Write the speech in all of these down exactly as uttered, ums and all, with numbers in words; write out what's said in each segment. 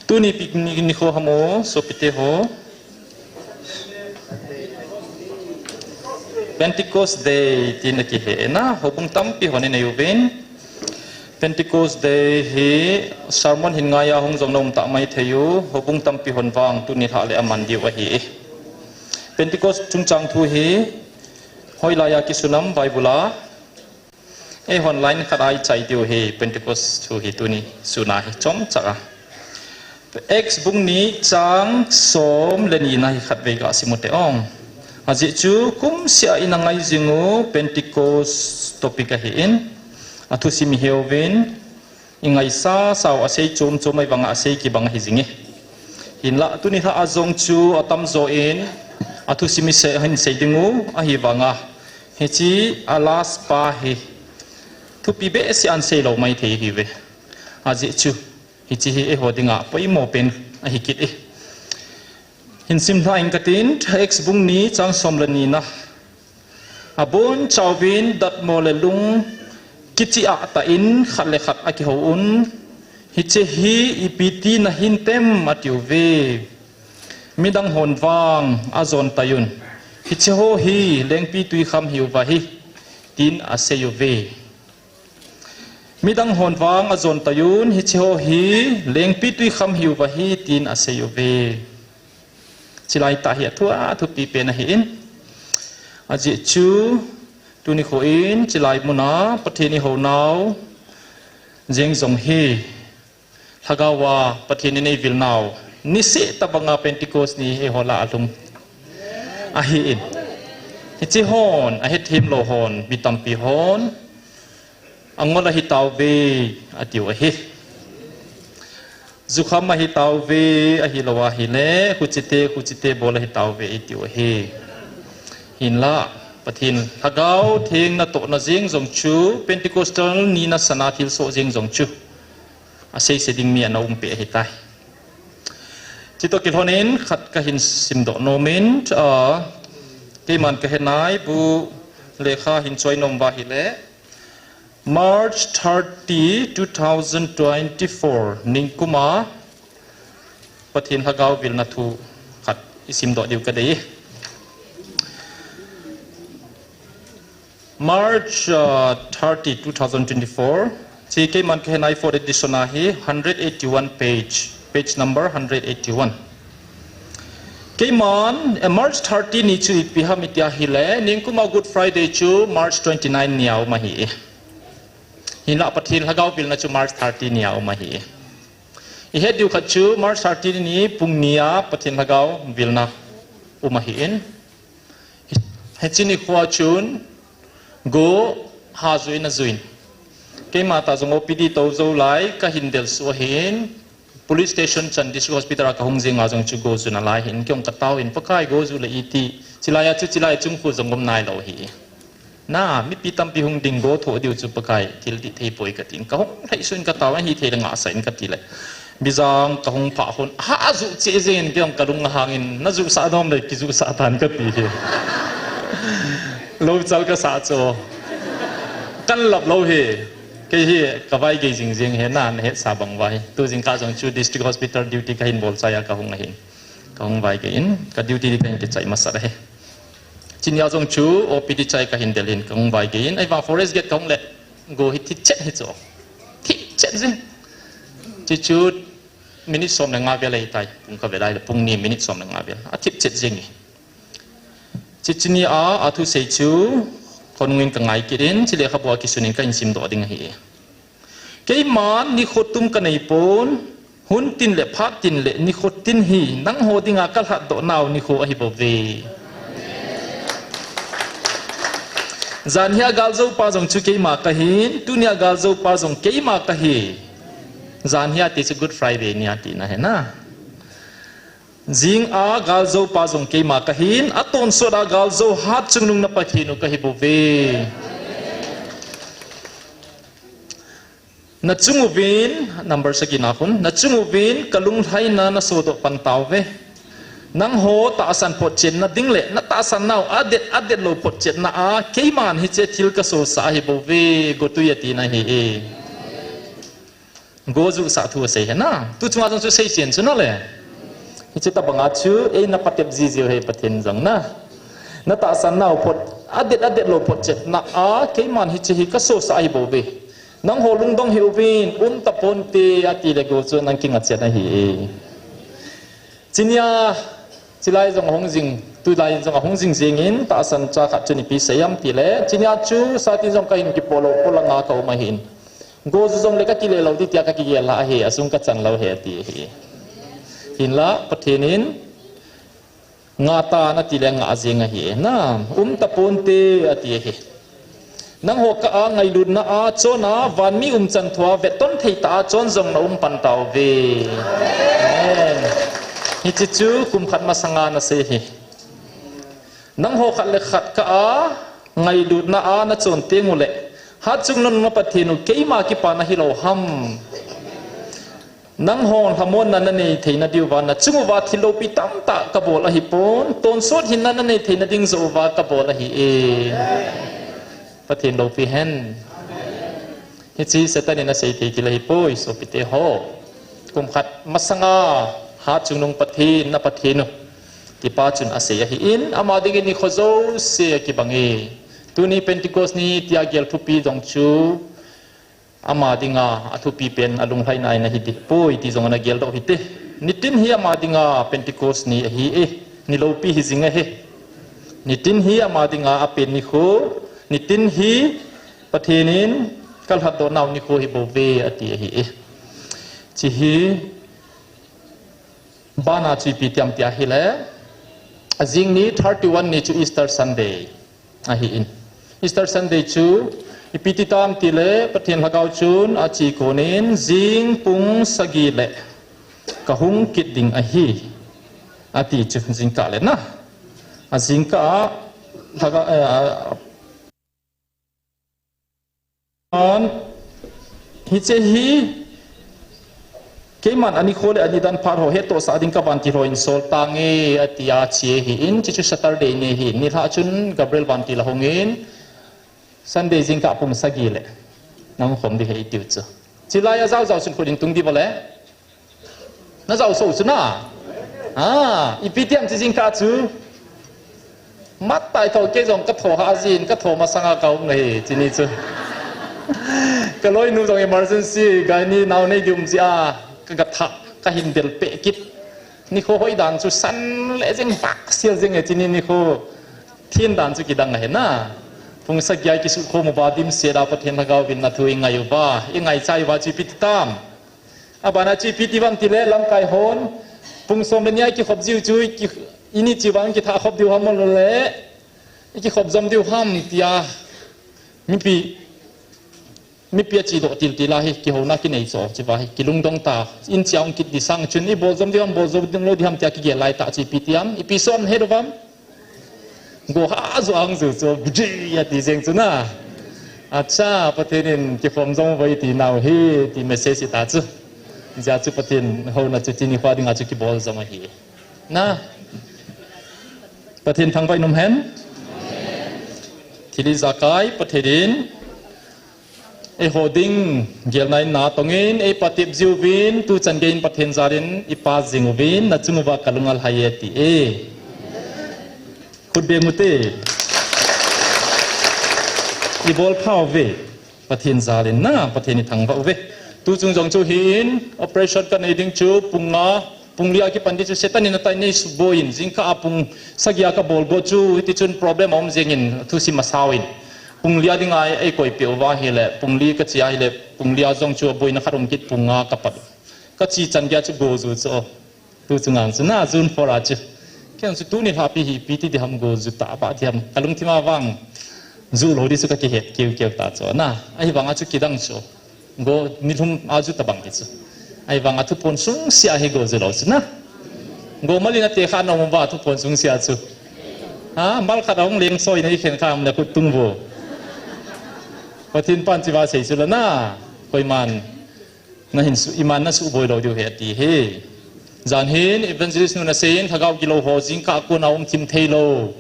Tuni picnic nikho ham o, sopite ho. Pentecost Day tin akihe na, houbung tampi hon inei uvin. Pentecost Day hi sermon hin ngaiya hung jong nom tah mai thei u, houbung tampi hon vang tuni lhah le aman diu ahi. Pentecost chungchang thu hi hoilaiya kisunam Bible a. Eihon line khat a ichai diu hi Pentecost thu hi tuni suna hi chomcha a. Acts bung ni chang som le ni na hi khatvei gasim u te ong. Ajeh chu kumseh a ina ngai jing u Pentecost topic ahin. Athusim iheuvin, ingaisasa u asei chom chom ahi vanga asei kibang ahi jinge. Hinlah tuni lhah a jong chu atamjo in athusim isei, hin sei ding u ahi vanga. Hiche a last pa hi thupi behseh a asei lou mai thei ahiuve. Ajeh chu hiche hi eiho dinga poimo pen ahi kit e. Hin simlha ing katin, Acts bung ni chang som le ni na. Abonchauvin datmo le lung kichih a tah in khat le khat akihou un, hiche hi ipi ti nahin tem atiuve. Midang hon vang ajon tai un, hiche ho hi lengpitwi kham hiuva ahi, tin asei uve. Midang hon vang ajon tai un, hiche ho hi lengpitwi kham hiuva ahi, tin asei uve. Chilai tah hi athu athupi pen ahin. Ajeh chu tuni kho in chilai muna Pathen ihounau jeng jong hi Lhagao a Pathen in eivilnau niseh tobanga Pentecost ni hi eiho lah a alhung ahin. Hiche hon ahethem lou hon, mi tampi hon angol ahitauve atiu ahi. Jukham ahitauve, ahilou ahile khuchite khuchite bol ahitauve eitiu ahi. Hinlah Pathen Lhagao Theng natohna jeng jong chu Pentecostal ni nasana thilsoh jeng jong chu aseise ding mi ana umpeh ahitai. Chutoh kilhonin khat kahin simdoh nomin, keiman kahenai bu lekha hin choi nom uva ahile, March thirty, two thousand twenty-four ningkuma Pathen Lhagao vilna thu khat isimdoh diu kadei e. March thirty, two thousand twenty-four, hiche keiman kahenai fourth edition a hi hundred eighty-one page, page number hundred eighty-one. Keiman March thirty ni chu ipi ham iti ahile, ningkuma Good Friday chu March twenty-nine nia um ahi e. Hinlah Pathen Lhagao vilna chu March thirty nia um ahi e. Ihet diu khat chu March thirty ni pung nia Pathen Lhagao vilna um ahin. Hiche nikhoa chun go ha juiin ajuin, keima tah jong O P D tou jou lai kahin delsuh ahin, police station chan district hospital a kahung jenga jong chu go juna lai hin, kei jong katao in, Pakai go ju le iti, chilai a chu chilai chung khu jong um nailou hi. Na, mipi tampi hung ding go thoh diu chu Pakai thil dih thei poi katin, kahung lhaisuh in katao, ahithei le ngahsah in katile, Bijang kahung phah khun, ha juh cheh jengin, kei jong kalung ahangin, najuhsah nom le kijuhsah tan kati hi. Louchal kasah chu, kanlap lou hi. Kei hi kavaigei jing jeng hi, na, nahetsa bang uva hi. Tu jingkah jong chu district hospital duty kahin bol chai a kahung ahin, kahung vaigei in, ka duty ding kahin kichai masat ahi. Chunia jong chu O P D chai kahin del in, kahung vaigei in, ahivang forest gate kahung le, go hi thipchet hi chu, thipchet jeng. Chuchu minute som le nga vel ahitai, pung kave lai le, pung ni minute som le nga vel athipchet jeng e. Chuchu nia athusei chu khonungin kangai kit in, chu lekhabua kisunin kahin simdoh ding ahi. Keiman nikho tum kaneipon, hun tin le phat tin le nikho tin hi nangho dinga kalhatdoh nau nikho ahibouve. Janhia galjoupa jong chu keima kahin, tunia galjoupa jong keima kahi. Janhia ti chu Good Friday nia tina ahi na. Jinga galjoupa jong keima kahin, atonsot a galjou hatchungnung na Pathen u kahibouve. Nachung uvin, number sagi na khun, nachung uvin kalunglhaina nasodoh pan tauve. Nangho tahsan photchetna ding le natahsan nau adet adetlou photchetna a keiman hiche thil kasosah ahibouve, gotui atina ahi e. Go jusah thu asei ahi na. Tu chunga jong chu seichen chu na le. Hiche tabanga chu, ei na patep jijiu ahi Pathen jong na. Na tahsan nau phot, adet adet lou photchetna a, keiman hiche hi ka sosah ahi bouve. Nangho lungdong hih uvin, um taponte ati le go chu nang kinga chet ahi e. Chunia, chulai jong ahung jing, tulai jong ahung jing jingin, tahsan cha khat chun ipi sei ham tile, chunia chu satin jong kahin kipo lou, polanga ka um ahin. Go ju jong le ka kile lou ding tia ka kigel a ahi, asung ka chan lou ahi ati ahi. Hinla, Pathen in, nga tan ati le nga jing ahi. Na, um taponte ati ahi. Nangho kah a ngailutna a chon a, vanmi umchan thua vetton thei tah a chon jong na um pan tauve. Amen. Hiche chu kum khat masanga na sei ahi. Nangho khat le khat kah a ngailutna a na chon teng uleh, Hatchungnung na Pathen u keima kipana hilou ham. Nanghon lhamonna na nei theina diuva, na chung uva thil loupi tamtah ka bol ahipon, tonsot hinna na nei theina ding joh uva ka bol ahi e. Pathen loupi hen. Hiche Satan in asei thei thil ahipoi, sopite ho. Kum khat masanga, Hatchungnung Pathen, na Pathen u, tipa chun asei ahin, ama dingin nikho jouse akibang e. Tuni Pentecost ni tia gel thupi jong chu, ama dinga athupi pen alunglhaina in ahi deh poi ti jong ana geldoh hite. Nitin hi ama dinga Pentecost ni ahi e, ni loupi hi jing ahi. Nitin hi ama dinga apen nikho, nitin hi Pathen in kalhatdoh nau nikho hi bouve ati ahi e. Hiche hi bana chu ipi ti ham tia ahile, ajing ni thirty-one ni chu Easter Sunday ahin. Easter Sunday chu ipi ti tam tile, Pathen Lhagao chun ache konin jing pung sagi le kahung kit ding ahi, ati chu jingkah le na. Ajingkah a, Lhaga-, eh, An, hiche hi, keiman anikho le anidan phat ho hettohsah ding ka vantil ho in sol tange, atia che ahin, hiche chu Saturday ni ahin, nilhah chun Gabriel vantil ahungin, Sunday jingkah pung sagi le, nahung khom ding ahi tiu chu. Chulai a jaojao sun khut in tung ding bole. Na jao sou chu na. Ah, ipi ti ham hiche jingkah chu. Mat tai tho kei jong ka tho hah jin, ka tho masanga ka um ahi, hiche ni chu. Ka loinu jong emergency, gynae nao nei ding um jeh a, ka gatha, ka hin del peh kit. Nikho hoi dan chu san le jeng vah sel jeng e, hiche ni nikho. Thim dan chu kidang ahi na. Pung sagi a i kisukhom uva dimset a Pathen Lhagao vin na thu i ngai uva, i ngaicha uva chu ipi ti tam. Abana chu ipi ti ham tile lamkai hon, pung som le ni a i kikhop jiu chu, i ki, i ni chu vang kitha khop diu ham le, i kikhop jom diu ham tia, mipi, mipi a chedoh tiltil a hi, kihouna kinei chu, chu va hi, kilungdong ta, in chia hung kit ding sang chun, i bol jom diu ham, bol jom lou diu ham tia kigel lai tah chu ipi ti ham, ipi son het uvam. Go ha ju ang ju chu, biji ati jeng chu na. Acha, Pathen in kikhom jom uve ti nau hi, ti message ta chu. Hijeh chu Pathen houna chu tuni kho dinga chu kibol jom ahi. Na. Pathen thangvah in um hen. Thil ijakai Pathen in eiho ding gelna in na tongin, eipatep jiuvin, tuchan geiyin Pathen jalin ipa jing uvin, na chung uva ka lung alhai e ti e. Khut beng ute. Ibol pha uve. Pathen jalin na, Pathen ithangvah uve. Tuchung jong chu hin, operation kanei ding chu, pung nga, pung li a kipan ding chu Satan in atai nei suboi in, jingkah a pung sagi a kabol go chu, hiti chun problem aum jengin, thusim asao in. Pung li a dinga eikoi peh uva ahile, pung li kache ahile, pung li a jong chu aboina khat um kit pung nga kapat. Kache chan geiya chu go ju chu. Tuchung ang chu na June four a chu. Kei ang chu tuni lhapi hi ipi ti ding ham go ju ta ba ding ham. Kalungthim a vang ju lou ding chu kakihet keu keu ta chu na. Ahivanga chu kidang chu. Go nilhum a ju tabang hi chu. Ahivanga thuphon sungsia hi go ju lou chu na. Go malin ate kha na um uva thuphon sungsia chu. Ha, mal khat ahung leng soi na i khen kha um na khut tung vo. Pathen pan chi va sei chu la na. Koiman. Na hin su, iman na suboi lou diu ahi ati hi. Jan hin evangelist nun asei in, lhagao gilou ho jingkah a kon a um thim thei lou.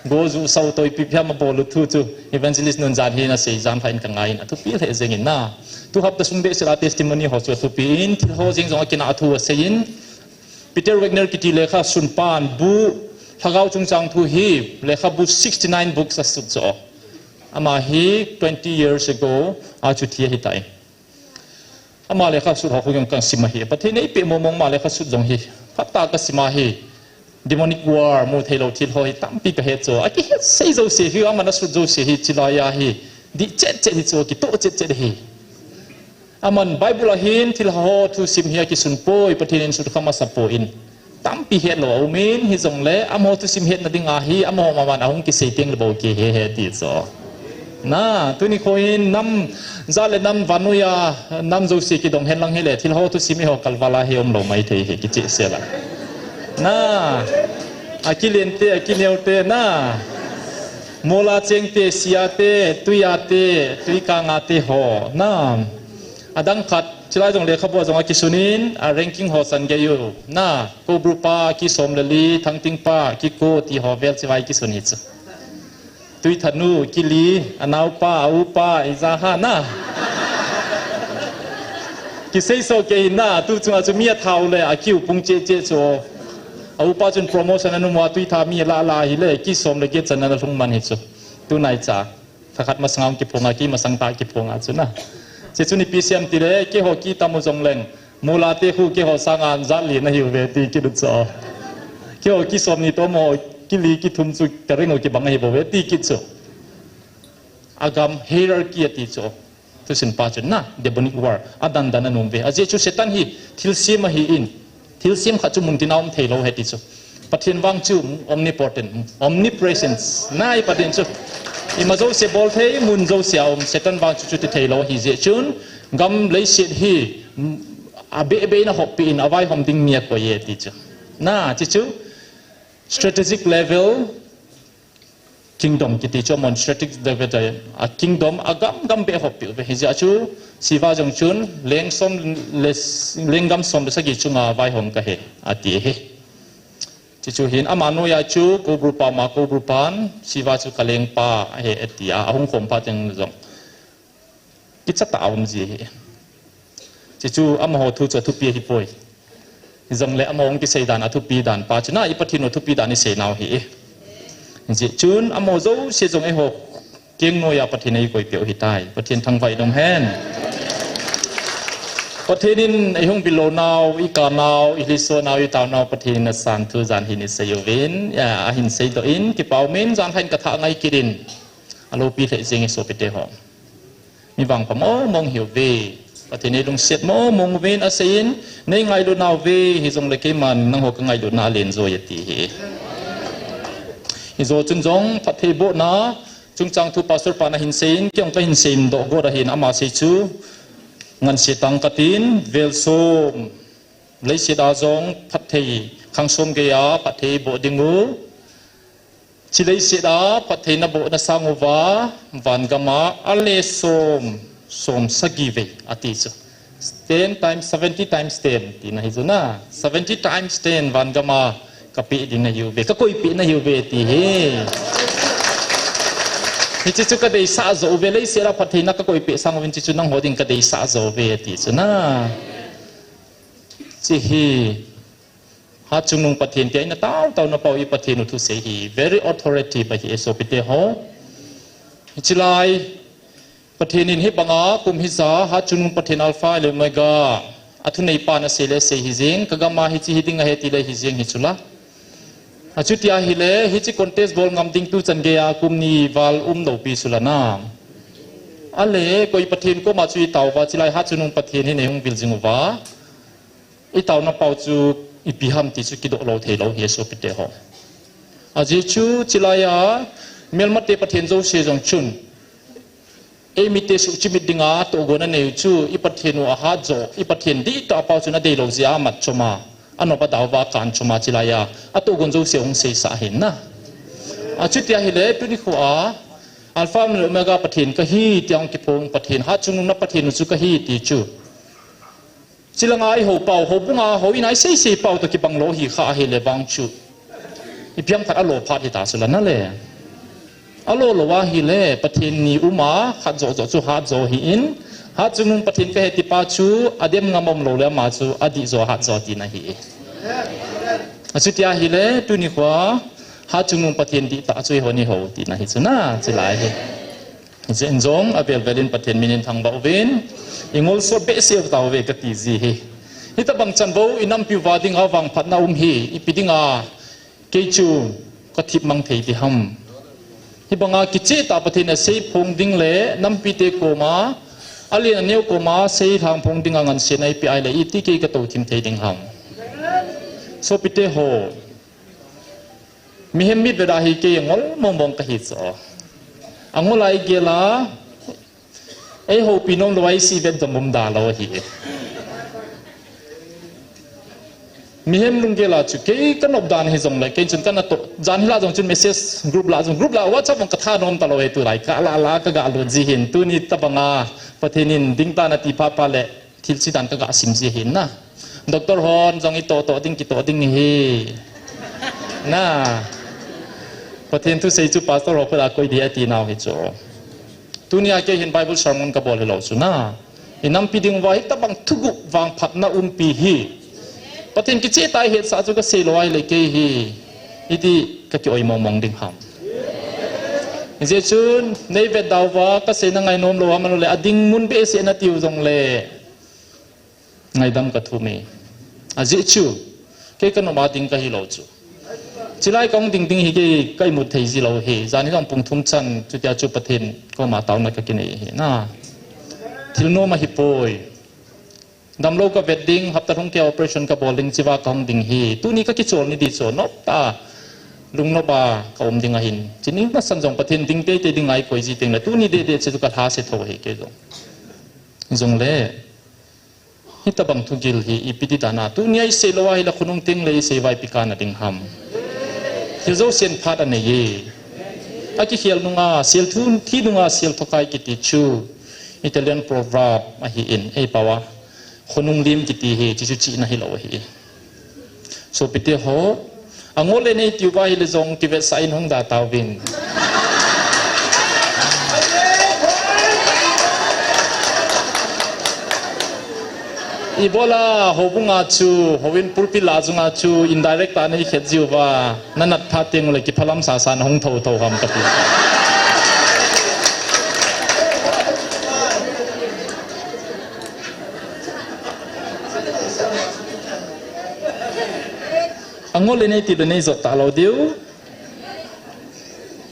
Go ju sao toh ipi ipi ham abol u thu chu. Evangelist nun jan hin asei, jan lha in ka ngai in. Athupi lheh jeng in na. Tu hapta sung behseh a testimony ho chu athupi in, thil ho jeng jong a kinah thu asei in, Peter Wagner kiti lekha sunpan bu, Lhagao chungchang thu hi lekhabu sixty-nine books asut chu. Ama hi twenty years ago a chu thi ahitai. Ama lekha sut ho khu jong kasim ahi. Pathen in eipeh mong mong ama lekha sut jong hi. Phatah a kasim ahi. Demonic war, mu thei lou thil ho hi tampi kahet chu. Akihet sei jouse hi, aman asut jouse hi, chilai a hi. Dih chet chet hi chu, kitoh chet chet hi. Aman Bible a hin thil ho thusim hi akisun poi, Pathen in sut kha masa poi in. Tampi het lou aum in, hijongle, amaho thusim hetna ding a hi, amaho maman ahung kisei teng le bou kihe he ti chu. Na, tuni kho hin nam, jat le nam vannoi a, nam jouse kidong hen lang hile, thil ho thusim eiho kalval a hi umlou maithei hi, kichehsel a. Na, akilen te, akineo te, na. Mol a cheng te, sia te, tui a te, tui kang a te ho, na. Adang khat, chilai jong lekhabu a jong akisun in, a ranking ho san gei u. Na, Koubru pa, ki som le li, Thangting pa, ki ko, ti ho vel chivai kisun hi chu. Tuithanu, ki li, anaopa, aupa, ija ha na. Kisei so kei na, tu chunga chu mi athau le, akiu pung che che chu. Aupa chun promotion anu mo, tuitha mi la la hi le, ki som le get chan na lhung man hi chu. Tu nai cha. Thakhat masang a kiphong a, ki masang ta kiphong a chu na. Che chu ni P C M ti le, keiho ki tam u jong leng. Mol a te khu keiho sang a jat li na hiu ve ti kit u chu. Keiho ki som ni to mo, ki li ki thum chu ka ring u kibang ahi bou ve ti kit chu. Agam hierarchy ati chu. Thusim pa chu na, demonic war. Adan dan anom ve. Ajeh chu Satan hi thilsem ahi in. Thilsem khat chu mun tin a um thei lou ahi ti chu. Pathen vang chu omnipotent, omnipresence. Nai Pathen chu. Ima jouse bol thei, mun jouse a um. Satan vang chu chuti thei lou ahi jeh chun. Gam leiset hi, mm, abeh beh in ahoppi in avaihom ding mi akoi e ti chu. Na, ti chu. Strategic level, kingdom kiti chu mon strategic level a kingdom agam gam beh hoppi u ve. Hijeh a chu Siva jong chun leng som le, lenggam som le sagi chunga vaihom kahi ati ahi. Chuchu hin ama noiya chu Koubru pa ma Koubru pan Siva chu ka lengpa ahi ati a, ahung khom phat teng jong. Kicha tah a um ji ahi. Chuchu amaho thu chu athupi ahi poi. Hijongle amaho hung kisei dan athupi dan pa chu na i Pathen u thupi dan isei nau ahi. Hijeh chun amaho jouse jong eiho keng noiya Pathen in eikoi peh u ahitai. Pathen thangvah in um hen. Pathen in eihung vil lou nau, ikah nau, ilhiso nau, itao nau, Pathen in asan thu jan hin isei uvin, ya, ahin seidoh in, kipa umin, jan khat in kathah ngai kit in. Alopi lheh jeng e sopite ho. Mi vangpha mong mong hiuve. Pathen in eilungset mong mong uvin aseiyin, nei ngailut nauve, hijongle keiman nangho ka ngailutna alen joi ati ahi. Hijo chun jong phatthei bohna, chungchang thu pastor pan ahin seiyin, kei jong kahin seidoh got ahin ama sei chu, ngansi tang katin, vel som, leiset a jong phatthei, khang som geiya phatthei boh ding u, Chi leiset a phattheina bohna sang uva, van gam a ale som, som sagi vei ati chu. Ten times, seventy times ten tina hi chu na. Seventy times ten van gam a kapeh ding nahiuve, kakoipeh nahiuve ti hi. Hiche chu kadeisah jou uve, leiset a phattheina kakoipeh sang uvin, hiche chu nangho ding kadeisah jou uve ti chu na. Hiche hi. Hatchungnung Pathen tia ina tao tao na pau i Pathen u thusei hi very authoritative ahi e sopite ho. Hiche lai Pathen in hibanga kum hija Hatchungnung Pathen Alpha le Omega athunei pa na sei le sei hi jing, ka gam a hiche hi ding ahi ti le hi jing hi chula. Achuti ahile hiche contest bol ngam ding tu chan gei a kum ni val um lou pi chula na. Ale koi Pathen koma chu i tao uva, hiche lai Hatchungnung Pathen hi nei hung vil jing uva. I taona pau chu ipi ham ti chu kidoh lou thei lou hi sopite ho. Ajeh chu hiche lai a melmate Pathen jouse jong chun eimite suhchimit dinga tohgon anei u chu i Pathen u ahat jo, i Pathen dihtah pau chun adei lou jeh a amat chom a, anop adau va akan chom a hiche lai a atohgon jouse hung seisah ahin na. Achuti ahile tuni kho a Alpha le Omega Pathen kahi tia hung kiphong Pathen, Hatchungnung na Pathen u chu kahi ti chu. Chilanga i hou pau, houbunga hou ina i sei sei pau toh kibang lou hi kha ahile vang chu. Ipi ham khat alo phat hita chula na le. Alo lou ahile, Pathen ni um a, khat jo jo chu hat jo hi in, Hatchungnung Pathen kahe tipa chu adem ngam umlou le ama chu adih jo hat jo tina ahi. Achuti ahile tuni khoa Hatchungnung Pathen dihtah chu ihon iho tina ahi chu na, chulai hi. Ijeh inem jong avel vel in Pathen min in thangvah uvin, ingol sot behseh tauve kati ji ahi. Hitobang chan bou inampi uva dinga vangphatna um hi, ipi dinga kei chu kathip mang thei ding ham. Hibanga kicheh tah Pathen in asei phong ding le nampite koma, alen aneo koma seilhang phong dinga ngansena eipeh ahile iti kei katou thim thei ding ham. Sopite ho, mihem mitvet a hi kei angol mong mong kahi chu. Angol a igel a, eihoupi nomlou a isi vet dom um dalou ahi. Mihem lunggel a chu kei kanop dan hijongle, kei chun kanatoh. Jan hila jong chun message group la jong, group la WhatsApp jong katha nom talou ahi tulai. Kala la kagalut ji ahin. Tuni tobanga Pathen in dingtah in ati phat phat le thil chidan kaga sim ji ahin na. Doctor hon jong itoh toh ding, kitoh ding ahi. Na. Pathen thusei chu pastor ho khut a koi ding ati nau hi chu. Tunia kei hin Bible sermon kabol hilou chu na. Inampi dinguva hitobang thuguh vangphatna umpi hi Pathen kicheh tah a ihetsah chu kaseilou ahile kei hi iti kakioi mong mong ding ham. Hijeh chun neivetda uva kaseina ngainom lou ham, ahilou le adingmun behseh natiu jongle ngaidam kathum e. Ajeh chu kei kanop a ding kahilou chu. Chulai kahung ding ding hi kei ka imut thei jilou ahi. Jan hi jong pung thum chan chutia chu Pathen koma taona kakinei ahi na. Thil nom ahipoi. Damlou kavet ding, hapta lhung kei operation kabol ding chiva kahung ding ahi. Tuni kakichol ni ding chu noptah a lungnop a kaum ding ahin. Chuti nasan jong Pathen ding teitei ding a eikoi ji tengle tuni deh deh chu kalhase thou ahi kei jong. Jongle hitobang thugil hi ipi ti dan a tunia isei lou ahile khonung tengle isei uva ipi kana ding ham. Thil jousen phat anei e. Akikhel nunga sel thun, thi nunga sel thokai kiti chu Italian proverb ahin, eipao a khonung lim kiti hi chuchu chihna hilou ahi. Sopite ho, angol le nei tiuva ahile jong kivetsah in hung da tauvin. Ibola houbunga chu, houin pulpit la chunga chu indirect a neikhet jiuva, nanat phat tengle kiphalam sasa nahung thou thou ham kati. Angol le nei tiu le nei jot talou diu.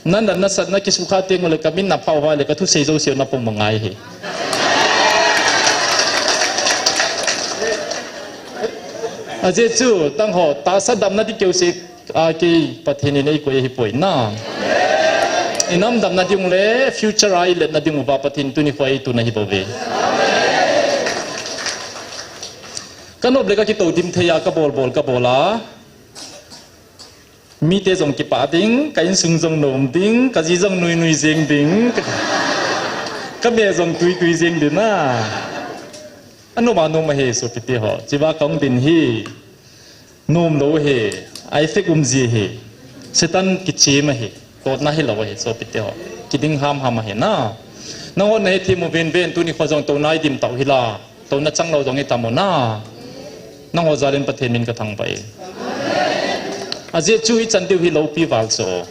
Nanat nasatna kisukha tengle kamin naphah uva le kathusei jouseu napom angai ahi. Ajeh chu tangho tahsa damna ding keuse a kei Pathen in eikoi ahipoi na. Inam damna ding le future a iletna dinguva Pathen tuni khoa eitun ahibouve. Kanop le kakitoh dim thei a kabol bol kabol a, mite jong kipah ding, ka insung jong nom ding, kaji jong nui nui jeng ding, ka, kame jong tui tui jeng ding na. Anom anom ahi sopite ho, chiva kahung ding hi nomlou ahi, a effect um ji ahi. Satan kichem ahi, totna hilou ahi sopite ho. Kiding hamham ahi na. Nangho nahethem uvin uvin, tuni kho jong touna idim tau hila, touna changlou jong itam u na. Nangho jalin Pathen min kathangvah e. Ajeh chu ichan diu hi loupi val chu,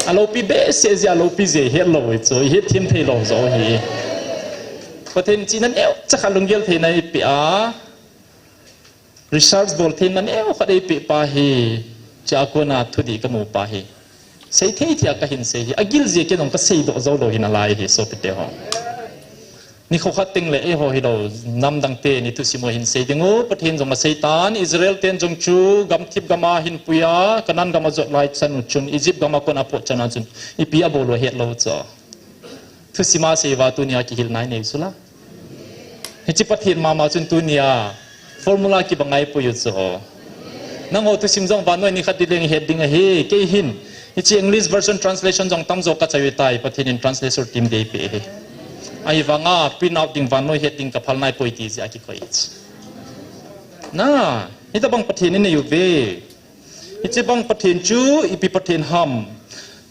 aloupi behseh jeh a loupi jeh hetlou hi chu, ihetthem theilou joh hi. Pathen chihna neocha khat lunggel theina eipeh a, research bol theina neokhat eipeh pa hi, chua kona thudih kamu pa hi. Seithei thei a kahin sei hi, agil jeh a kei jong kaseidoh joulou hi nalai hi sopite ho. Nikho khat tengle eiho hilou, namdang teni thusim u hin sei dingu, Pathen jong aseitan, Israel ten jong chu gamthip gam a ahinpui a, Canaan gam ajot lai chan u chun, Egypt gam a kon apot chan a chun ipi abol u ahetlou chu. Thusim a sei uva tunia kihilna inei chu la. Hiche Pathen mama chun tunia formula kibang a eipui u chu. Nangho thusim jong vannoi nikhat ding leng ihet ding ahi, kei hin. Hiche English version translation jong tamjo kachai u tai, Pathen in translator team ding eipeh ahi. Ahivanga print out ding vannoi het ding kaphal naipoi ti jeh a kikoi ahi. Na, hitobang Pathen inei uve. Hichebang Pathen chu ipi Pathen ham.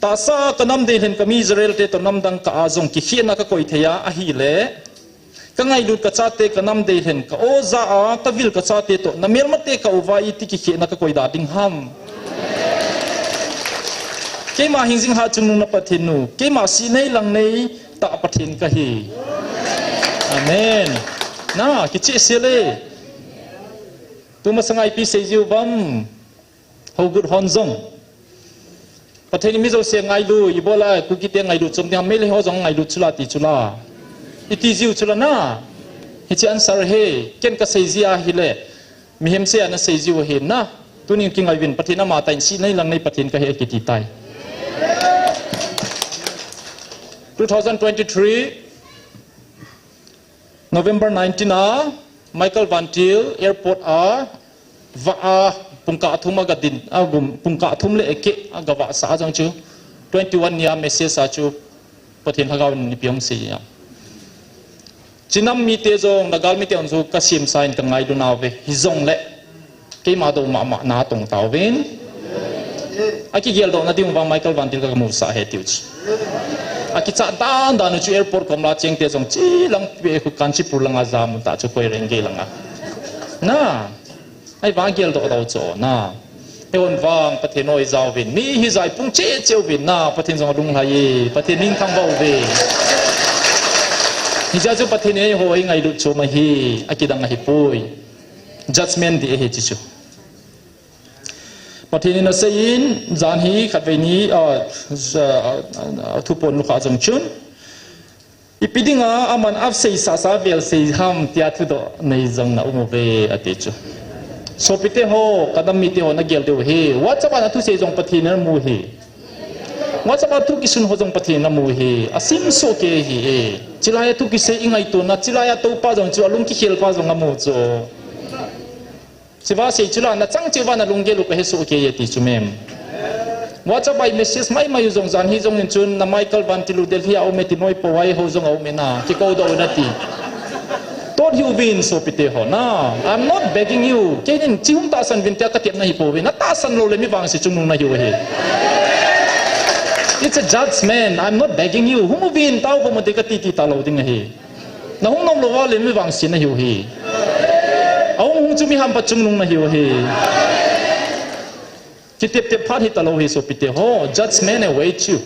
Tahsa kanam ding lhen kami Israel te toh namdang kah a jong kikhehna kakoi thei a ahile, Ka ngailut ka chate ka nam dei lhen ka oja a, ka vil ka chate toh, na melmate ka uva iti kikhehna ka koi da ding ham. Keima hingjing hah chungnung na Pathen u, keima sih nei lang nei tah Pathen ka hi. Amen. Na, kicheh sel e. Tuma sanga ipi sei jiu vem. Hougut hon jong. Pathen in mi jouse ngailu, ibola Kuki te ngailu chom ding, Meitei ho jong ngailu chula ti chula. Iti jiu chula na. Hiche answer hi, ken ka sei ji ahile. Mihem se ana sei jiu ahi na. Tunin kingai uvin Pathen ama tah in sih nei lang nei Pathen ka hi kiti tai. Two thousand twenty-three, November nineteen a, Michael Van Til airport a, va a, pungkah thum a ga din, a gum, pungkah thum le eke a ga vahsah a jong chu, twenty-one nia message a chu, Pathen Lhagao in ipi hung sei a. Chinam mite jong, Naga mite jong chu ka simsa in ka ngailu nauve, hijongle. Keima dou mama na tong tauvin. Akigel doh na ding uva Michael Van Til ka musah ahi tiu chu. Akicha dan dan u chu airport kom la cheng te jong chi lang pe khu Kanchipur langa jam u ta chu koi reng gei langa. Na. Ahivang gel doh doh chu na. Eihon vang Pathen oi jauvin. Mi hi jai pung che che uvin na. Pathen jong alung lhai e. Pathen ning thang vau ve. Hijeh chu Pathen eiho hi ngailut chu ma hi. Akidang ahi poi. Judgment di ahi chi chu. Pathen in asei in, jan hi khatvei ni, a, ja, a, a, a, thupon lukha jong chun. Ipi dinga, aman asei sasa vel sei ham, tia thudoh nei jong na um uve, ati chu. Sopite ho, ka nam mite ho na gel diu hi. WhatsApp a na thusei jong Pathen in amu hi. WhatsApp a thu kisun ho jong Pathen in amu hi. Asim soh kei hi e. Chilai a thu kisei i ngaitona, chilai a toupa jong chu, alung kikhel pa jong amu chu. Chiva sei chula na chang chiva na lunggel u ka he soh kei e ti chu mem. WhatsApp a i message mai mai u jong jan hi jong in chun na Michael Van Til u Delhi a um e ti noi po ai ho jong a um e na. Kikou doh u na ti. Tot hi uvin sopite ho na. I'm not begging you. Keinin chi hung tahsan uvin tia ka tep na hi pouvin. Na tahsan lou le mi vangse chungnung na hi u ahi. It's a judgment. I'm not begging you. Hung uvin tao ho mo de ka ti ti talou ding ahi. Na hung nom lou va le mi vangse na hi u ahi. Ahung hung chu mi hampa chungnung na hi u ahi. Kitep tep phat hi talou hi sopite ho. Judgment await you.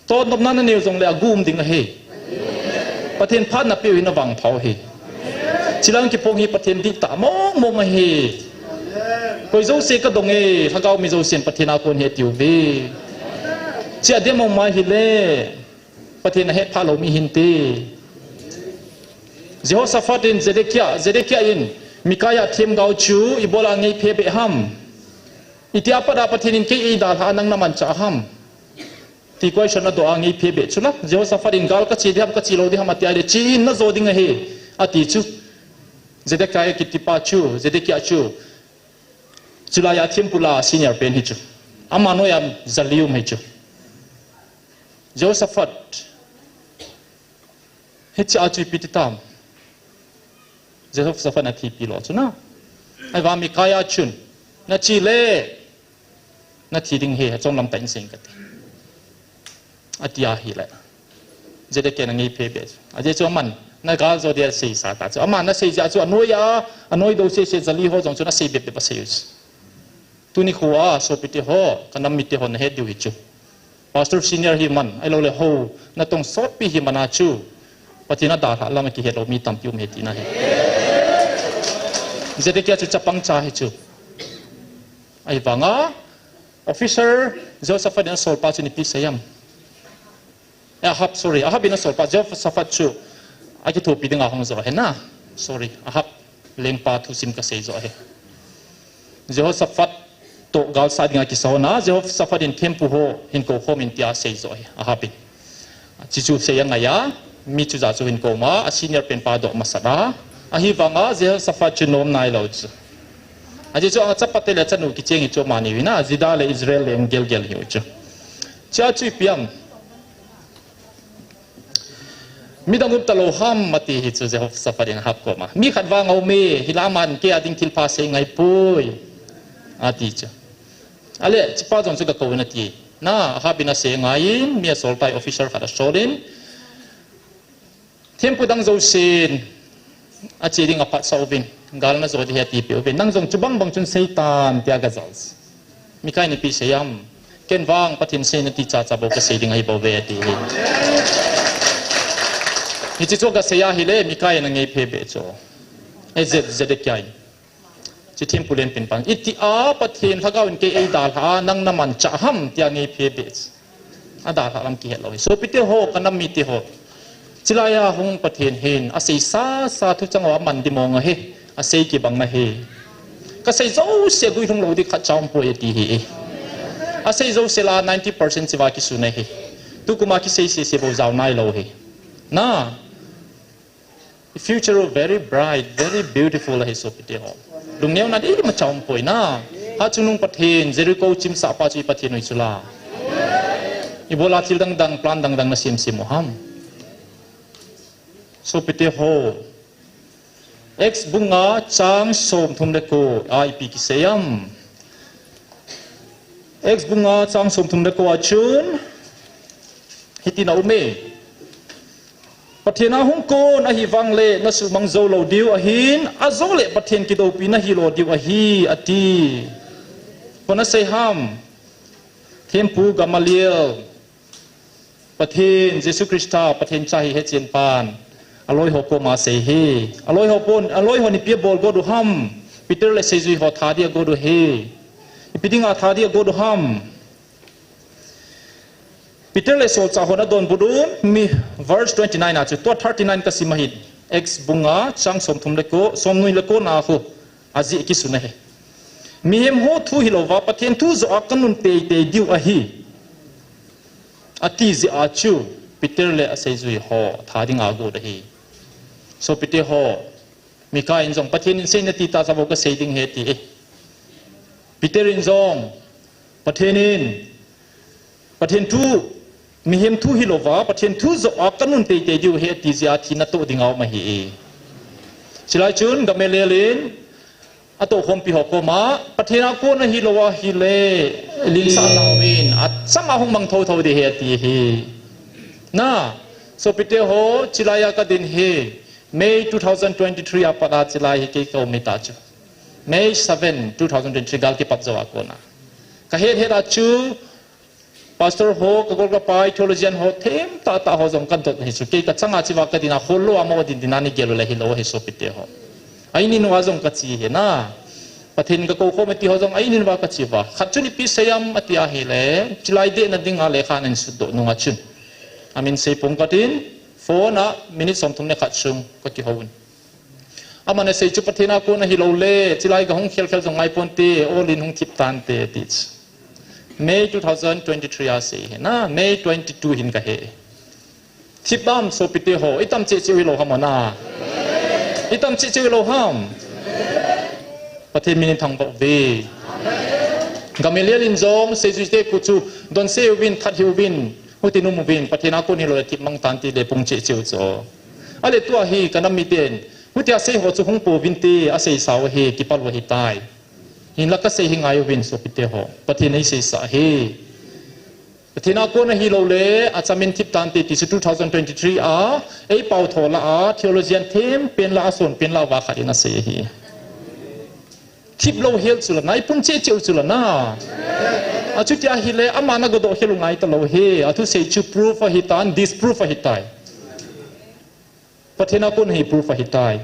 Tot nopna na neu jongle agum ding ahi. Pathen phat na pe u hi na vangpha u ahi. Chilang kipong hi Pathen dihtah mong mong ahi. Koi jouse ka dong e, Lhagao mi jousen Pathen a kon ahi tiu ve. Chia dem mong mai hile. Pathen ahet pha lou mi hinte. Jehoshaphat in Zedekiah, Zedekiah in Micaiah themgao chu ibola ngei phe be ham. Itia pat a Pathen in kei eidalha nang na manchah ham. Ti question adoh a ngei phe be chu la. Jehoshaphat in gal ka chi di ham ka chi lou di ham atia le chi in na jo ding ahi. Ati chu. Zedekiah kitipa chu, Zedekiah chu. Chulai a thempu la senior pen hi chu. Ama noiya jali um hi chu. Jehoshaphat. Hiche a chu ipi ti tam. Jehoshaphat na thipi lou chu na. Ahivang Micaiah chun. Na chi le. Na thi ding ahi, achom lam tah in sei ing kati. Ati ahile. Zedekiah na ngei phe be. Ajeh chu aman. Na gal jo dia sei sa ta chu. Aman na sei jeh chu anoi a, anoi do se se jali ho jong chu na sei be be ba sei u chu. Tuni khu a, sopite ho, ka nam mite ho na het diu hi chu. Pastor senior hi man, ahilou le ho, na tong sotpi hi man a chu. Pathen a dalha lam a kihet lou mi tampi um ahi tina ahi. Zedekiah chu chapang cha hi chu. Ahivanga, officer, Jehoshaphat in asol pa chu ipi sei am. Eh, Ahab, sorry, Ahab in asol pa, Jehoshaphat chu, akithopi dinga hung jo ahi na. Sorry, Ahab, lengpa thusim ka sei jo ahi. Jehoshaphat toh gal sa dinga kisa ho na, Jehoshaphat in thempu ho hin kou khom in tia sei jo ahi, Ahab in. Chuchu sei angai a, mi chu ja chu hin kou ma, a senior pen pa doh masat a. Ahivanga, Jehoshaphat chu nom nailou chu. Ajeh chu achapa te le achanu kicheng hi chu amani u hi na, Judah le Israel le gelgel hi u chu. Chia chu ipi am. Midang um talou ham ati hi chu Jehoshaphat in Ahab koma. Mi khat vang aum e, hilai aman kei a ding thilpha sei ngai poi. Ati chu. Ale, chupa jong chu ga kou in ati. Na, Ahab in asei ngai in, mi asol tai officer khat asol in. Thempu dang jousen, ache ding aphatsah uvin, gal najo ding ahi ati peh uvin. Nang jong chubang bang chun seitan tia gajal. Mikai in ipi seiyam. Ken vang Pathen seina ti chacha bou kasei ding ahi bouve ati hi. Hiche chu kasei ahile, Mikai in angeiphe beh chu. E Zed-, Zedekiah in. Hiche thempu lenpen pan. Itia Pathen Lhagao in kei eidalhah a, nang namanchah ham tia angeiphe beh chu. Adalhah lam kihet lou hi. Sopite ho, kanam mite ho. Chulaiya hung Pathen hin asei sasa thucheng ho aman ding mong ahi. Asei kibang ahi. Kasei jouse guilhung lou ding khatcha umpoi ati hi. Asei jouse lah a ninety percent cheh uva kisun ahi. Tukum a kisei sese bou jao nailou hi. Na. Future very bright, very beautiful ahi sopite ho. Lungneona ding imacha umpoi na. Hatchungnung Pathen, Jericho chimsah pa chu i Pathen u ahi chu la. Ibola thil dang dang, plan dang dang nasem sem u ham. Sopite ho. Acts bung nga chang somthum le ko a ipi kiseiyam. Acts bung nga chang somthum le ko a chun, hitin aume. Pathen a hung kon ahi vang le nasuhmang jou lou diu ahin, ajou le Pathen kidoupi nahi lou diu ahi, ati. Koi in asei ham. Thempu Gamaliel. Pathen, Jesu Christa, Pathen cha hi hechen pan. Aloi ho koma asei hi. Aloi ho pon, aloi hon ipi abol got u ham. Peter le seijui ho tha ding agot u hi. Ipi dinga tha ding agot u ham. Peter le solchah hon adonbut un, mi verse twenty-nine a chu, tua thirty-nine kasim ahin. Acts bung nga, chang somthum le ko, somni le ko na khu. Ajeh kisun ahi. Mihem ho thu hilouva, Pathen thu joh a kanun teitei diu ahi. Ati jeh a chu, Peter le aseijui ho, tha dinga agot ahi. Sopite ho, Mikai in jong, Pathen in seina ti tah cha bou kasei ding ahi ati e. Peter in jong, Pathen in, Pathen thu, mihem thu hilouva, Pathen thu joh a kanun teitei diu ahi ati jeh a thina toh dinga um ahi e. Chulai chun, Gamaliel in, atohkhompi ho koma, Pathen a kon ahilou ahile, linsah tauvin, achama hung mang thotho ding ahi ati hi. Na, sopite ho, chulaiya kadin hi, May two thousand twenty-three a pat a chulai hi kei kaum ahi ta chu. May seven, two thousand twenty-three gal kipat jou a kona. Kahet het a chu, Pastor ho, kagol kapai, theologian ho, themtah tah ho jong kadot ahi chu. Kei kachanga cheh uva kadin a, hol lou a mo din din a neigel u le hilou ahi sopite ho. A in in uva jong kache ahi na. Pathen kakou khom e ti ho jong a in in uva kache uva. Khat chun ipi seiyam ati ahile, chulai dehna dinga lekha ahin sutdoh nunga chun. Amin sei pong katin, phone a minute somthum le khat sung kakihou un. Aman asei chu Pathen a kon ahilou le, chulai kahung khel khel jong ngai ponte, olin hung thip tante, ati chu. May two thousand twenty-three a sei hi na, May twenty-two hin kahe. Thip dam sopite ho, itam cheh cheh u hilou ham na. Itam cheh cheh u hilou ham. Pathen min in thangvah uve. Gamaliel in jong, seijuite khu chu, donse uvin, that hih uvin, hutin um uvin, Pathen a kon hilou le thip mang tante le pung cheh cheh u chu. Ale tua hi kanam miten, hutia sei ho chu hung pouvinte, asei sao hi, kipal u ahitai. Hinla kasei hi ngai uvin sopite ho. Pathen in eiseisah ahi. Pathen a kon ahilou le, achamin thip tante ti chu two thousand twenty-three a, eipao tho lah a, theologian thempen lah a, sonpen lah uva khat in asei ahi. Thip lou hel chu la na, ipung cheh cheh u chu la na. Achuti ahile, aman agodoh hel u ngai talou hi, athusei chu proof ahitan, disproof ahitai. Pathen a kon hi proof ahitai.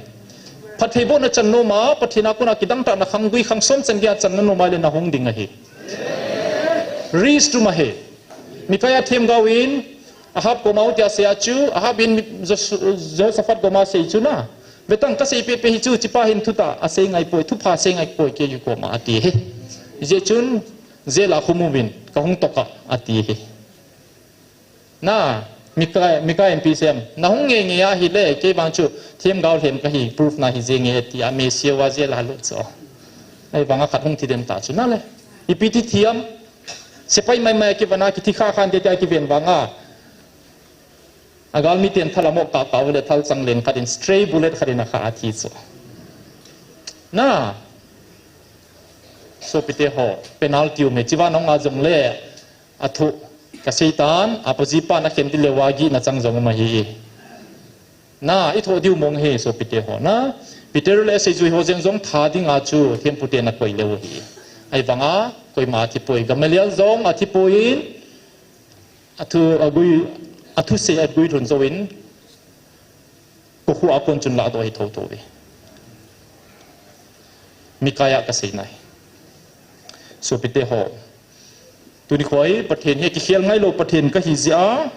Phattheibohna chan nom a, Pathen a kon a kidangtahna khanggui khangsom chan geiya channa nom a le nahung ding ahi. Risk tum ahi. Micaiah themgao in, Ahab koma hutia asei a chu, Ahab in Jos-, Jehoshaphat koma asei chu na. Vetang kasei pehpeh hi chu, hichepa hin thutah asei ngai poi, thupha asei ngai poi kei koma ati hi. Hijeh chun, jail a khum uvin, kahung toh a ati hi. Na, Micaiah, Micaiah in ipi asei em. Nahung ngeingei ahile, kei vang chu themgao lhem kahi, proof nahi jenge tia, Messiah uva jail a lut chu. Ahivanga khat hung thi den ta chu nale. Ipi ti thiam. Sepai maimai a kivana kithi kha khan te tia kiven vanga. Agalmi ten thal amo kah kah ule thal chang len khat in stray bullet khat in akha athi chu. Na. Sopite ho, penalty um e, chiva nong a jong le. Athu, kaseitan, apajipa nakhen ding le wagi nachang jong um ahi. Na, i thoh diu mong hi, sopite ho na. Peter le seijui ho jeng jong tha dinga chu thempu ten akoi leu hi. Ahivanga, koima athipoi. Gamaliel jong athipoi in, athu, agui, athusei agui lhun jouvin, kokhuh a kon chun ladoh hi thotho ve. Mikaya kasei nai. Sopite ho. Tuni khoi, Pathen hi kikhel ngailou Pathen kahi jeh a.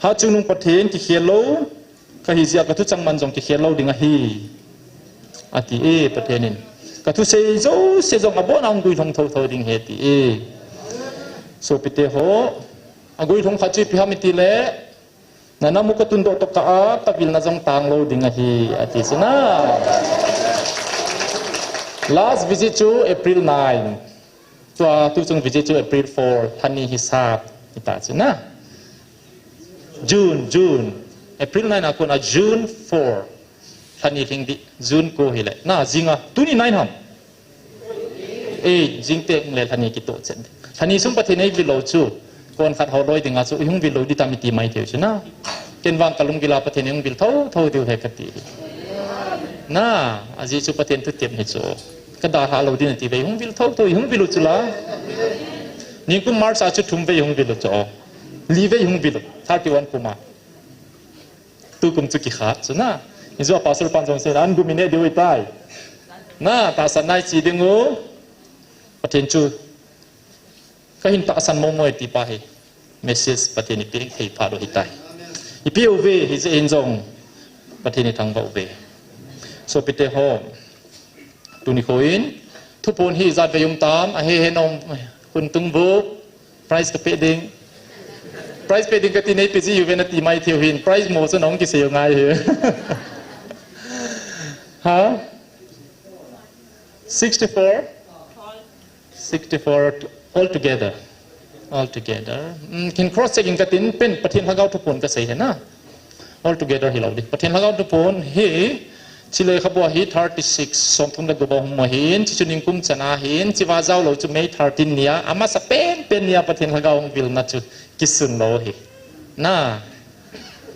Hatchungnung Pathen kikhel lou kahi jeh a, kathuchang man jong kikhel lou ding ahi. Ati e, Pathen in. Kathusei jouse jong abon a hung guilhung thotho ding ahi ati e. Sopite ho. Aguilhung khat chu ipi ham itile, na namu katundoh tokah a, kavilna jong tanglou ding ahi, ati chu na. Last visit chu April nine. Tua, tuchung visit chu April four, lhani hi sap, ita chu na. June, June. April nine a kon a June four. Lhani lhing ding, June ko hile. Na, jinga, tuni nine ham. Ei, jingteng le lhani kitoh chen. Lhani sung Pathen eivil lou chu. Kon khat ho loi dinga chu, ihung vil lou ding tam iti mai thei chu na. Ken vang kalunggil a Pathen ihung vil thotho diu ahi kati. Na, ajeh chu Pathen thutep hi chu. Kadalha lou ding ati ve, ihung vil thotho, ihung vil u chu la. Nikum March a chu thum vei ihung vil u chu. Li vei ihung vil u, thirty-one kum a. Tukum chu kikhat chu na. Ijou a pastor pan jong sei na, an gum in e diu ahitai. Na, tahsan nai chi ding u. Pathen chu. Kahin tahsan momo e ti pa hi. Message Pathen in eipeh thei phat u ahitai. Eipeh uve, hijeh in jong. Pathen ithangvah uve. Sopite ho. Tuni khoi in. Thuphon hi ijat vei um tam, ahe he nom, hun tung bu. Prize kapeh ding. Prize peh ding kati nei pe ji uve nati mai thei u hin. Prize mo chu nahung kisei u ngai hi. Ha? Sixty-four? Sixty-four altogether. Altogether. Mm, kin cross checking katin pen Pathen Lhagao thuphon kasei hi na. Altogether hilou ding. Pathen Lhagao thuphon hi, chule khabua hi thirty-six, somthum le gup a um ahin, chuchu nikum chan ahin, chuva jaolou chu May thirteen nia, amasa penpen nia Pathen Lhagao hung vilna chu kisun lou hi. Na,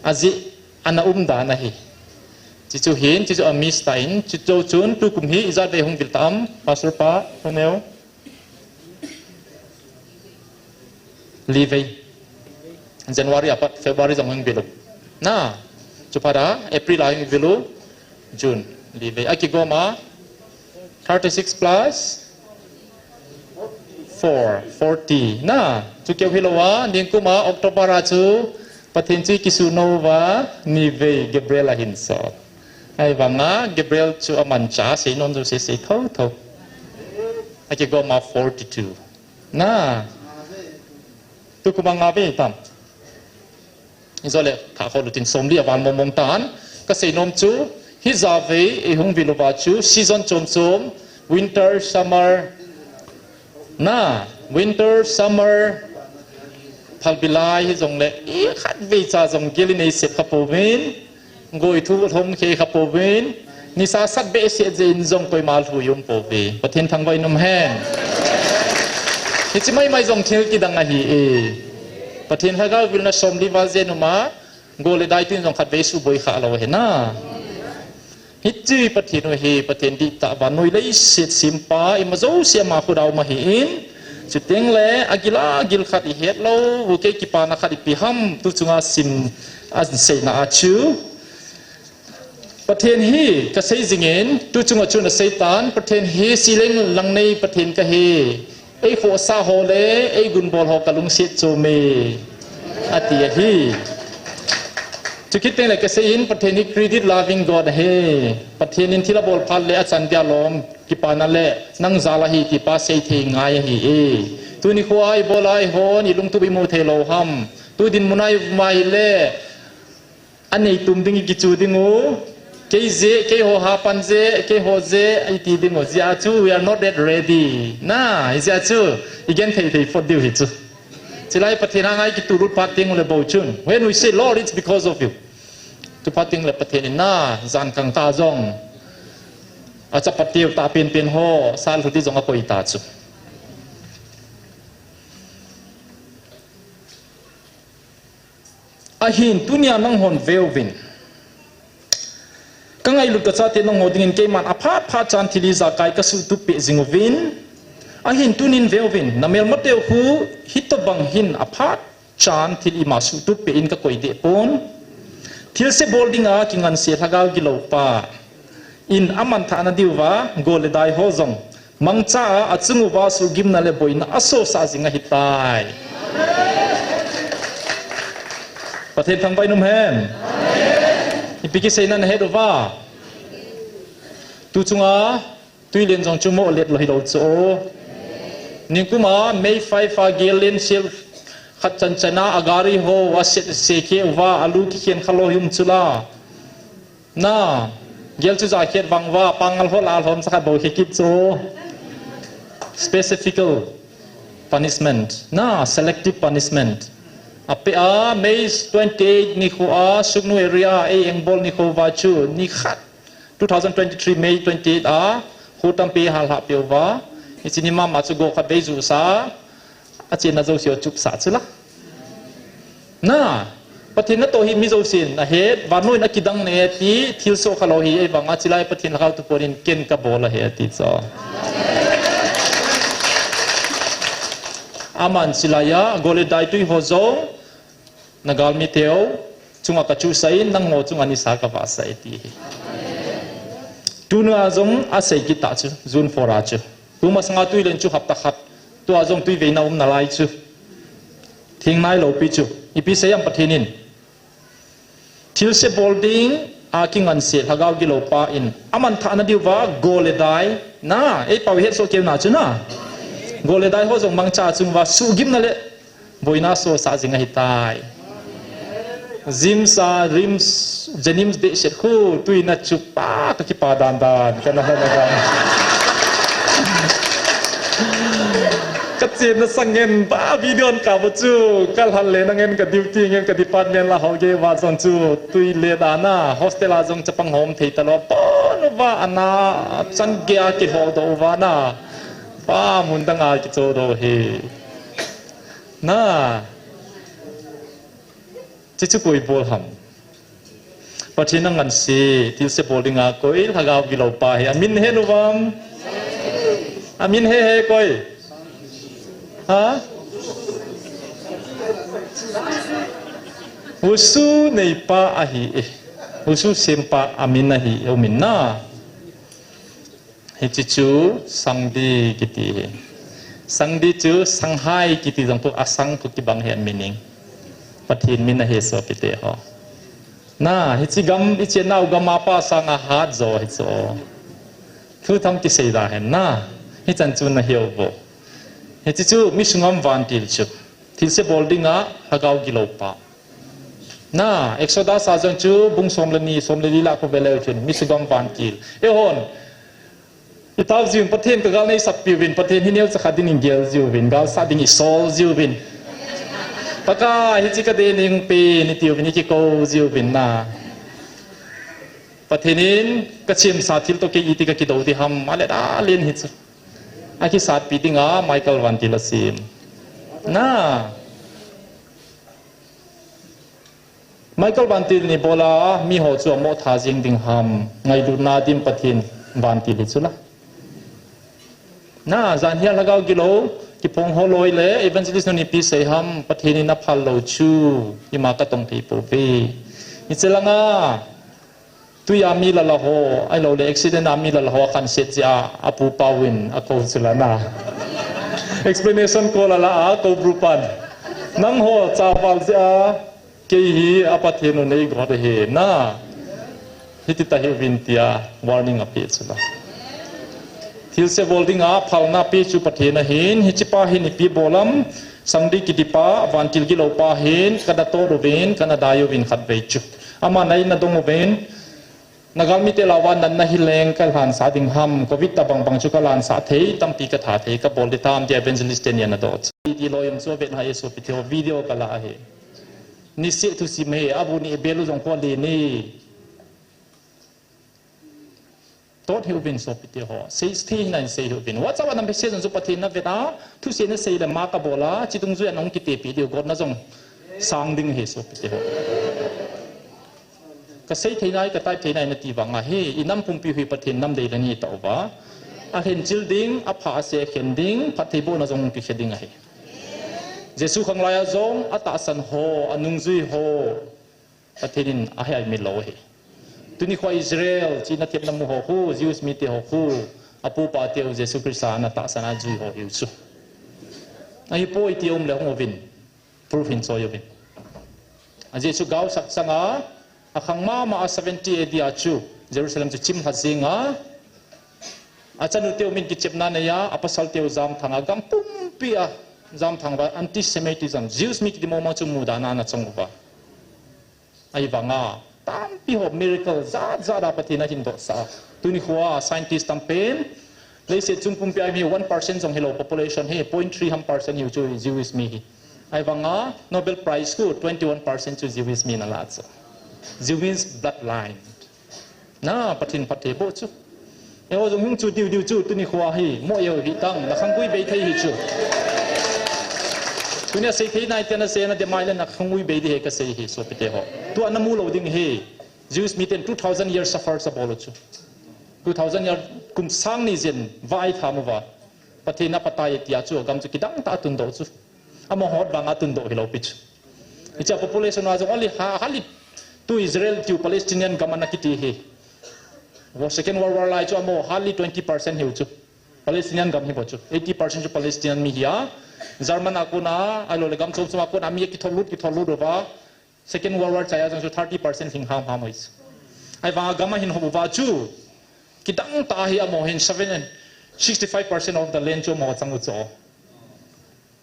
ajeh, ana umdan ahi. Chuchu hin, chuchu a miss tan, chuchu chun, tukum hi, ijat vei hung vil tam, Pastor pa, Toneu. Li vei. January apat February jong hung vil u. Na, chuphat a April a hung vil u. June, li vei. Akigom a thirty-six plus four, forty. Na, chu keu hilou a, nikum a October a chu Pathen chu kisun uva, ni vei Gabriel ahin sot. Ahivanga Gabriel chu amanchah a seinom jouse sei thotho. Akigom a forty-two. Na. Tukum a nga vei tam. Ijole, tha khol utin somli aval mong mong tan. Kasei nom chu, hijat vei, eihung vil uva chu, season chom chom, winter, summer, na, winter, summer, phalbi lai hijongle, ikhat vei cha jong gel in eisep kha pouvin, Goi thu lhom khei kha pouvin, nisa sat behseh jeh in jong koima lhu i um pouve. Pathen thangvah in um hen. Hiche maimai jong thil kidang ahi e. Pathen Lhagao vilna somli val jeh in um a, go le dai tin jong khatvei suboi kha lou ahi na. Hiche Pathen u hi, Pathen dihtah vannoi leiset sempa, ima jouse ama khut a um ahin, chuteng le, agil agil khat ihet lou, u kei kipana khat ipi ham, tu chunga sim, aseina a chu. Pathen hi kasei jingin, tu chunga chun asei tan, Pathen hi sileng lang nei Pathen kahi, eikhohsah ho le, eigunbol ho kalungset chom e, ati ahi. Chukit teng le kasei in, Pathen hi credit loving God ahi. Pathen in thil abol phat le achan dia lom, kipana le, nang jal ahi ti pa sei thei ngai ahi e. Tuni khoa ibol a ihon, ilungtup imu thei lou ham. Tu dinmun a i um a hile, anei tum ding i kichu ding u, kei jeh, keiho hapan jeh, keiho jeh, iti ding u, jeh a chu, we are not yet ready. Na, hijeh a chu, i genthei thei phot diu hi chu. Chulai Pathen a ngai kitulut phat teng u le bou chun. When we say, Lord, it's because of you. Tu phat teng le Pathen in na, jan kang ta jong. Achapa teu ta penpen ho, sal lhu di jong akoi ta chu. Ahin tunia nanghon veuvin. Lut kachate nangho dingin keiman aphat phat chan thil ijakai kasuhtup peh jing uvin. Ahin tunin veuvin, namelmateu khu hitobang hin aphat chan thil ima suhtup peh in kakoi deh pon. Thilse bol dinga kinganse lhagao gilou pa in amanthahna diuva gol le dai ho jong mangcha a achung uva suhgimna le boina asosah jing ahitai. Pathen thangvah in umhen. Ipi kiseina nahet uva? Tu chunga Tuilen jong chu moh let lou hilou chu. Ningkuma May five a gel len sel khat chan chana agari ho aset se khe uva alu kikhen khalou hi um chula. Na, gel chu ja khet vang uva pangal ho la lhom sa khat bou khe kit chu. Specifical punishment. Na, selective punishment. Apeh a May twenty-eight nikho a Sugnu area a ei engbol nikho uva chu nikhat two thousand twenty-three May twenty-eight a, khu tampi hal hah peh uva. Hiche ni mama chu go khat vei jusa, achenna jouse achupsah chula. Na, Pathen natoh hi mi jousen ahet, vannoi in akidang ne ti, thilsoh khalou hi, ahivanga chulai Pathen lhagao tu pon in ken kabol ahi ati chu. Aman chulai a, gol le dai tui ho jong, nagalmi teu chunga kachuhsah in, nangho chunga nisa kavahsah e ti hi. Tuna jong asei kit ta chu, June four a chu. Tumasanga tuilen chu hapta khat. Tua jong tuiveina um nalai chu. Thing nailou pi chu. Ipi sei am Pathen in. Thilse bol dinga kinganse lhagao gilou pa in amanthahna diuva gol le dai. Na, ei pao hetsoh keu na chu na. Gol le dai ho jong mangcha achung uva suhgimna le boina asosah jing ahitai. JNIMS a, RIMS, JNIMS behseh khu, tuina chu pa kakipa dan dan, kana lhon dan. Kachenna sang ngen pa video an kap u chu, kalhan le na ngen ka duty ngen ka department la ho gei uva jong chu, tuilen a na, hostel a jong chapang hom thei talou, pon uva ana, chan gei a kihol doh uva na, pa mun dang a kicho doh hi. Na. Chuchu koi bol ham. Pathen anganse, thilse bol dinga koi, lhagao gilou pa hi. Amin he nu vam. Amin he he koi. Ha? Husu neipa ahi e. Husu sempa amin ahi, umin na. Hiche chu Sangdi kiti hi. Sangdi chu Sanghai kiti jong pu asang khu kibang hi an meaning. Pathen min ahi sopite ho. Na, hiche gam, hiche nau gam a pa sanga hat jo hi chu. Thu thang kisei da hen na. Hichan chu na hiu vo. Hiche chu mi sungam vantil chu. Thilse bol dinga lhagao gilou pa. Na, Exodus a jong chu bung som le ni, som le li la khu veleu chun, mi sugam vantil. Eihon, itao jiuvin Pathen ka gal nei sakpiuvin, Pathen hi neocha khat dingin gel jiuvin, galsat ding isol jiuvin. Pakai, hiche ka dei ning pen, itiuvin, ikikou jiuvin na. Pathen in kachemsa thil toh kei iti kakidou ding ham, ale da len hichu. Akisatpi dinga, Michael vantil asem. Na. Michael vantil ni bola, miho chu amo tha jing ding ham, ngailutna dim Pathen vantil hi chula. Na, jan hia lhagao gilou, kiphong ho loi le, evangelist nu nipi sei ham, Pathen in aphal lou chu, ima katong thei pouve. Hiche langa, tui a mi lala ho, ahilou le accident a mi lala ho akhanset jeh a, apu pa uvin akou chula na. Explanation call ala a, kou bru pan. Nangho chaval jeh a, kei hi a Pathen u neigot ahi na. Hiti ta hiuvin tia warning apeh chula. Thilse bol dinga phalna pe chu Pathen ahin, hiche pa hin ipi bol am, Sangdi kiti pa, vantil gilou pa hin, kana tot uvin, kana dai uvin khatvei chu. Ama nei na dong uvin, Nagalmi te lou va natna hileng kalhansah ding ham, covid tabang bang chu kalhansah thei, tampi katha thei, kabol ding tam ti evangelist teni ana doh. Ti loi um chu vetna e sopite ho video kala ahi. Niseh thusim ahi, abu ni belu jong kho le ni. Tot hiuvin sopite ho. Sei thei hina sei hiuvin. WhatsApp a na message jong chu Pathen na vet a, thusei na sei le ma kabol a, chidungjuia nahung kitepi diu gotna jong sang ding ahi sopite ho. Ka sei thei nai, ka type thei nai nati vang ahi, i nam pumpi hi Pathen nam dei le ni tauva. A khen chil ding, a pha a se khen ding, phattheibohna jong kikhen ding ahi. Jesu khanglai a jong, a tahsan ho, a nungjui ho, Pathen in a hei mi lo hi. Tuni kho Israel, chi na thiam na mu ho khu, Jewish mi te ho khu, a pupa teu Jesu Christa na tahsan a jui ho hiu chu. Ahi poi ti um le hung uvin. Proof hin soi uvin. A Jesu gau sak sanga, a khang mama a seventy A D a chu, Jerusalem chu chim lha zinga, a chanu teu min kichepna nei a, a pasal teu jam thanga, gam pumpi a jam thang va anti-Semitism, Jews mi kiti mama chu mudana na chang uva. Ahi vanga, tampi ho miracle, jat jat a Pathen a hin doh sa. Tuni khua, scientist tam pen, leiset chung pumpi a mi one percent jong hi lo population hi, point three ham percent hi chu Jewish mi hi. Ahi vanga, Nobel Prize khu twenty one percent chu Jewish mi na la chu. Jewish bloodline. Na, Pathen phattheiboh chu. Eiho jong hung chu diu diu chu, tuni khua hi, mo eiho hi tang, na khang gui bei thei hi chu. Tuni a sei thei nai te na sei na de mai le na khang gui bei di he ka sei hi, sopite ho. Tu ana mu lo ding hi, Jewish mi ten two thousand years suffer sa bol chu. Two thousand year kum sang ni jen, vai tha mu va. Pathen a patai tia chu, gam chu kidang ta tun do chu. Ama hot vang a tun do hi lo pi chu. Hicha population a jong only ha, hali tu Israel tiu Palestinian gam ana kiti hi. Wo Second World War lai chu amo hardly twenty percent hiu chu. Palestinian gam hi bo chu. Eighty percent chu Palestinian mi hi a. German a kona, a lo le gam chom chom a kona mi kithol lut, kithol lut uva. Second World War chai a jong chu thirty percent hing ham ham hois. Ahi vanga gam a hin hop uva chu. Kidang ta hi amo hin seven, sixty five percent of the land chu amo chang u chu.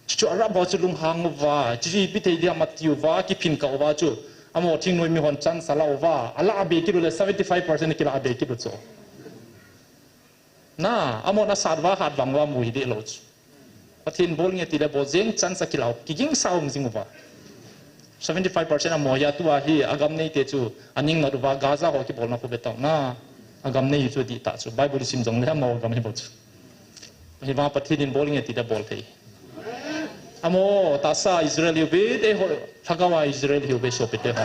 Chu Arab ho chu lunghang uva, chu ipi thei dia mati uva, kiphin ka uva chu. Amo thingnoi mi hon chance a la uva, a la be kit u le seventy five percent kila be kit u chu. Na, amo na sat uva hat vang uva mu hi de lo chu. Pathen bol nge ti le bol jeng chance a kila u, kiging sa um jing uva. Seventy five percent amo ya tu a hi, a gam nei te chu, a ning ngat uva, Gaza ho kibolna khu be tau na. A gam nei chu di ta chu, Bible sim jong le amo gam hi bo chu. Hi vang Pathen in bol nge ti da bol thei. Amo, tahsa Israel hiu be, te ho, lhagao a Israel hiu be sopite ho.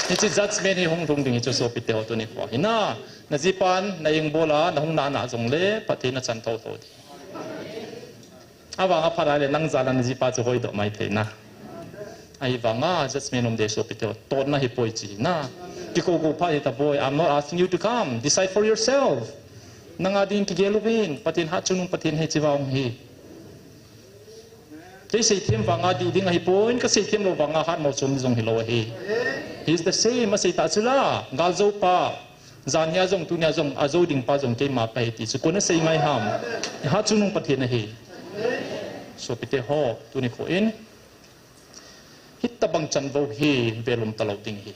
Hiche judgment hi hung lhung ding hi chu sopite ho tuni kho. Hi na, na jipan, na eng bola, na hung na na jong le, Pathen na chan tho tho di. Avang a phat a le nang jal a na jipa chu hoi doh mai thei na. Ahi vanga judgment um de sopite ho. Totna hi poi chi na. Kiko ko phat hi ta poi. I'm not asking you to come. Decide for yourself. Nang a ding kigel uvin. Pathen hat chungnung Pathen hi chi vang hi. Kei seithem vanga di ding ahi poi. Ka seithem lou vanga hat mo chom jong hi lou ahi. He is the same. A sei ta chu la. Gal jo pa. Jan hia jong, tunia jong, a jo ding pa jong keima pa hi ti chu, kona sei ngai ham. Hat chungnung Pathen ahi. Sopite ho, tuni kho in. Hitabang chanvo hi, velum talou ding hi.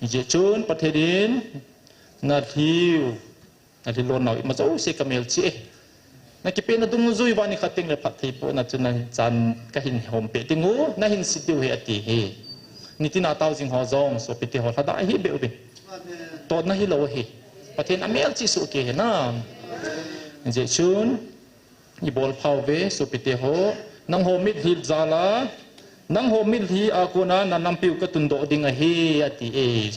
Hijeh chun Pathen in, na lhiu, na lhilon nau, ima jouse ka mel chi e. Na kipe na dungjui uva ni khat teng le phattheibohna chu na chan ka hin hom pe ding u, na hin sit diu hi ati hi. Nitin a tao jing ho jong, sopite ho lhada hi be uvin. Totna hi lou hi. Pathen a mel chi su ke hi na. Jeh chun, i bol phau ve, sopite ho. Nang ho mitlhi jal a, nang ho mitlhi a kona na nampiu ka tundoh ding ahi, ati e.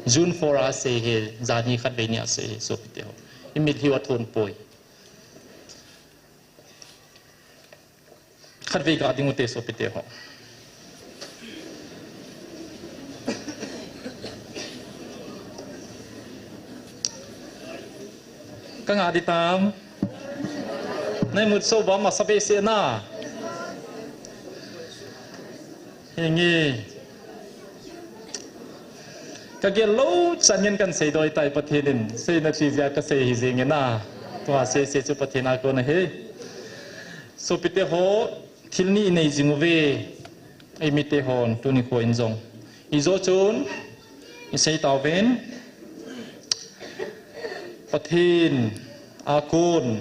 June four a sei hi, jan hi khat vei ni a sei hi, sopite ho. I mitlhi u a thon poi. Khatvei ga ding u te sopite ho. Ka nga di tam. Nai mut so ba ma sa be se na. Hingi. Ka gel lou chan ngen kan sei doi tai Pathen in. Sei na chi jia ka sei hi jing e na. Tua sei sei chu Pathen a kona hi. Sopite ho, thil ni i nei jing uve, eimite hon, tuni kho in jong. Ijo chun, i sei tauvin, Pathen a kon,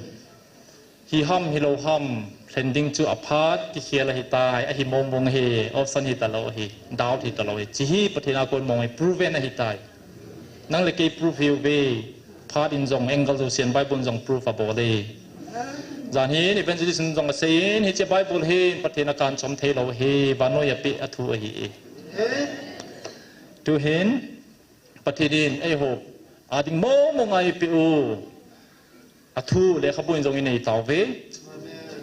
hi ham, hi lou ham, lhen ding chu aphat, kikhel ahitai, ahi mong mong hi, option hi talou hi, doubt hi talou hi. Chi hi Pathen a kon mong hi, proven ahitai. Nang le kei proof hi uve, phat in jong, angle jousen Bible in jong proof abol e. Jan hin evangelist in jong asei in, hiche Bible hi Pathen a kan chom thei lou hi, vannoi a pe a thu ahi e. Tuhin, Pathen in eiho ading mong mong a eipeh u, athu lekhabu in jong inei tauve.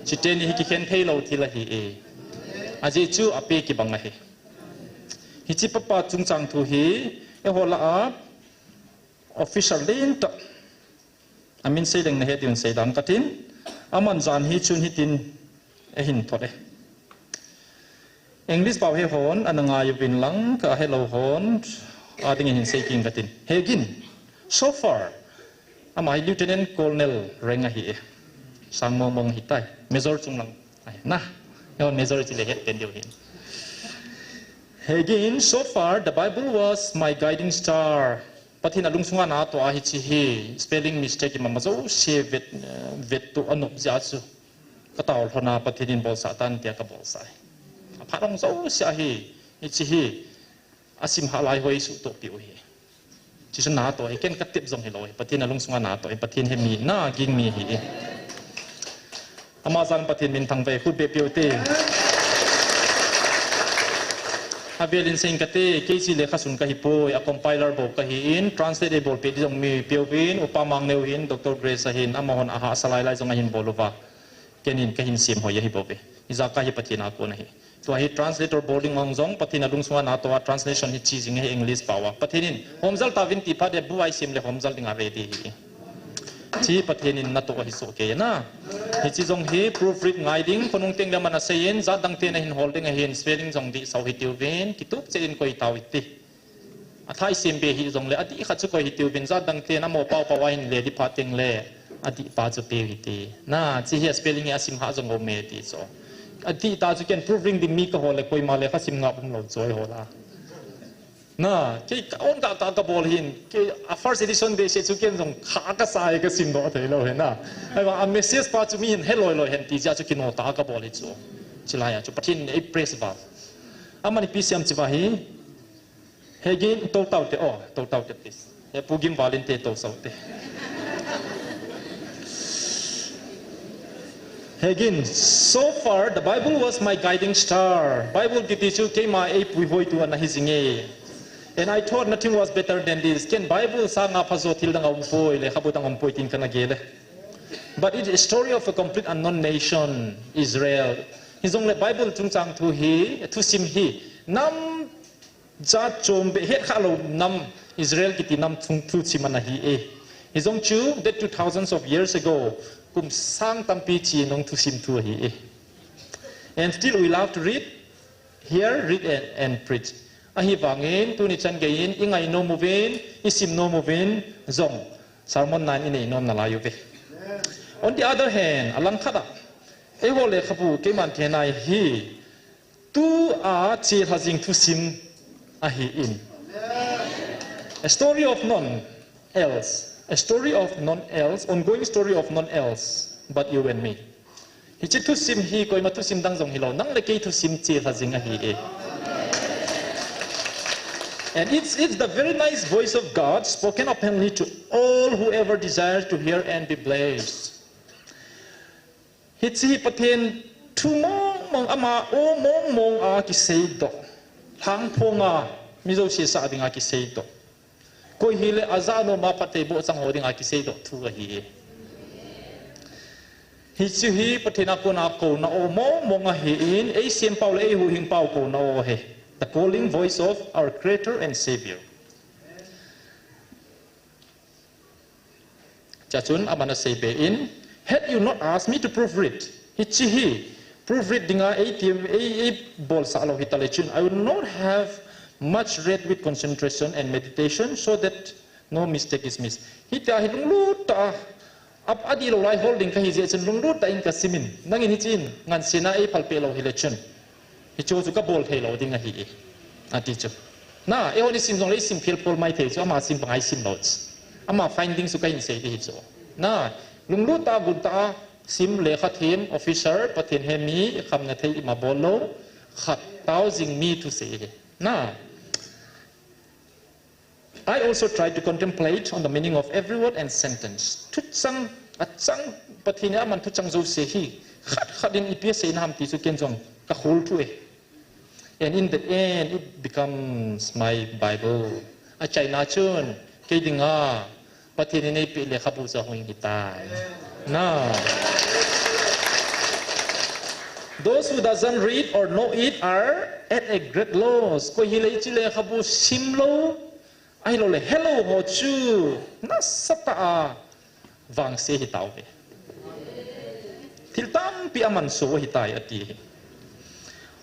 Chuteni hi kikhen thei lou thil ahi e. Ajeh chu ape kibang ahi. Hiche papa chungchang thu hi eiho lah a official lentah amin sei leng nahet diuvin seidan katin, aman jan hi chun hitin ahin thot e. English pao he hon ana ngai uvin lang, ka helou hon ading in hin sei kit katin. Hegin, so far, ama hi Lieutenant Colonel rank ahi e. Sang mong mong ahitai. Major chung lang ahi na. He hon major chule het pen diu hin. Hegin, so far, the Bible was my guiding star. Pathen a lungsunga natoh a hiche hi, spelling mistake ima ma jouse vet, eh, vet to anop jeh a chu. Ka tao lhona Pathen in bolsah tan tia ka bolsah e. Aphat hong jouse a hi, hiche hi, asim hah lai ho eisuhtoh peh u hi. Chuche chu natoh hi, ken ka tep jong hilou hi, Pathen a lungsunga natoh hi, Pathen he mi, na ging mi ahi e. Ama jal Pathen min thangvah e, khut beh peh u te. Avel in sei ing kate, kei chu lekha sun kahi poi, a compiler bou kahi in, translate eibolpeh ding jong mi peuvin, Upa Mangneo hin, Doctor Grace ahin, amahon ahahsa lai lai jong ahin bol uva. Ken in kahin sem hoi ahi bouve. Ijakai hi Pathen a kon ahi. Tua hi translator bol ding hung jong, Pathen a lungsunga natoh a translation hi che jing ahi English pao a. Pathen in, homjal tauvin ti phat e, bu a eisem le homjal ding a ready ahi. Hiche Pathen in natoh ahi soh kei na. Hiche jong hi proofread ngai ding, khonung teng le aman asei in, jat dang ten ahin hol ding ahin, spelling jong dih sau hitiuvin, kitup cheh in koi tau hite. Athah eisem be hih jongle, adih khat chu koi hitiuvin, jat dang ten amaho pao pao a ahin le dih phat teng le, adih pa chu peu hite. Na, hiche hi a spelling hi asim hah jong um e ti chu. Adih ta chu ken proofread ding mi kahol le, koima lekha sim ngap umlou chu eiho lah a. Na, kei ka on ka, ka, kabol hin, kei a first edition behseh chu ken jong kha kasa e, kasim doh thei lou hi na. Ahivang a message pa chu mi hin he loi loi hen ti jeh a chu kino tah a kabol hi chu. Chulai a chu Pathen in ei praise val. Aman ipi asei em ti va hi. Hegin, to tau te, oh, to tau te, please. He Pu Gim Valin te to sau te. Hegin, so far, the Bible was my guiding star. Bible kiti chu keima eipuihoitu ana hi jing e. And I thought nothing was better than this. Ken Bible sanga phajo thil dang aumpoi, lekhabu dang aumpoi tin kana gel e. But it's a story of a complete unknown nation, Israel. Hijongle Bible chungchang thu hi, thusim hi, nam jat chom beh het kha lou nam Israel kiti nam chung thusim ana hi e. Hijong chu, that two thousands of years ago, kum sang tampi chi nung thusim thu ahi e. And still we love to read, hear, read and, and preach. Ahivangin, tuni chan geiyin, ingai nom uvin, isim nom uvin, jong, sermon nine inei nom nalai uve. On the other hand, alangkhat a, eiho lekhabu, keiman kihei nai hi, Tua chelha jing thusim ahi in. A story of none else. A story of none else, ongoing story of none else, but you and me. Hiche thusim hi koima thusim dang jong hilou, nang le kei thusim chelha jing ahi e. And it's, it's the very nice voice of God spoken openly to all whoever desires to hear and be blessed. Hiche hi Pathen thu mong mong, ama o mong mong a kiseidoh. Lhangphong a, mi jouse sah dinga kiseidoh. Koi hile ajah nom a phatthei boh chang ho dinga kiseidoh thu ahi e. Hiche hi Pathen a kona kouna o mong mong ahi in, eisempau le eihuhhingpau kouna o ahi. The calling voice of our Creator and Savior. Chachun aman asei be in, had you not asked me to proofread, hiche hi proofread dinga ei ti, ei, eibolsah lou hita le chun, I would not have much read with concentration and meditation so that no mistake is missed. Hitia hi lunglut tah a, ap, adih lou lai hol ding kahi jeh chun lunglut tah in kasim in, nangin hiche in ngansena eiphal peh lou hile chun. Hichu chu kabol thei lou ding ahi e, ati chu. Na, eihon isim jongle isim phel phol mai thei chu, ama sim banga isim lou chu. Ama finding chu kahin sei ding hi chu. Na, lunglut tah a, gun tah a, sim lekha them, officer, Pathen he mi, ikhamna thei ima bol lou, khat tao jing mi thusei hi. Na, I also try to contemplate on the meaning of every word and sentence. Thuchang, achang, Pathen in aman thuchang jouse hi, khat khat in ipi asei na ham ti chu ken jong kakhol thu e. And in the end, it becomes my Bible. Achaina chun, kei dinga, Pathen in eipeh lekhabu chu ahung hitai. Na. Those who doesn't read or know it are at a great loss. Koi hile hiche lekhabu simlou, ahilouleh helou ho chu nasatah a vangse hitauve. Thil tampi amansuh u ahitai ati hi.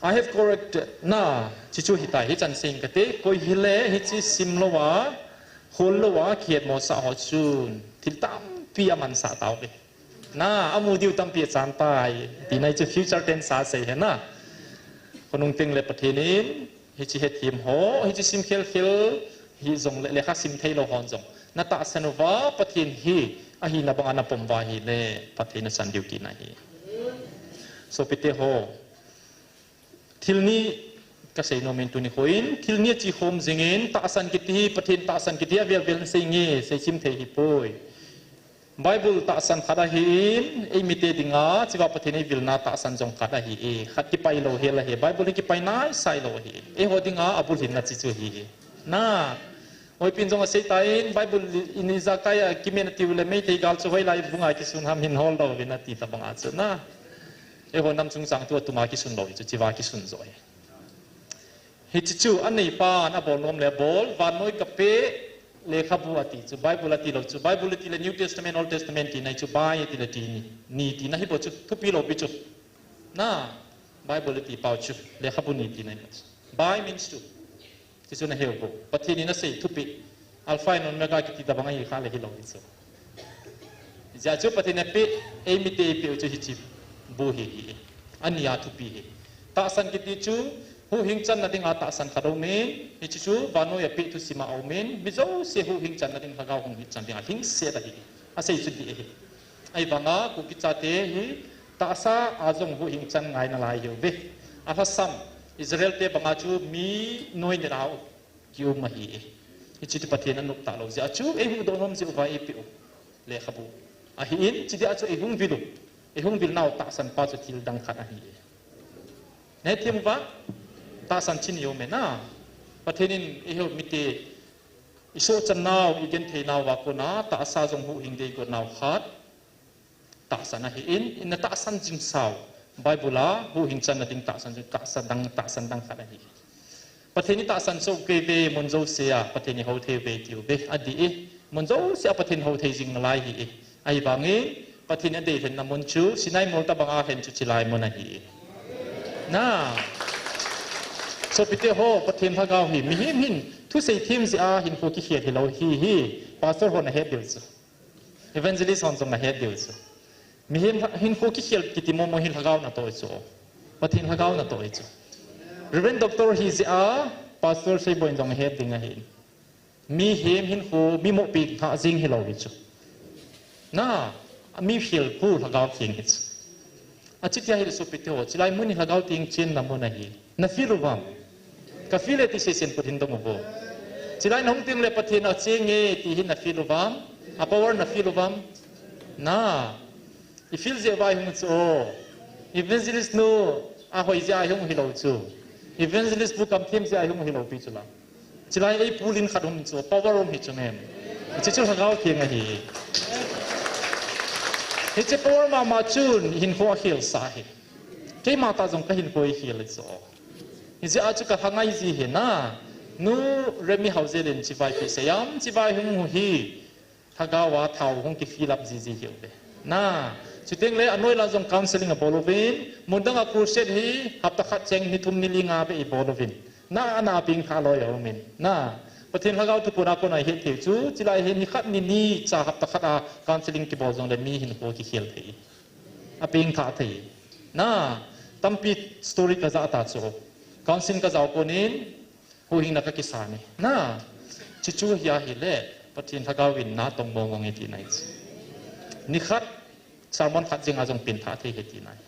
I have corrected, na, hichu hitai, hichan seiyin kate, koi hile hiche simlouva, hollouva, kihetmosah ho chun thil tampi amansah tauve. Na, amu diu tampi achan tai, tina hichu future tense a sei ahi na. Khonung tengle Pathen in, hiche hethem ho, hiche sim khelkhel, hijongle lekha sim theilou hon jong, natahsan uva Pathen hi ahina banga napom uva ahile, Pathen in asan diu tina ahi. Sopite ho, thil ni kasei nomin tuni khoin, thil ni achikhom jingin, tahsan kiti hi, Pathen tahsan kiti hi avel vel in seinge, seisim thei hipoi. Bible tahsan khat ahin, eimite dinga, hichea Pathen eivilna tahsan jong khat ahi e, khat kipailou hel ahi, Bible hi kipai naisai lou ahi. Eiho dinga abulhinna hichu ahi. Na, Hoipin jong aseitan, Bible in ijat a kimen atiu le Meitei gal chu hoilai vunga kisun ham hin holdoh uvin ati tabanga chu na. Eiho nam chungchang thu atunga kisun lou hichu, hichea kisun joh ahi. Hiche chu aneipan abol nom le abol, vannoi kapeh lekhabu ati chu, Bible atilou chu, Bible atile New Testament, Old Testament tina hichu, bai atile ti ni, ni tina hibou chu, thupi loupi chu. Na, Bible ati pau chu, lekhabu ni tina hibou chu. Bai means chu. Hichu nahe uvem? Pathen in asei thupeh. Alpha and Omega kiti tabang ahi kha le hilou hichu. Hijeh chun Pathen in apeh, eimite eipeh u chu hiche bu hi ahi. Ania thupi hi. Tahsan kiti chu, huhhing channa dinga tahsan khat aumin, hiche chu vannoiya apeh thusim a aumin, mi jouse huhhing channa ding lhagao huhhing channa dinga lhingset ahi. Asei chu dih ahi. Ahivanga Kuki chate hi tahsa a jong huhhing chan ngai nalai ahiuve. Alhasam, Israel te banga chu mi noineh a kium ahi. Hiche chu Pathen in anop talou jeh a chu eihuhdoh nom jeh uva eipeh u lekhabu ahin, hiche dia chu eihung vil u, eihung vil nau tahsan pa chu thil dang khat ahi. Nahethem uvam? Tahsan chini aume na. Pathen in eiho mite isohchan nau, igenthei nauva kona tahsa jong huhhing ding agot nau khat tahsan ahin, ina tahsan jing sau, Bible a huhhing channa ding tahsan jing, tahsan dang, tahsan dang khat ahi. Pathen in tahsan soh kei uve, mun jouse a Pathen in hou thei uve tiu ve, adih e. Mun jouse a Pathen hou thei jing nalai ahi e. Ahivangin Pathen in adeilhenna mun chu Sinai mol tabanga lhen chu chilai mun ahi e. Na. Sopite ho, Pathen lhagao hi mihem hin thusei them jeh a hinkho kikhel hilou ahi, pastor hon ahet diu chu. Evangelist hon jong ahet diu chu. Mihem hinkho kikhel kiti momo hi lhagao natoh ahi chu. Pathen lhagao natoh ahi chu. Reverend Doctor hijeh a Pastor Seiboi in jong ahet ding ahi. Mihem hinkho mi mohpeh thah jing hilou ahi chu. Na, mi khel khu Lhagao Theng ahi chu. Achuti ahile sopite ho, chulai mun hi Lhagao Theng chenna mun ahi. Na feel uvam? Ka feel e ti sesen put hin dong uvo. Chulai nahung teng le Pathen acheng e ti hi na feel uvam? A power na feel uvam? Na. I feel jeh uva i hung chu. Evangelist nu ahoi jeh a i hung hilou chu. Evangelist pu kamthem jeh a i hung hilou pi chu la. Chulai ei pulin khat um chu, power um hi chu mem. Hiche chu Lhagao Theng ahi. Hiche power mama chun hinkho akhel sah ahi. Keima tah jong ka hinkho akhel ahi chu. Hijeh a chu ka lhangai ji ahi na. Nu Remi Haojel in chibai pi seiam, chibai hung hi. Lhagao a thao hung ki fill up jiji hiu ve. Na, chuteng le anoi la jong counseling abol uvin, mun dang a crusade hi hapta khat cheng ni thum ni li nga ve i bol uvin. Na, ana pengthah loi a umin. Na, Pathen Lhagao thuphon a kona i het thei chu, chulai hi ni khat ni ni cha hapta khat a counseling kibol jong le mi hinkho kikhel thei. Apengthah thei. Na, tampi story ka ja ta chu. Counseling ka jao konin, Huhhingna ka kisan e. Na, chuchu hi ahile, Pathen Lhagao in na tong mong mong e tina ahi chu. Ni khat, sermon khat jeng a jong pengthah thei ahi tina ahi.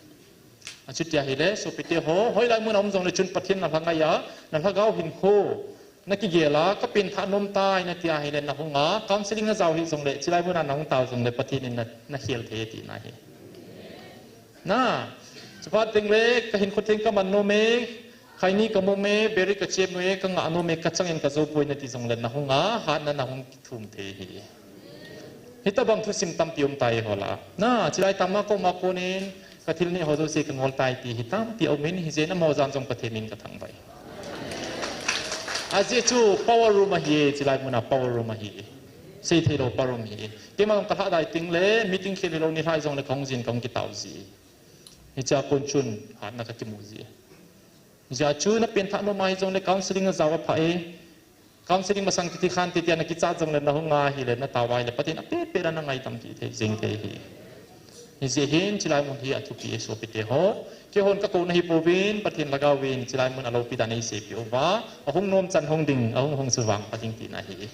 Achuti ahile, sopite ho, hoilai mun a um jong le chun Pathen na lhangai a, na lhagao hinkho, na kigel a, ka pengthah nom tai, na ti ahile, na hung a, counseling na jao hih jong le, chulai mun a na hung tao jong le, Pathen in na, na khel thei tina ahi. Na, chuphat teng le, ka hinkho theng ka man nom e, Khaini kamu me, beri kachem me, kangah nom me, kachang in kajou poi nati jongle nahung a, hatna nahung kithum thei hi. Hitabang thusim tampi um tai hola. Na, chilai tama koma konin, kathil neh ho jouse kangol tai ti hi tampi aum in, hijeh in amaho jan jong Pathen min kathangvah e. Ajeh chu power room ahi e, chilai muna power room ahi e. Seithei lou power room ahi e. Keima jong kalhah dai tengle, meeting khel hilou nilhah jongle kahung jin kahung kitao ji e. Hichea kon chun, hatna kakimu ji e. Hijeh chun napenthah nom ahi jongle counselling ajao aphah e. Counselling masang kiti khante tia nakichat jongle nahung a hile natao a hile Pathen in apeh peh a nangaidam kit thei jeng thei hi. Hijeh hin chilai mun hi athupi e sopite ho. Keihon kakou nahi pouvin Pathen Lhagao vin chilai mun aloupi dan eiseipeh uva. Ahung nom chan hung ding, ahung hung chu vangpha ding tina ahi.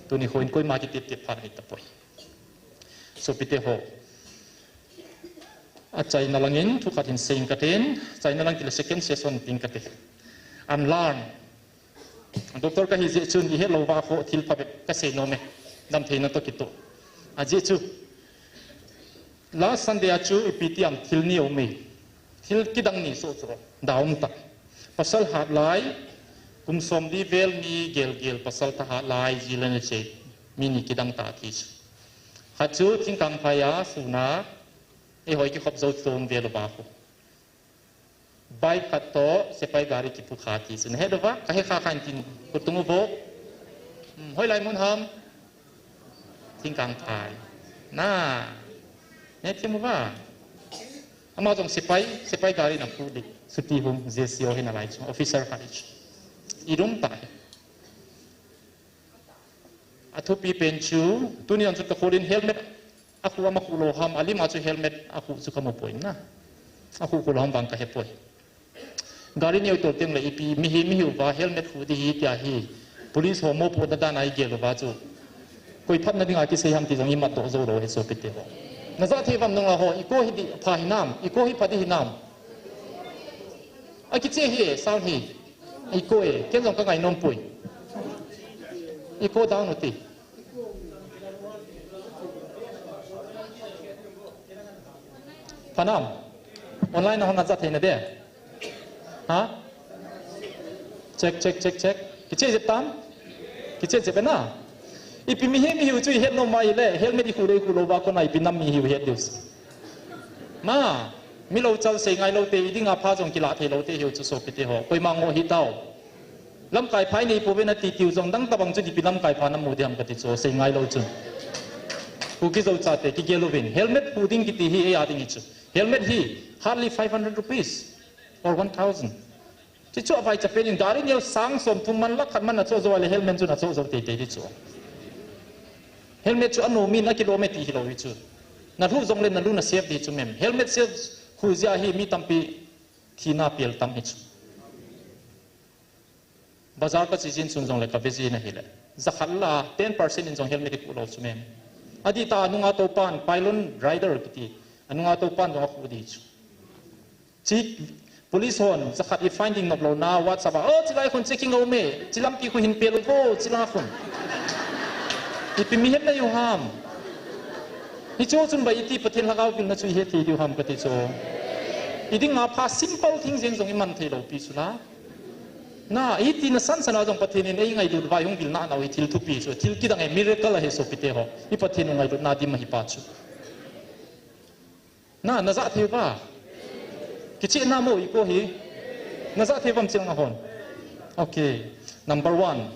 Tuni hin koima kitep tep pha nahi tapoi. Sopite ho. Achaina langin thukhat hin seiyin katin, achaina lang tile second session tin kati. Unlearn. Doctor kahi jeh chun ihet louva ho thil phabep kasei nom e. Damtheina toh kitoh. Ajeh chu. Last Sunday a chu ipi ti ham thil ni aum e. Thil kidang ni soh chu. Daum tah. Pasal hat lai. Kum somli vel mi gel gel pasal thahat lai ji le na che. Mi ni kidang tah ti chu. Khat chu Thingkangphai a suna, eihoi kikhop jou chom vel uva khu. Bike khat toh, sepai gari kipukha ti chu. Nahet uva, kahe kha khan tin, khutung uvo. Hmm, hoilai mun ham? Thingkangphai. Na, nethim uva. Ama jong sepai, sepai gari na phu di. Chuti hung, J C O hi nalai chu, officer khat hi chu. Idum tah hi. Athupi pen chu, tuni jong chu kakhol in helmet akhu ama khu lou ham, alima chu helmet akhu chu kamu poi na. Akhu khu lou ham vang kahepoi. Gari neo tol tengle ipi, mihem ihiuva, helmet khu di hi tia hi. Police ho mopohna dan a igel uva chu. Koi phatna dinga kisei ham ti jong imat doh jou lou hi sopite ho. Najah thei uvam nunga ho, iko hi di pha hinam, iko hi pha di hinam. Akiche hi e, sound hi. Iko e, ken jong kangai nom poi. Iko down uti. Phanam. Online na hon najah thei nade. Ha? Check, check, check, check. Kiche jep tam? Kiche jep na? Ipi mihem ihiu chu ihet nom mai le, helmet ikhu le ikhu louva kona ipi nam mi ihiu het diu. Ma, mi louchal sei ngai lou te, idinga pha jong kilah thei lou te ihiu chu sopite ho. Koima ngoh hih tao. Lamkai pha inei pouve nati tiu jong dang tabang chu ipi lamkai pha namu diham kati chu, sei ngai lou chun. Kuki Zo chate, kigel uvin. Helmet khu ding kiti hi, eia ding hi chu. Helmet hi, hardly five hundred rupees or one thousand. Chuchu avaicha pen in gari neo sang somthum man lakh khat man nacho jou le helmet chu nacho jou teitei di chu. Helmet chu anom in akilom e ti hilou hi chu. Nalu jongle nalu na save di chu mem. Helmet save khu jeh a hi mi tampi thina pel tam hi chu. Bazar kache jin chun jongle kave jin ahile. Jakhat la ten percent in jong helmet ikhu lou chu mem. Adih tah a anunga toupan pylon rider kiti. Anunga toupan jong akhu di chu. Chi police hon jakhat i fine ding nop louna WhatsApp a, "Oh, chilai khun checking aume, chi lampi khu hin pel uvo, chilai khun." Ipi mihem nahiu ham. Hichu chun bai iti Pathen Lhagao vilna chu ihet thei diu ham kati chu. Idinga pha simple thing jeng jong iman thei lou pi chu la. Na, iti nasan san a jong Pathen in eingailut uva eihung vilna nau hi thil thupi chu, thil kidang e, miracle ahi sopite ho. I Pathen u ngailutna dim ahi pa chu. Na, najah thei uva. Kicheh na mo iko hi. Najah thei uvam chilanga hon. Okay. Number one.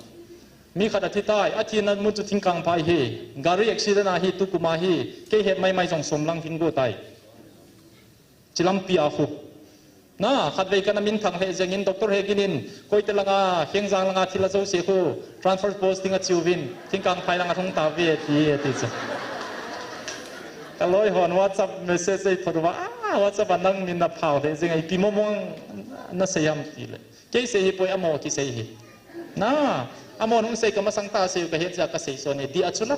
Mi khat athi tai, athina mun chu Thingkangphai hi. Gari accident ahi, tukum ahi. Kei het maimai jong som lang hin go tai. Chi lampi a khu. Na, khatvei kana minthang lheh jengin, Doctor Hegin in, Koite langa, Khengjang langa thil ajouse khu, transfer posting achiuvin, Thingkangphai langa lhung tauve, ati, ati chu. Kaloi hon WhatsApp message eithot uva, ah, WhatsApp a nang min naphao lheh jeng, ipi mong mong nasei ham tile. Kei sei hipoi, amaho kisei hi. Na, amahon hung sei kamasang tah a sei u kahet jeh a kasei son e, dia chu la.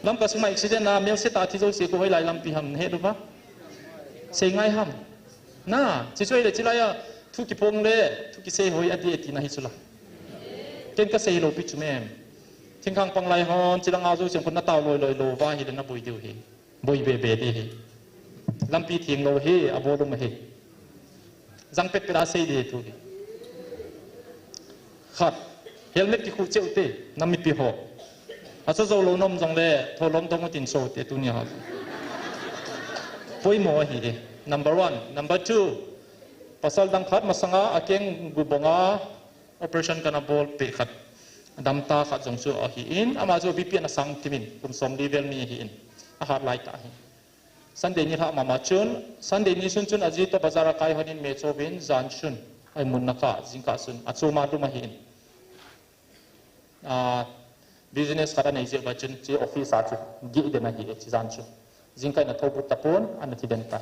Lamka sunga accident a, melse tah a thi jouse khu hoilai lampi ham nahet uva. Sei ngai ham. Na, chi chu ahile chilai a, thu kiphong le, thu kisei hoi adih e tina hi chu la. Ken kasei lou pi chu mem. Thingkang pang lai hon, chilanga jouse khu natao loi loi lou uva hile naboi diu hi. Boi be be di hi. Lampi theng lou hi, abolum hi. Jang pet pet a sei di thu hi. Khat, helmet kikhu cheu te, nam mipi ho. Acha jou lou nom jong le, tholom dong utin so te tunia ha. Poimo ahi e. Number one. Number two, pasal dang khat masanga akeng gubonga operation kana bol pe khat. Damta khat jong chu ahi in, ama chu B P ana sang timin, kum som li vel mi ahi in. Ahat lai ta ahi. Sunday ni lha mama chun, Sunday ni sun chun aji to bazar a kai honin me chovin, jan chun, ai mun na ka, jing ka sun, achoma dum ahi in. Ah, business khat anei jeh ba chun, chi office a chu, gi den ahi e, chi jan chu. Jing kai na thobut tapon, ana thi den ta.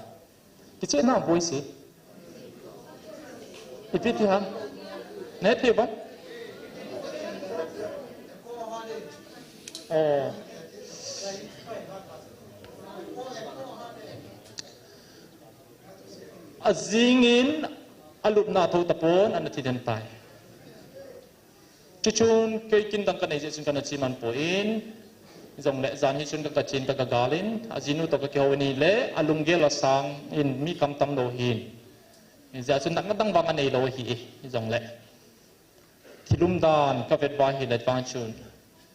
Kiche na boi si. Ipi ti ham? Ne thi ba? Oh. Ajingin alupna tho tapon ana thi den tai. Chuchun kei kin dang kanei jeh chun kana chi man poi in. Jong le jan hi chun ka kachin ka gagal in. Ajinu to kakihou in le alunggel asang in mi kam tam lou hin. Jeh chun nak na dang vang anei lou hi. Jong le. Thilum dan ka vet ba hi le vang chun.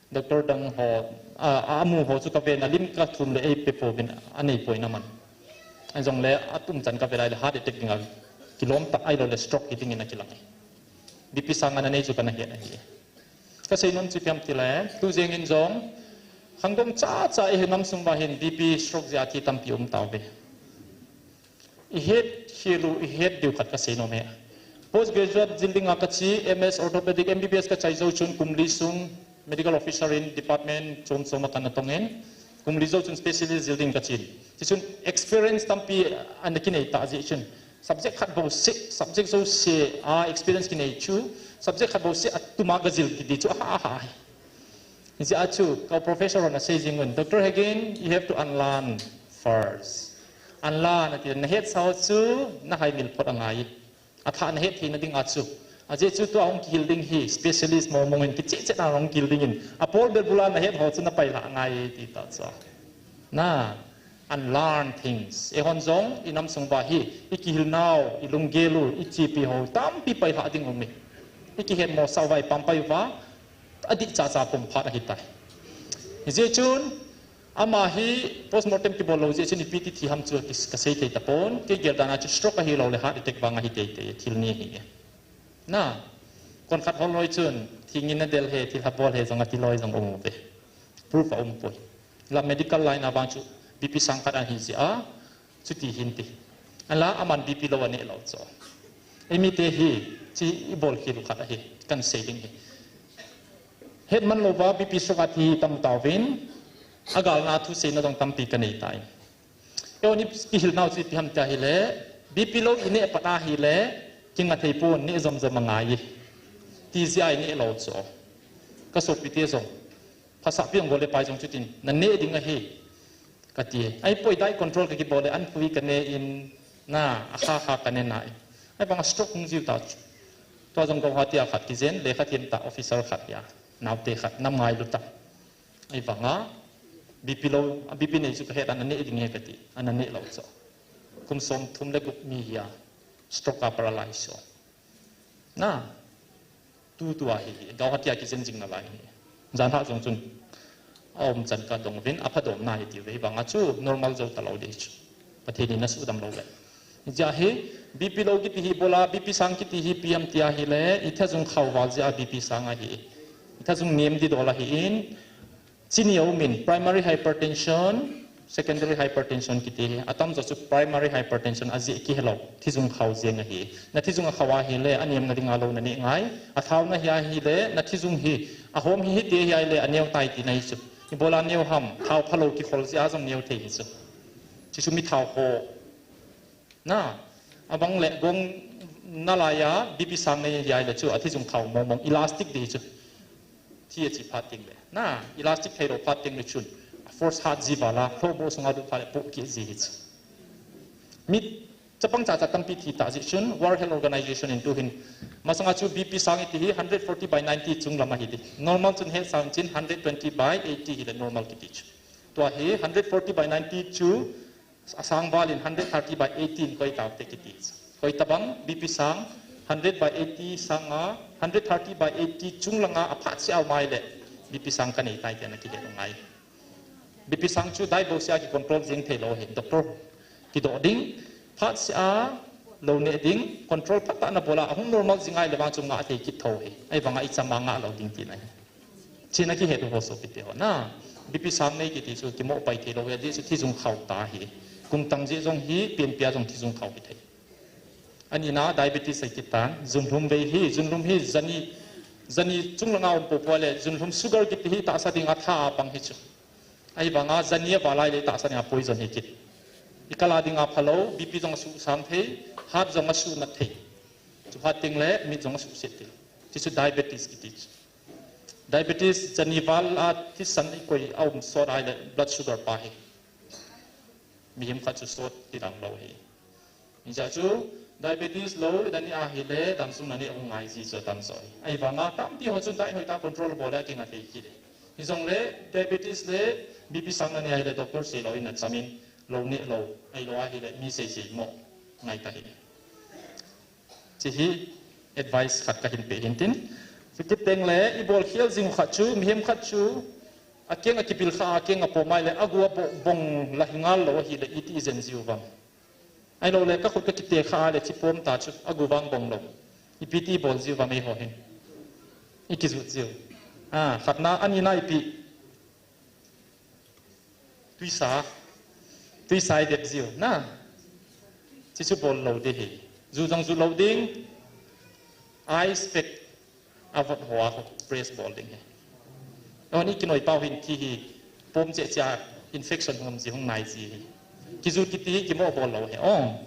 Doctor dang ho, a, a mu ho chu ka vet na lim ka thum le ei pe po bin anei poi na man. Jong le atum chan ka vet ai le heart attack ding a kilom tak ai lou le stroke hi ding in akilang. B P sang ana nei chu kana het ahi. Ka sei nom chu ipi ham ti le, tu jeng in jong, khangdong cha cha i he nam sung ba hin B P stroke jeh a thi tampi um tau ve. I het hi lu, i het diu khat ka sei nom e. Post graduate jil ding a ka chi, M S orthopedic, M B B S ka chai jou chun kum li sung, medical officer in department chom chom a kana tong in, kum li jou chun specialist jil ding ka chin. Ti chun experience tampi ana kinei ta jeh chun. Subject khat bou se, subject jouse a experience kinei chu, subject khat bou se a tuma ka jil kiti chu aha aha. Jeh a chu, ka professor hon asei jing un, Doctor Hegin, you have to unlearn first. Unlearn ati, na het sau chu, na hai mil phot angai. Atha na het theina ding a chu. Ajeh chu tua hung kihil ding hi, specialist mong mong in kicheh cheh na hung kihil ding in. Apol bel bula na het ho chu na pai la angai ti ta chu. Na, unlearn things. Eihon jong, i nam sung ba hi, i kihil nau, i lunggel u, i chepi ho, tampi pai hah ding um e. I kihet mo sau vai pam pai uva, adih cha cha pum phat ahi tai. Hijeh chun, ama hi postmortem kibol lou jeh chun ipi ti thi ham chu ka, ka sei thei tapon, kei gel dan a chu stroke ahi lou le heart attack vang ahi tei tei, thil ni ahi e. Na, kon khat hol loi chun, thingin na del he, thil ha bol he, jong ati loi jong um uve. Proof a um poi. La medical line a vang chu B P sang khat ahi jeh a, chuti hin ti. Ala aman B P lou aneh lou chu. Eimi te hi, chi i bol khel u khat ahi, kan sei ding hi. Het man lou va B P stroke a thi tam tauvin, agal na thu seina jong tampi ka nei tai. Eihon i kihil nau chu ipi ham tia hile, B P lou i neh pat a hile, kinga thei pon neh jom jom angai. Ti jeh a i neh lou chu. Ka sopi te jong. Phasah pi jong gol le pai jong chutin, na neh ding ahi. Ka ti. Ai poi diet control ka kibol le, an pui ka ne in, na, a kha kha ka ne nai. Ai bang a stroke hung jiu ta chu. Tua jong Guwahati a khat kijen, lekha thiem ta officer khat hia. Naute khat, nam ngailu ta. Ahivanga, B P lou, a B P nei chu ka het ana neh ding e ka ti, ana neh lou chu. Kum som thum le gup mi hia, stroke a paralyze chu. Na, tu tu ahi, Guwahati a kijen jing nalai hi. Jan hah jong chun, a um chan ka dong uvin, apha dom na hi ti uve, hivanga chu normal jou ta lou ding chu. Pathen in na sudam lou le. Hijeh a hi, B P lou kiti hi bol a, B P sang kiti hi ipi ham tia hile, i thajung khao val jeh a B P sang ahi. I thajung nem di dol ahi in, chini a um in, primary hypertension, secondary hypertension kiti hi. Atam jo chu primary hypertension a jeh kihe lou, thijung khao jeng ahi. Na thijung a khao ahile, a nem na ding a lou na neh ngai. A thao na hi ahile, na thijung hi, a hom hi hite hi ahile, a neo tai ti na hi chu. I bol a neo ham, thao phalou kikhol jeh a jong neo thei hi chu. Chi chu mi thao ho. Na, abang le gong nalai a, B P sang nei hi ahile chu, a thijung khao mong mong, elastic di hi chu. Thi a chi phat ting le. Na, elastic thei lou phat ting le chun. A force hat ji vala, lhoh bo sunga du phat le poh kit ji hi chu. Mi chapang cha cha tampi thi ta jeh chun, World Health Organization in tu hin. Masanga chu B P sang i ti hi hundred forty by ninety chung lam ahi ti. Normal chun he sang chin hundred twenty by eighty hi le normal kiti chu. Tua hi hundred forty by ninety chu, a sang val in hundred thirty by eighty in koi tau te kiti. Koi tabang B P sang hundred by eighty sang a Hundred thirty by eighty chung langa aphat sia mai le, B P sang kanei tai tia nakihe ngai. B P sang chu dai bou sia kicontrol jing thei lou hi, doctor kidoh ding, phat sia lou neh ding, control phat tah nabol a, ahung normal jing ngai le vang chu ngah thei kit tho hi. Ahivanga icham a ngah lou ding tina hi. China kihe tu ho sopite ho na. B P sang nei kiti chu kimoh pai thei lou hi, ajeh chu thi jung khau ta hi. Kum tang jeh jong hi, pianpia jong thi jung khau hi thei. Anina diabetes ahi kit tan, junlhum vei hi, junlhum hi jani, jani chung langa um popo le, junlhum sugar kiti hi tahsa dinga tha a pang hi chu. Ahivanga jani aval lai le tahsa dinga poison hi kit. Ikal a dinga phalou, B P jong asuhsam thei, heart jong asuhnat thei. Chu heart teng le mit jong asuhset thei. Chu chu diabetes kiti chu. Diabetes jani val a thisan ikoi aum sot ahile blood sugar pa hi. Mihem khat chu sot ti dang lou hi. Hijeh chu diabetes lou nani ahile damsung nani ahung ngai ji chu atam sot hi. Ahivanga tampi ho chun diet hoitah control bol le akinga thei kit e. Hijongle diabetes le B P sang nani ahile doctor seilou in nachamin lou neh lou. Ahilou ahile mi seisei mo ngai ta hi. Chi hi advice khat kahin pe hin tin. Chukit teng le ibol khel jing khat chu, mihem khat chu, akeng akibil kha, akeng apo mai le, agu aboh bong la hi ngal lou ahile, iti ijen jiu vang. Ahilou le, kakhut kakite kha le, chi pom ta chu, agu vang bong lou. Ipi ti bol jiu vang eiho hin. Ikijut jiu. Ah, khatna, anina ipi. Tuisa, tuisa i det jiu, na. Chi chu bol lou ding hi. Ju jong ju lou ding. Ice pack avot ho a press bol ding hi. Ahon ikinoi pau hin thi hi. Pom cheh cheh a infection hung um ji hung nai ji hi. Kiju kiti hi kimoh bol lou hi. Oh.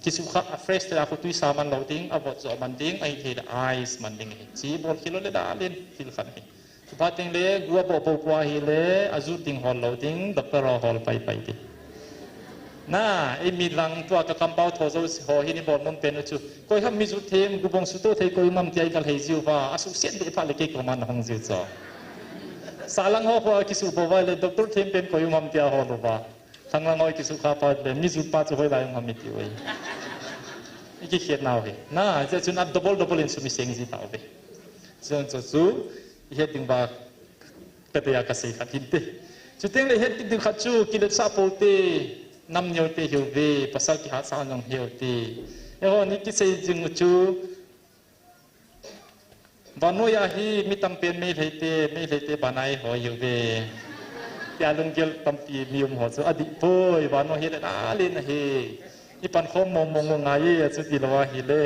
Kisu kha a fresh te a khu tuisa man lou ding, avot jo man ding, ahithei le ice man ding hi. Chi bol khel lou le dalin, thil khat hi. Chuphat teng le, gu aboh bou pua ahile, ajut ding hol lou ding, doctor ho hol pai pai ding. Na, eimi lang tua ka kampau tho jo ho hin ibol nom pen u chu. Koi ham mi jut them, gu bong suto thei koi um am tia ikal hei jiu va, asuhset deh phat le kei koma nahung jiu cho. Salang ho ho kisu bou vai le, doctor them pen koi um am tia hol uva. Thanglang ho kisu kha phat le, mi jut pa chu hoilai um ham iti ui. Ikikhet nau hi. Na, hijeh chun a double double in sum iseng ji tauve. Chun chu chu, ihet ding va, Ka tia ka sei khat hinte. Chuteng le het kit ding khat chu kiletsah pou te, nam neo te hiuve, pasal kihatsah jong hiu te. Eiho ni kisei jing u chu, vannoi a hi mi tampen Meitei te, Meitei te banai ho hiuve. Tia lunggel tampi mi um ho chu adih poi, vannoi hi le na le na hi. Ipan khom mong mong u ngai e, achuti lou ahile.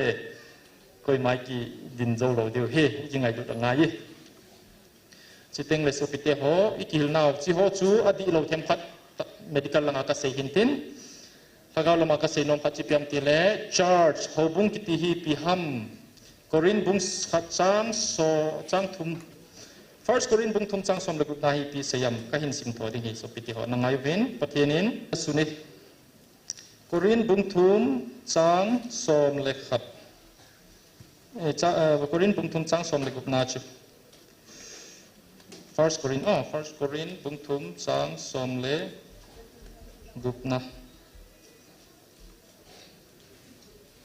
Koima kidin jou lou diu hi, ikingailut angai e. Chuteng le sopite ho, ikihil nau, chi ho chu adih lou themkhat medical langa kasei hintin. Lhagao lama kasei nom khat chu ipi ham tile, church, houbung kiti hi ipi ham. Corinth bung khat chang so, chang thum. First Corinth bung thum chang som le gupna hi ipi sei ham, kahin simtho ding hi sopite ho. Nangai uvin, Pathen in, asune. Corinth bung thum chang som le khat. Eh, cha, eh, Corinth bung thum chang som le gupna chu. First Corinth, oh, First Corinth bung thum chang som le gupna.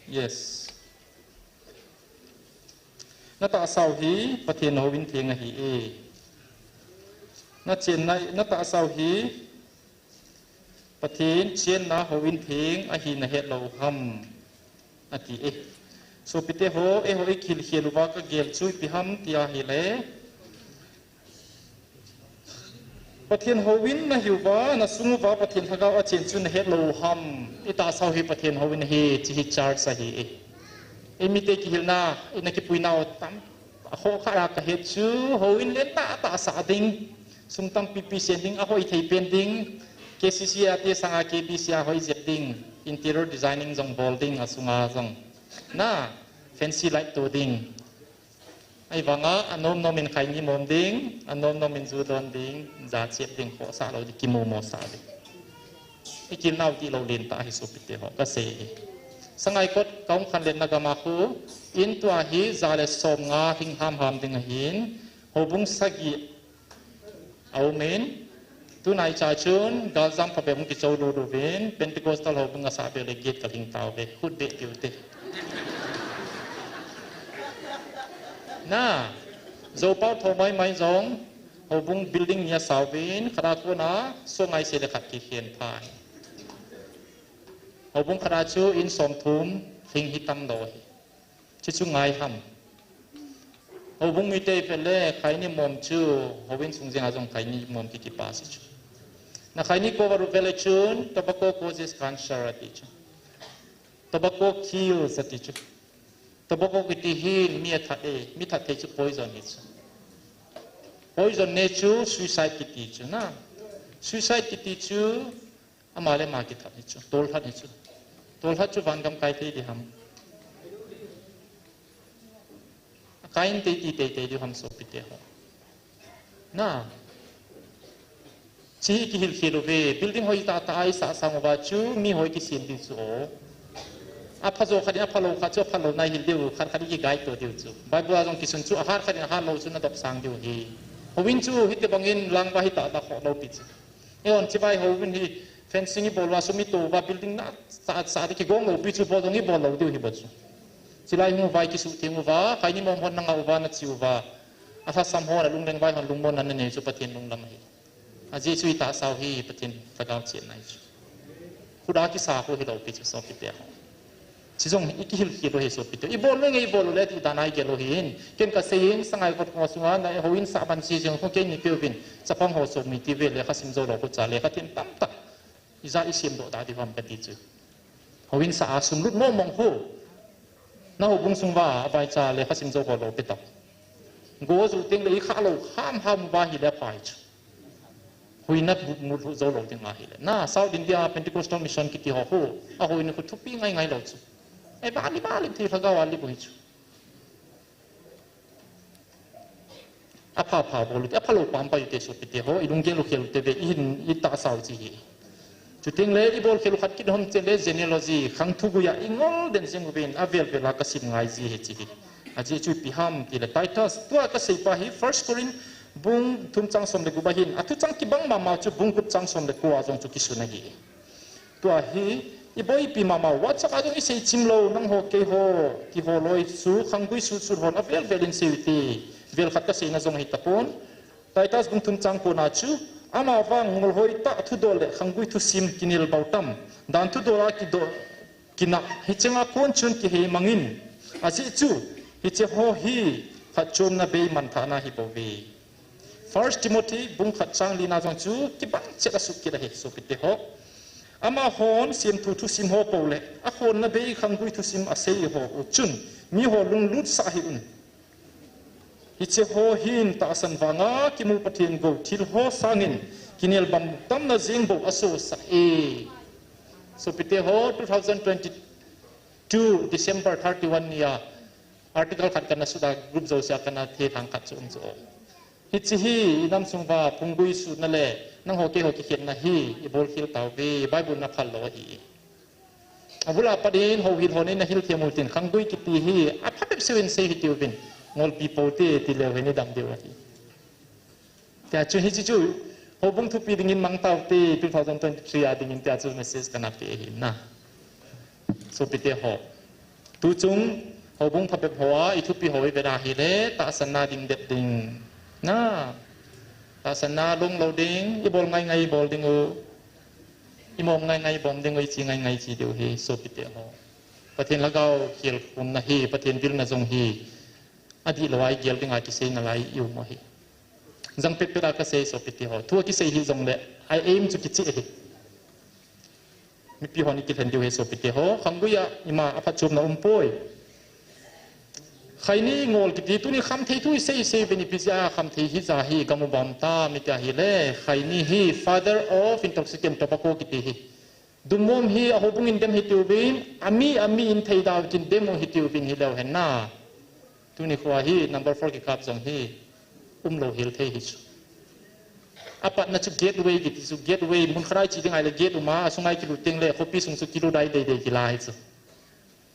Yes. Natahsau hi Pathen houin theng ahi e. Nachenna, natahsau hi Pathen chenna houin theng ahi nahet lou ham, ati e. Sopite ho, eiho ikihil khel uva kagel chu ipi ham tia ahile, Pathen houin nahiuva, nasung uva Pathen lhagao achen chu nahet lou ham, itahsau hi Pathen houin ahi, chi hi church ahi e. Eimite kihilna, ina kipuinau tam, akhoh khat a kahet chu, houin lentah tahsah ding, sum tampi pi sen ding, ahoi thei pen ding, K C C a te sanga K B C a hoi jep ding, interior designing jong bol ding, asunga jong. Na, fancy light to ding. Ahivanga, anom nom in khaini mom ding, anom nom in ju don ding, jachet ding, khohsah lou ding, kimomo sah ding. Ikilnau dihlou lentah ahi sopite ho, kasei hi. Sangaikot, kahung khanletna gam a khu, in tua hi, ja le som nga hing hamham ding ahin, houbung sagi, Amen. Tunaicha chun, galjam phabep hung kicholu luvin, Pentecostal houbung asah bep le gate kalhing tauve, khut beh piu te. Na, Zopau Thomai mai jong, houbung building ni asao vin, khat a kona, so ngai se le khat kikhen pha. Houbung khat a chu in som thum, hing hi tam lo hi. Chu chu ngai ham. Houbung mite vele, khaini mom chu, houin sung jeng a jong khaini mom ki kipa si chu. Na khaini ko varu vele chun, tobacco causes cancer ati chu. Tobacco kills ati chu. Tobacco kiti hin mi athat e, mi that thei chu poison hi chu. Poison ne chu suicide kiti chu na. Suicide kiti chu ama le ama kithat hi chu. Tolthat hi chu. Tolthat chu vangam kai thei di ham. Kai in tei ti tei tei di ham sopite ho. Na. Chi kihil khel uve, building hoi tah tah a i sah sang uva chu, mi hoi kisem diu chu o. Apha jo khat in apha lou khat chu apha lou na hil diu, khat khat i ki guide to diu chu. Bible a jong kisun chu ahat khat in ahat lou chu na dop sang diu hi. Houin chu hiti bangin lang uva hi tah tah kho lou pi chu. Eihon chibai houin hi fencing i bol uva sum i to uva building na sa sa te kigong lou pi chu bol jong i bol lou diu hi bol chu. Chilai hung uva i kisu theng uva, khaini mom hon na nga uva na chi uva. Alhasam hon alungleng vai hon lungmon na nei chu Pathen lunglam ahi. Ajeh chu i tahsa u hi Pathen lhagao chenna ahi chu. Khuda kisa khu hilou pi chu sopite ho. Chi jong i kihil khel u hi sopite. I bol le nge i bol le ti dan a i gel u hin. Ken ka sei in sangai kot ko sunga na houin sah ban si jeng khu ken ni peuvin. Chapang ho somi ti ve le kha sim jou lou khu cha le kha thim tam tak. I ja i sem doh da di ham kati chu. Houin sah a sum lut mong mong khu. Na houbung sung uva avaicha le kha sim jou ho lou pe tah. Go ju teng le i kha lou ham ham uva hi le phai chu. Huina bu mu lhu jou lou ding ahi le. Na South India Pentecostal Mission kiti ho khu. Ahouin khu thupi ngai ngai lou chu. Ei ba li ba li thei lhagao a li bu hi chu. Apha pha bol u te, apha lou pam pai u te sopite ho, i lunggel u khel u te ve, i hin i tahsa u chi hi. Chuteng le i bol khel u khat kit hom che le genealogy, khang thugui a i ngol den jeng uvin, avel vel a ka sim ngai ji hi chi hi. Ajeh chu ipi ham ti le Titus, tua ka sei pa hi First Corinth bung thum chang som le gup a hin, athu chang kibang mama chu bung gup chang som le ko a jong chu kisun ahi. Tua hi, i boipi mama u, WhatsApp a jong i sei chim lou, nangho keiho, kiho loi chu, khanggui sut sut hon, avel vel in sei u te, vel khat ka seina jong hi tapon. Titus bung thum chang ko na chu, amavang ngol hoi tah thudol le khanggui thusim kinel bau tam, dan thudol a kido, kinah, hicheng a kon chun kihei mangin, ajeh chu, hiche ho hi, phatchomna bei manthahna hi bou ve. First Timothy bung khat chang li na jong chu kibang chet a sut kit ahi sopite ho. Amahon semthu thusim ho pou le, akhonna bei khanggui thusim asei ho u chun, mi ho lunglut sah hih un. Hiche ho hin tahsan vanga kimu Pathen gou thil ho sangin, kinel bam tamna jeng bou asosah e. Sopite ho, two thousand twenty-two December thirty-one ni a, article khat kana sut a group jouse a kana thethang khat chu um chu. Hiche hi, i nam sung uva, phunggui sutna le, nangho keiho kikhenna hi, i bol khel tauve, Bible in aphal lou ahi. Abul a pat in, houhil hon in ahil them u tin, khanggui kiti hi, apha bep seh in sei hih uvin, ngolpi pou te, ti leu hen i dam diu ahi. Tia chu hiche chu, houbung thupi dingin mang taute, two thousand twenty-three a dingin tia chu message kana pe ahi na. Sopite ho. Tuchung, houbung phabep ho a, i thupi ho i vet a hile, tahsanna ding det ding. Na, tahsanna long lou ding, i bol ngai ngai i bol ding u, i mom ngai ngai i bom ding u, i chi ngai ngai i chi diu hi, sopite ho. Pathen lhagao khel khumna hi, Pathen vilna jong hi, adih lou a i gel ding a kisei nalai i um u ahi. Jang pet pet a ka sei sopite ho. Thu a kisei hi jongle, a aim chu kicheh ahi. Mipi hon i kilhen diu ahi sopite ho, khanggui a ima a phatchomna um poi. Khaini ngol kiti tuni khamthei thu i sei i sei uvin ipi jeh a khamthei hija hi gam u bam ta mi tia hile, khaini hi father of intoxicant tobacco kiti hi. Dummom hi a houbung in dem hih uvin, ami, ami in thei dau tin dem u hih uvin hileu hen na. Tuni khoa hi number four kikap jong hi umlou hel thei hi chu. Apatna chu gateway kiti chu, gateway mun khat a i che ding ahile gate um a, asunga i kilut teng le khopi sung chu kilut a i dei dei kila hi chu.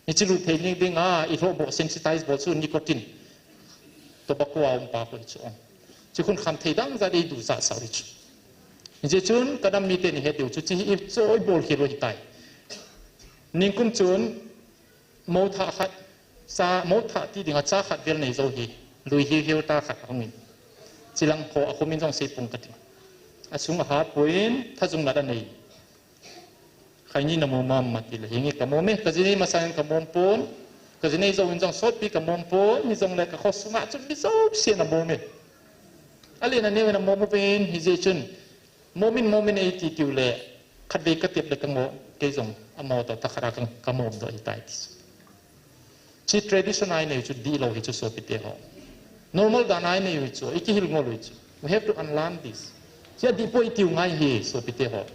Hiche lut thei ding ding a, i lhoh bou, sensitize bou chu nicotine. Tobacco a um pa khu hi chu. Chu khun khamthei dang jat i duh jat sau hi chu. Hijeh chun ka nam miten i het diu chu, chu hi i choi bol khel u ahitai. Ningkum chun, Mo thah khat, cha, mo thah ti dinga cha khat vel nei jou hi. Lui hiu hiu ta khat ahung in. Chilang kho a khumin jong sei pung kati. Asung a hat poi in, thajung lat anei. Khaini na mom am ti le, hinge ka mom e, ka jinei masang in ka mom pon, ka jinei jou in jong sotpi ka mom pon, hijongle ka kho sunga chun mi jouse na mom e. Ale na neo na mom pen, hijeh chun, mom in mom in ei ti tiu le, khatvei ka tep le ka ngo, kei jong, amo to ta khara ka, ka mom do hitai ti. Chi tradition a inei chu dihlou hi chu sopite ho. Normal dan a inei u chu, i kihil ngol u chu. We have to unlearn this. Chi adih poi tiu ngai hi sopite ho.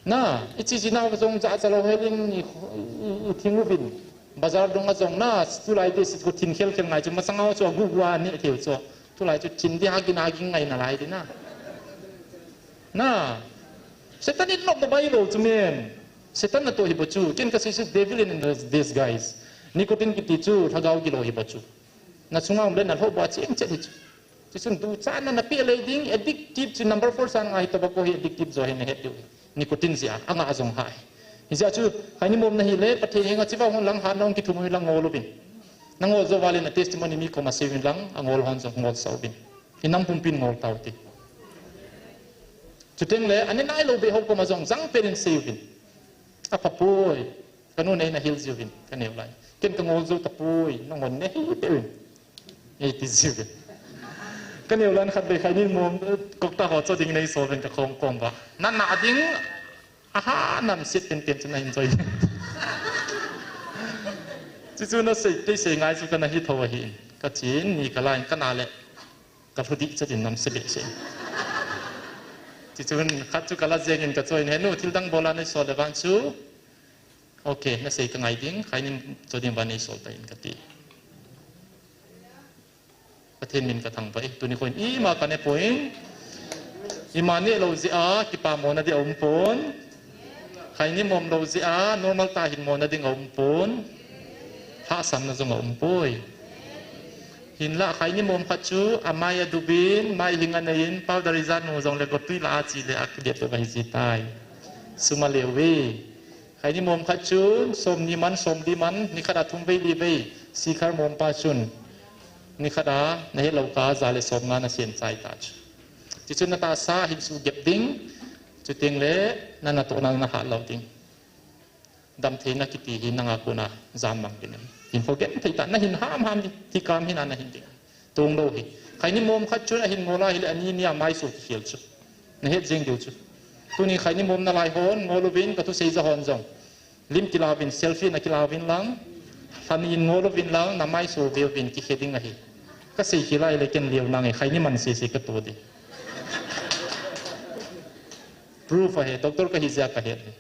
Na, i chi chi nau jong ja ja lou helin i, i, i thing uvin. Bazar dung a jong na, tulai te sit ko thin khel khel ngai chu masang a chu agu gu a ni theu chu. Tulai chu thin di hagin hagin ngai nalai di na. Na, Satan in nok bai lou chu men. Satan na to hi bo chu. Ken ka sei chu devil in disguise. Nicotine kiti chu lhagao gilou hi bo chu. Na chunga um le na lhoh bo a cheng chet hi chu. Chuchun duchatna na pe lei ding, addictive chu number four san nga hi tobacco hi addictive jo hi na het diu hi. Nicotine jeh a, anga jong ha hi. Hijeh a chu, khaini mom na hi le, Pathen henga chiva hon lang hat na hung kithum hi lang ngol uvin. Na ngol jou vale na testimony mi koma sei uvin lang, angol hon jong ngol sa uvin. I nam pumpin ngol tau te. Chuteng le, ani nai lou be ho koma jong jang pen in sei uvin. Apha poi. Ka nu nei na hil jiuvin, ka neu lai. Ken ka ngol jou tapoi, na ngon ne hi te uvin. Ei ti jiuvin. Ka neu lai khatvei khaini mom, kok ta ho cho ding nei so uvin ka khom kom ba. Na na ding, aha, nam sit pen pen chu na enjoy. Chuchu na sei, tei sei ngai chu ka na hi tho ahi. Ka chin, ni ka lai, ka na le. Ka lhu dih chet in nam se be se. Chuchun khat chu ka la jeng in ka cho in, he nu, thil dang bol a nei so le vang chu. Ok, na sei ka ngai ding, khaini cho ding vang nei so ta in ka ti. Pathen min ka thangvah e, tuni kho in ima ka ne poi. Ima ne lou jeh a, kipamona di a um pon. Khaini mom lou jeh a, normal tah hin mona ding a um pon. Lhahsamna jong a um poi. Hinlah khaini mom khat chu, amai adubin, mai hing anei in, powder ijat nu jongle gotui lah a che le a kile to ahi ji tai. Sum a leu ve. Khaini mom khat chun, somni man, somli man, nikhat a thum vei li vei, sikhar mom pa chun, nikhat a, na het lou kah a, ja le somnga na sen chai ta chu. Chuchun na tahsa hin suhgep ding, chuteng le, na natohna na hat lou ding. Damtheina kiti hi nanga kona, jam mang ding. Hin forget thei ta, na hin ham ham ding, thi kam hin a na hin ding. Tong lou hi. Khaini mom khat chun ahin ngol a hile ani nia maiso kikhel chu. Na het jeng diu chu. Tuni khaini mom nalai hon ngol uvin ka thusei ja hon jong. Lim kilauvin selfie na kilauvin lang. Lhani in ngol uvin lang na maiso veuvin kikhe ding ahi. Ka sei khel a hile ken leo nange khaini man sese ka to ding. Proof ahi, doctor ka hi jeh a ka het hi.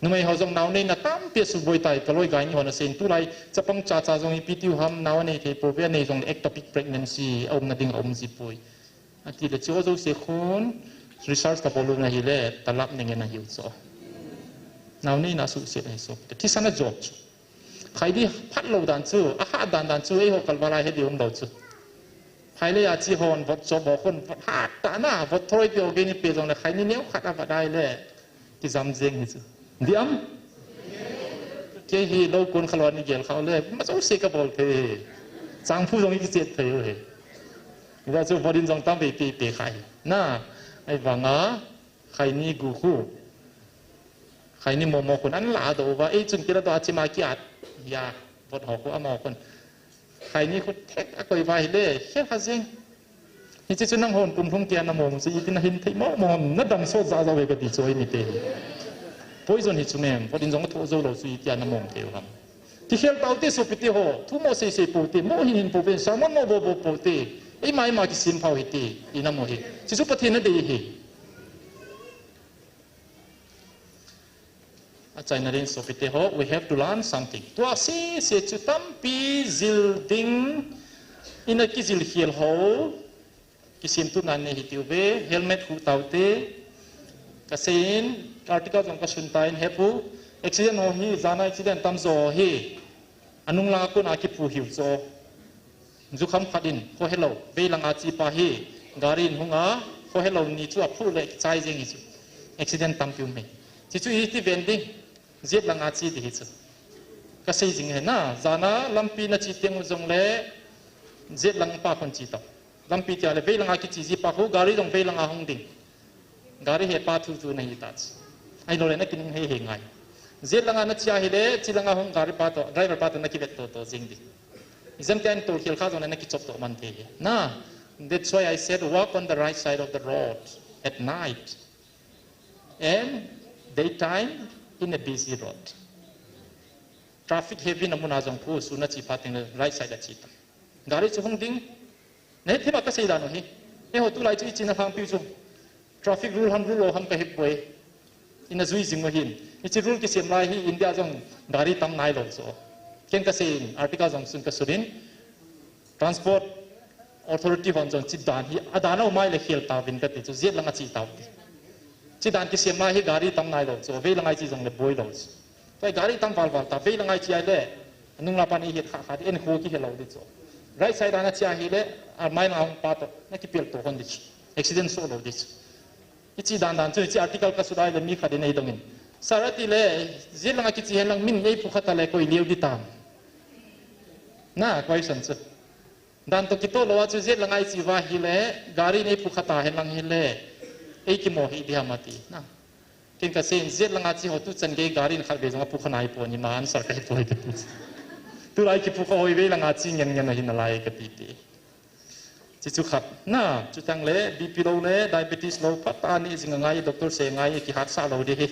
Numei ho jong nao neina tampi asuboi tai, ka loi gaini hon asei in, tulai chapang chacha jong ipi tiu ham, nao anei thei pouve, anei jongle ectopic pregnancy a umna ding a um ji poi. Ati le chu jouse khun research ka bol u na hile, talap ningen ahiu chu. Nao neina asuhset ahi chu. Thisan a job chu. Khaini phat lou dan chu, ahat dan dan chu, eiho kalval a he ding um lou chu. Phailei a che hon, vot chop ho khun, vot hat tah na, vot thoi pe ho kei ni pe jongle, khaini neo khat a vat a hile, kijam jeng hi chu. Dih am? Kei hi lou kon khalou a ni gel kha u le, ma jouse ka bol thei hi. Changphu jong i kichet thei u hi. Hijeh chu vot in jong tam vei pe pe kha hi. Na, ahivanga, khaini gu khu. Khaini mom ho khun an la doh uva, ei chun kila doh a chima kiat. Ya, vot ho khu amaho khun. Khaini khu thek a koi uva hile, khel kha jeng. Hiche chu nanghon kum lhung keiya na mom u chu iti na hin thei mo mo ham, na dam sot ja ja uve kati chu eimi te hi. Poison hi chu mem, vot in jong athoh jou lou chu itia na mom thei u ham. Kikhel tau te sopite ho, thu mo sei sei pou te, mo hin hin pou ven, sermon mo bol bol pou te, eima eima kisem phau hite, i na mo hi. Chuchu Pathen na dei hi. Achaina ding sopite ho, we have to learn something. Tua sese chu tampi jil ding, ina kijil khel ho, kisemtuna nei hi tiu ve, helmet khu tau te, ka sei in, article jong ka sun ta in, hepu, accident ho hi, jana accident tam jo hi, anung langa kona kiphu hiu jo. Jukham khat in, kho helou, vei langa che pa hi, gari in hung a, kho helou ni chu aphu le chai jeng hi chu. Accident tampi um hi. Chuchu iti ven ding, jet langa che di hi chu. Ka sei jing hi na, jana lampi na che teng u jongle, Jet lang pa khun chi tau. Lampi tia le vei langa kichi ji pa khu gari jong vei langa hung ding. Gari he pa thu thu na hi ta chi. Ai lo le na kinung he he ngai. Jet langa na chia hi le chi langa hung gari pa to driver pa to na kivet to to jing di. Ijam tian tol khel kha jong na kichop to man the hi. Na, that's why I said walk on the right side of the road at night and daytime in a busy road. Traffic heavy na muna jong khu sun a chi pha teng le right side a chi ta. Gari chu hung ding. Nei thima ka sei dan u hi. Eiho tulai chu i china hang piu chu. Traffic rule ham rule lo ham ka hepoi. Ina jui jing u hin. Hichi rule kisem lai hi India jong gari tam nai lo chu. Ken ka sei in article jong sun ka sunin. Transport Authority hon jong chi dan hi a dan a umai le khel tauvin ka ti chu jet langa chi tau ti. Chi dan kisem lai hi gari tam nai lo chu. Vei langa chi jong le boi lo chu. Tua gari tam val val ta vei langa chi ai le. Nung la pa ni het kha kha en khu ki he lo di chu. Right side ana chi a hi le a mai na hung pa to na kipel to hon di chu. Accident so lo di chu. Hichi dan dan chu hichi article ka sudai le mi khat in ei dongin. Sir ati le, jet langa kichi hen lang min ei phu khata le koi liu di tam. Na, question chu. Dan to kito lo a chu jet langa i chi va hi le, gari nei phu khata hen lang hi le, ei kimo hi di ham ati. Na. Ken ka sei in jet langa chi ho tu chan gei gari in khat ve jong a phu kha nai po ni ma answer ka hi po hi ka ti. Tulai ki phu kha hoi vei langa chi ngen ngen a hin a lai ka ti ti. Chi chu khat. Na, chu tang le, B P lo le, diabetes lo, phat a ni jing a ngai, doctor se ngai, ki hat sa lo di hi.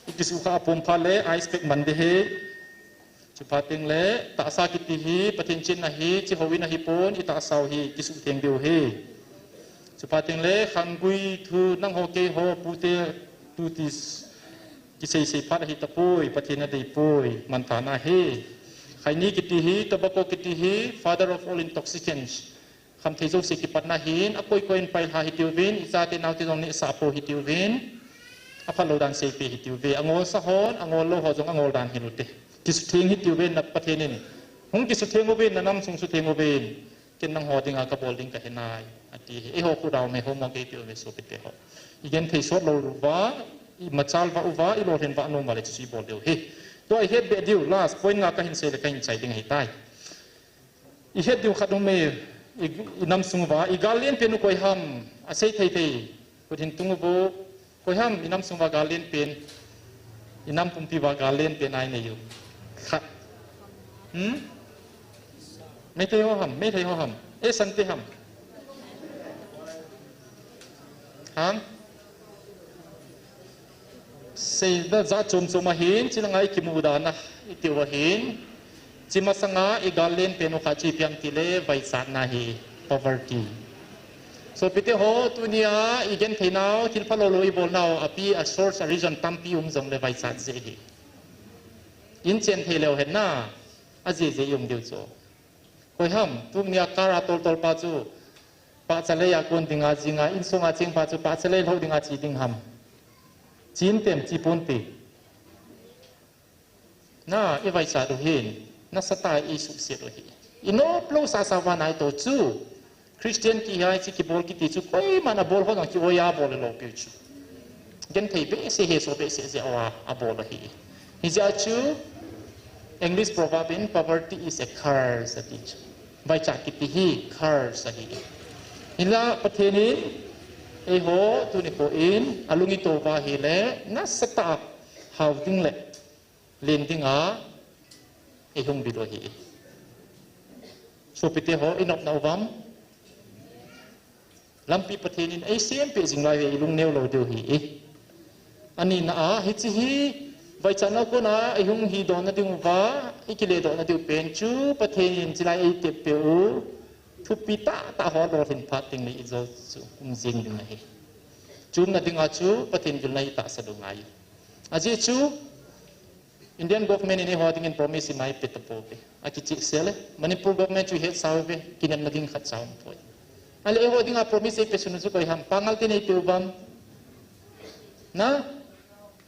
I kisu kha a pum pha le, ice pack man di hi. Chu pha teng le, tahsa kiti hi, Pathen chin na hi, chi ho in a hi pon, i tahsa u hi, kisu teng diu hi. Chu pha teng le, khan gui thu, nang ho kei ho, pu te, tu ti s-, kisei sei phat a hi ta poi, Pathen a dei poi, man tha na hi. Khaini kiti hi, tobacco kiti hi, father of all intoxicants. Khamthei jouse kipatna hin, a koi koi in pailha hitiuvin, i chate naote jong nehsah po hitiuvin, a phalou dan seipe hitiuve. A ngolsa hon, a ngol lou ho jong a ngol dan hil ute. Kisutheng hitiuvin na Pathen in. Hung kisutheng uvin, na nam sung sutheng uvin. Ken nangho dinga ka bol ding ka hinai, ati hi. Eiho khu dau me homework eipe uve sopite ho. I genthei sot lou uva, i machal va uva, i lolhin va nom uva le chu i bol diu hi. Tua i het be diu, last point nga ka hin sei le ka hin chai ding ahitai. I het diu khat um e, i, i nam sung uva, i gal lien pen u koi ham, a sei thei thei, kut hin tung uvo, koi ham, i nam sung uva gal lien pen, i nam pumpi uva gal lien pen ai nei u. Khat. Hmm? Meitei ho ham, Meitei ho ham, e Sante ham. Ham? Seida ja chom chom ahin, chi langa i kimu dan a, i tiu ahin. Chi masanga i gal lien pen u kha chu ipi ham ti le vaichatna hi, poverty. Sopite ho, tunia i genthei nau, thil phalou lou i bol nau, api a source a reason tampi um jong le vaichat jeh hi. In chen thei leu hen na, a jeh jeh i um diu chu. Koi ham, tunia car a tol tol pa chu, pahcha lei a kon dinga jinga, insunga cheng pa chu pahcha lei lhou dinga chi ding ham. Chin tem chi pon te. Na, i vaichat u hin, nasatah i suhset u hi. I nop lou sasa uva nai to chu. Christian kihi a hiche kibol kiti chu, koiman abol ho jong ki-oi a bol lou pi chu. Genthei behseh, hesoh behseh jeh uva abol ahi. Hijeh a chu, English proverb in, "Poverty is a curse," ati chu. Vaichat kiti hi curse ahi. Hinla Pathen in, eiho, tuni kho in, alung i to uva ahile, nasatah a hao ding le, len dinga, eihung bil u ahi. Sopite ho, i nopna uvam. Lampi Pathen in eisem peh jing lai uve, i lung neo lou diu ahi. Anina a, hiche hi, vaichatna kona, eihung hi dohna ding uva, i kile dohna diu pen chu, Pathen in chilai eitep peh u, thupi tahtah ho lolhin phat ding le i jo chu, um jing ding ahi. Chu umna dinga chu, Pathen vilna i tahsa diu ngai. Ajeh chu, Indian government in eiho dingin promise ima eipeh tapouve. Akichehsel e. Manipur government chu ihetsa uve, kinepna ding khatcha umpoi. Ahile eiho dinga promise eipeh sun u chu koi ham, Pangal ten eipeh uvam. Na?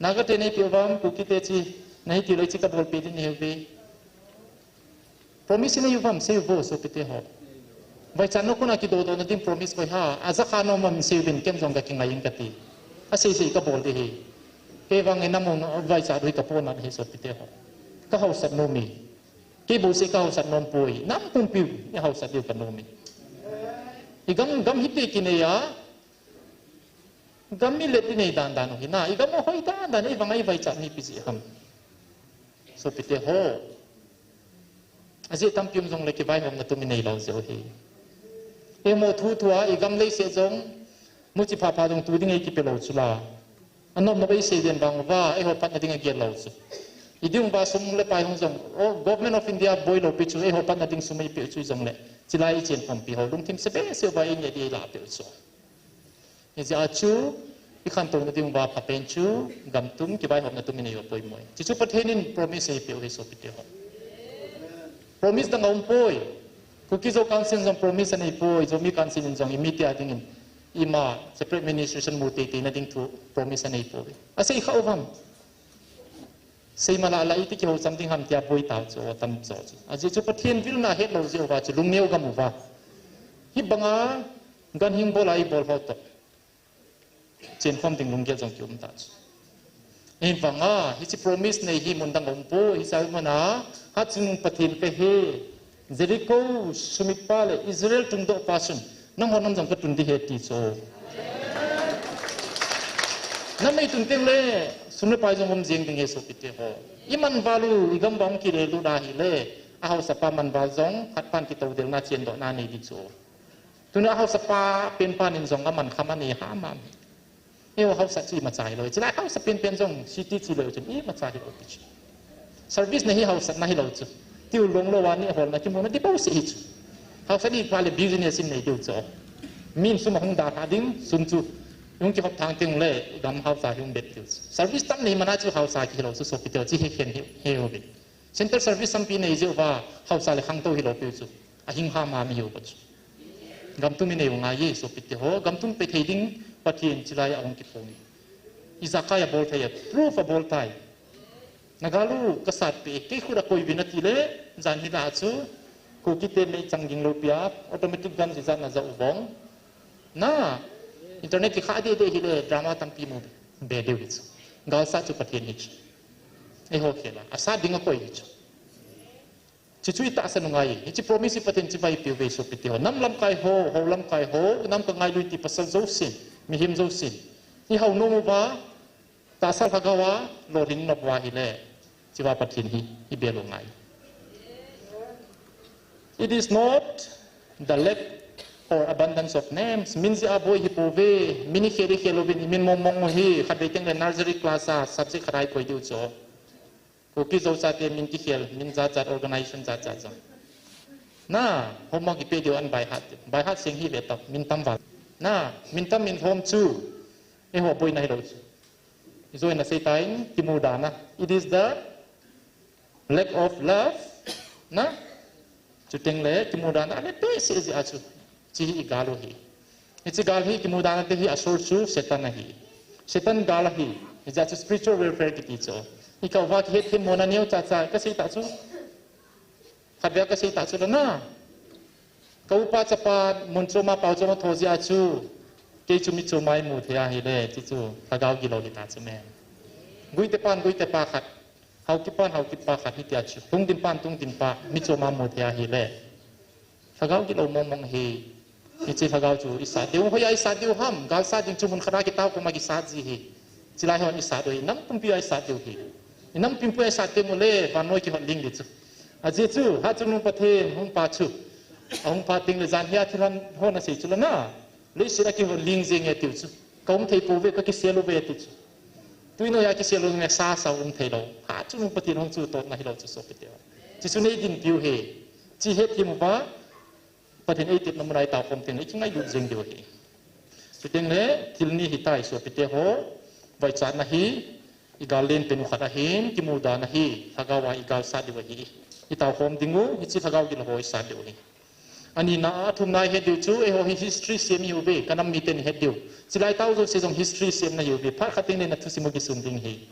Naga ten eipeh uvam, Kuki te chi, nahi tilou hiche kabolpeh ding nahiuve. Promise inei uvam, sei uvo, sopite ho. Vaichatna kona kidodohna ding promise koi ham, ajakha nom uvam sei uvin, ken jong kakingai in kati. Asei sei kabol ding ahi. Kei vang in namu vaichat u hi kapohnat ahi sopite ho. Kahaosat nom e. Kei bouseh kahaosat nom poi, nam pumpiu ihaosat diu kanom e. Igam, gam hiti kinei a, gam mi let inei dan dan u hi na, igam u hoi dan dan, eivang a ivaichat mi ipi jeh ham. Sopite ho. Ajeh tampi um jongle kivaihomna tum inei lou jeh u hi. Eiho thu thu a, igam leiset jong, muchi phapha jong tu ding eikipe lou chu la. Anom nop eisei den vang uva, eiho phatna ding agel lou chu. Iding uva sum le pai hung jong, o, Government of India boi lou pi chu, eiho phatna ding sum eipe chu jongle, chilai ichenkhompi ho lungthim se behseh uva eini a ding eilahpeh u chu. Hijeh a chu, ikhantouna ding uva phapen chu, gam tum, kivaihomna tum inei u apoimo e. Chuchu Pathen in promise eipeh u hi sopite ho. Promise dang aumpoi. Kuki-Zo Council in jong promise aneipoi, Zomi Council in jong imite a dingin, ima separate administration mu teitei na ding thu promise aneipoi. Asei kha u ham. Sei mala la iti kihoucham ding ham tia boi tau chu, tam chu chu. Ajeh chu Pathen vilna hetlou jeh uva chu lungneo gam uva, hibanga ganhing bol a ibol ho toh chenkhom ding lunggel jong kium ta chu. Hibanga hiche promise nei hi mun dang aumpoi, hiche mun a, Hatchungnung Pathen kahi, Jericho sumit pa le Israel tungdoh pa chun, nangho nam jong katun ding ahi ti chu. Nam eitun tengle sum le pai jong um jeng ding ahi sopite ho. Iman val u, igam vang kilelut ahile, ahaosapa man val jong khat pan kitoudelna chendohna nei ding chu. Tuna haosa pa pen pan in jong aman kham anei ham ham. Eiho haosa chu imacha hilou. Chulai haosa pen pen jong city chilou chun imacha hilou pi chu. Service na hi haosa na hilou chu. Tiu long lou a neh holna kimuna ding bouseh hi chu. Haosa ding pha le business in nei diu chu. Min sum ahung dalha ding sum chu. Hung kihop thang teng le gam haosa hung bet diu chu. Service tam nei mana chu haosa kihilou chu sopite ho, chu hi khen hi, hi ho be. Central service tampi nei jeh uva, haosa le khangtou hilou piu chu. Ahing ham ham ihiu pa chu. Gam tum inei u ngai e sopite ho, gam tum pe thei ding Pathen chulai a ahung kiphong e. Ijakai abol thei a, proof abol tai. Naga lu kasat pe, kei khut a koi vin ati le, jan hi la chu, Kuki te meichang ging lou pia, automatic gun jijat na ja u vong. Na, internet kikha deh deh hile, drama tampi mu be diu hi chu. Galsat chu Pathen hi chu. Eiho khel a, asat ding akoi hi chu. Chuchu itahsan u ngai, hiche promise hi Pathen chibai peh uve sopite ho. Nam lamkai ho, hou lamkai ho, nam kangailui ti pasal jousen, mihem jousen. Ihao nom uva, tahsa lhagao a, lolhin nop uva hile, chiva Pathen hi, ibel u ngai. It is not the lack or abundance of names. Min jeh a boi hi pouve, min ikhel ikhel uvin, imin mong mong u hi, khatvei teng le nursery class a, subject khat a ikoi diu chu. Kuki Zo chate min kikhel, min jat jat, organization jat jat jong. Na, homework ipe diu an by heart diu. By heart seng hi ve tah, min tam val. Na, min tam min lhom chu, eiho boina hilou chu. Ijo in asei tan, kimudan a. It is the lack of love. Na, Chuteng le, kimudan a le behseh jeh a chu. Hiche hi igal u ahi. Hiche gal hi kimudan a te hi asource chu Satan ahi. Satan gal ahi. Hijeh a chu spiritual warfare kiti chu. Ikah uva kihetthem mona neocha cha kasei tah chu. Khatvei a kasei tah chu la na. Ka upa chapa mun chom a pao chom a tho jeh a chu. Kei chu mi chom a imu thei ahile, hiche chu lhagao gilou hita chu me. Guite pan guite pa khat. Haokip pan haokip pa khat hitia chu, tungdin pan tungdin pa, mi chom a mu thei ahile. Lhagao gilou mong mong ahi, hiche lhagao chu isat diu, hoiya isat diu ham, galsat ding chu mun khat a kitao koma kisat ji ahi. Chulai hon isat u ahi, nam pumpi a isat diu ahi. Inam pumpi a isat teng ule, vannoi kihot ling ding chu. Ajeh chu, Hatchungnung Pathen hung pa chu. Ahung pha teng le jan hia thilhan hon asei chu la na. Leiset a kihot ling jeng e tiu chu. Ka um thei pouve, ka kisel uve tiu chu. Tui noiya kisel u nge sa sa um thei lou. Hatchungnung Pathen hung chu totna hilou chu sopite ho. Chuchu nei dinpiu ahi. Hiche hetthem uva. Pathen eitepna mun a itao khom teng le ikingailut jeng diu ahi. Chuteng le thil ni hitai sopite ho. Vaichatna hi. Igal len pen u khat ahin, kimudan ahi, lhagao a igalsat diu ahi. Itao khom ding u, hiche lhagao gilou ho isat diu ahi. Anina a, athumna ihet diu chu, eiho hi history sem ihiuve, ka nam miten ihet diu. Chulai tao jouse jong history sem nahiuve, phat khat teng le nathusim u kisun ding ahi.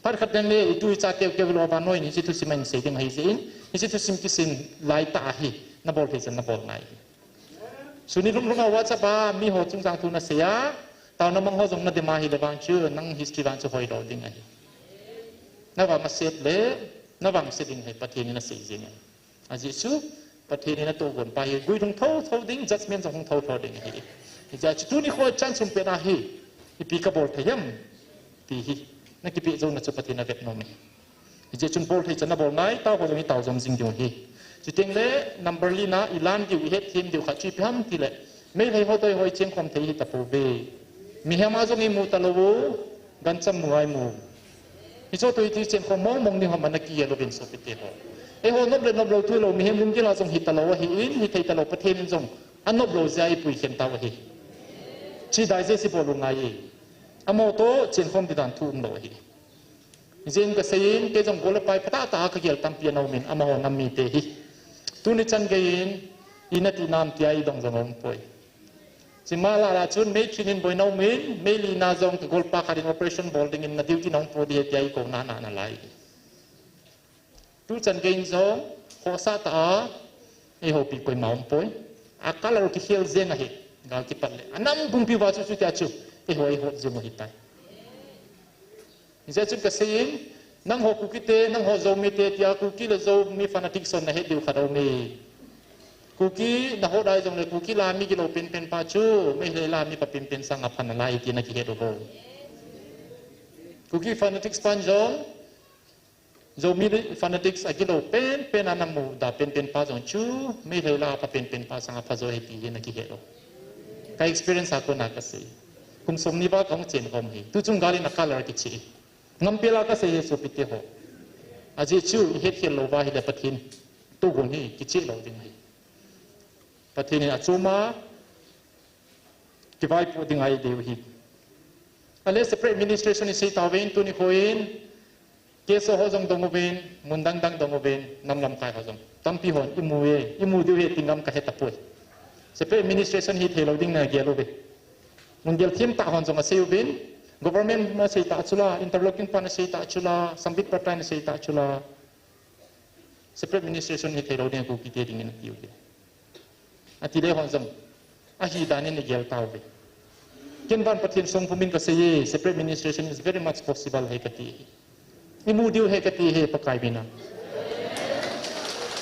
Phat khat teng le itu icha keu keu lou vannoi in hiche thusim a insei ding ahi jeh in, hiche thusim kisin lai tah ahi, nabol thei chan nabol ngai ahi. Suni lum lum a WhatsApp a, miho chungchang thu nasei a, taona mang ho jong nadem ahile vang chu, nang history vang chu hoilou ding ahi. Nava maset le, Na vangse ding ahi, Pathen in asei jeng ahi. Ajeh chu, Pathen in atohgon pa hi, gui hung thotho ding, judgment jong hung thotho ding ahi. Hijeh chun tuni kho chan sum pet ahi, ipi kabol thei ham, ti hi. Na kipeh jouna chu Pathen in avet nom e. Hijeh chun bol thei chan nabol nai, tao ho jong hi tao jom jing diu ahi. Chuteng le, number li na, ilan diu, ihet them diu khat chu ipi ham tile, Meitei ho toh eiho ichen khom thei hita pouve. Mihem a jong imu talou u, gancha mu a imu. Hiche toh iti chen khom mong mong ni ham ana kigel uvin sopite ho. Eiho nop le nop lou thu lou, mihem lunggel a jong hita lou ahin, hithei talou Pathen in jong anop lou jeh a eipui khen tau ahi. Chi digest ibol u ngai e. Amaho toh chen khom di dan thu umlou ahi. Hijeh in kasei in, kei jong gol le pai phatah tah a kagel tampi ana um in, amaho nam mite hi. Tuni chan gei in, ina ti nam tia idong jong aumpoi. Chima lah lah chun, May three nin boina um in, May li na jong kagol pa khat in operation bol ding in na duty na hung po ding ahi tia ikouna ana nalai. Tu chan gei in jong, khohsah tah a, eihoupi koima aumpoi. A color kikhel jeng ahi, gal kipat le. Anam pumpi uva chu chutia chu, eiho eihot jeng u ahitai. Hijeh chun kasei in, nangho Kuki te, nangho Zomi te, tia Kuki le Zomi fanatics hon nahet diu khat aume. Kuki nahot a jongle Kuki la mi gilou penpen pa chu, Meitei la mi pha penpen sanga pha nalai ti nakihet u bou. Kuki fanatics pan jong, Zomi fanatics a gilou penpen a namu da penpen pa jong chu, Meitei la pha penpen pa sanga pha jo ahi ti hi nakihet u. Ka experience a kona kasei. Kum somni val kahung chen khom hi. Tu chung gal in a color kiche. Ngampel a kasei hi sopite ho. Ajeh chu ihet khel lou uva ahile Pathen tohgon hi kicheh lou ding ahi. Pathen in achom a kivaipoh ding ahi diu ahi. Ale separate administration isei tauvin tuni kho in, K S O ho jong dong uvin, mun dang dang dong uvin, nam lamkai ho jong. Tampi hon imu e, imu diu ahi ti ngam kahe tapoi. Separate administration hithei lou ding nagel uve. Lunggel thim tah hon jong asei uvin, government na sei ta chula, interlocking pan na sei ta chula, Sambit Patna na sei ta chula. Separate administration hithei lou ding Kuki te ding in atiu ve. Ati le hon jong, ahi dan in igel tauve. Ken vang Pathen songpum in kasei e, separate administration is very much possible ahi kati. Imu diu ahi kati ahi Pakai mina.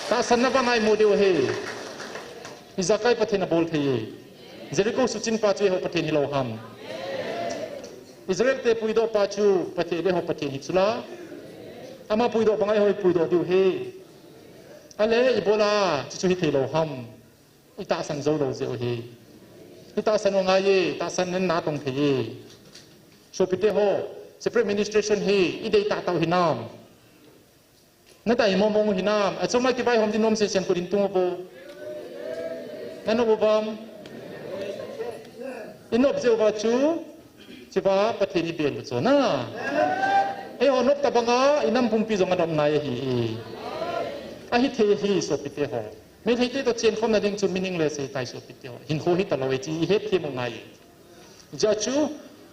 Tahsan na vang a imu diu ahi. Ijakai Pathen abol thei e. Jericho suchin pa chu eiho Pathen hilou ham. Israel te puidoh pa chu Pathen, eiho Pathen hi chula. Ama puidoh banga eiho ipuidoh diu ahi. Ale, ibola, chuchu hithei lou ham. Itahsan jou lou jeh u ahi. Itahsan u ngai e, tahsan in natong thei e. Sopite ho, separate administration hi, idei tahtah u hinam. Nadei mong mong u hinam, achom a kivaihom ding nom sesen khut in tung uvo. Nanop uvam. Inop jeh uva chu, chuva Pathen ibel u chu na. Eiho nop tabanga, inam pumpi jong anop ngai ahi. Ahithei ahi sopite ho. Meitei te toh chenkhomna ding chu meaningless ahitai sopite ho. Hinkho hita lou e ti ihet them u ngai. Hijeh chu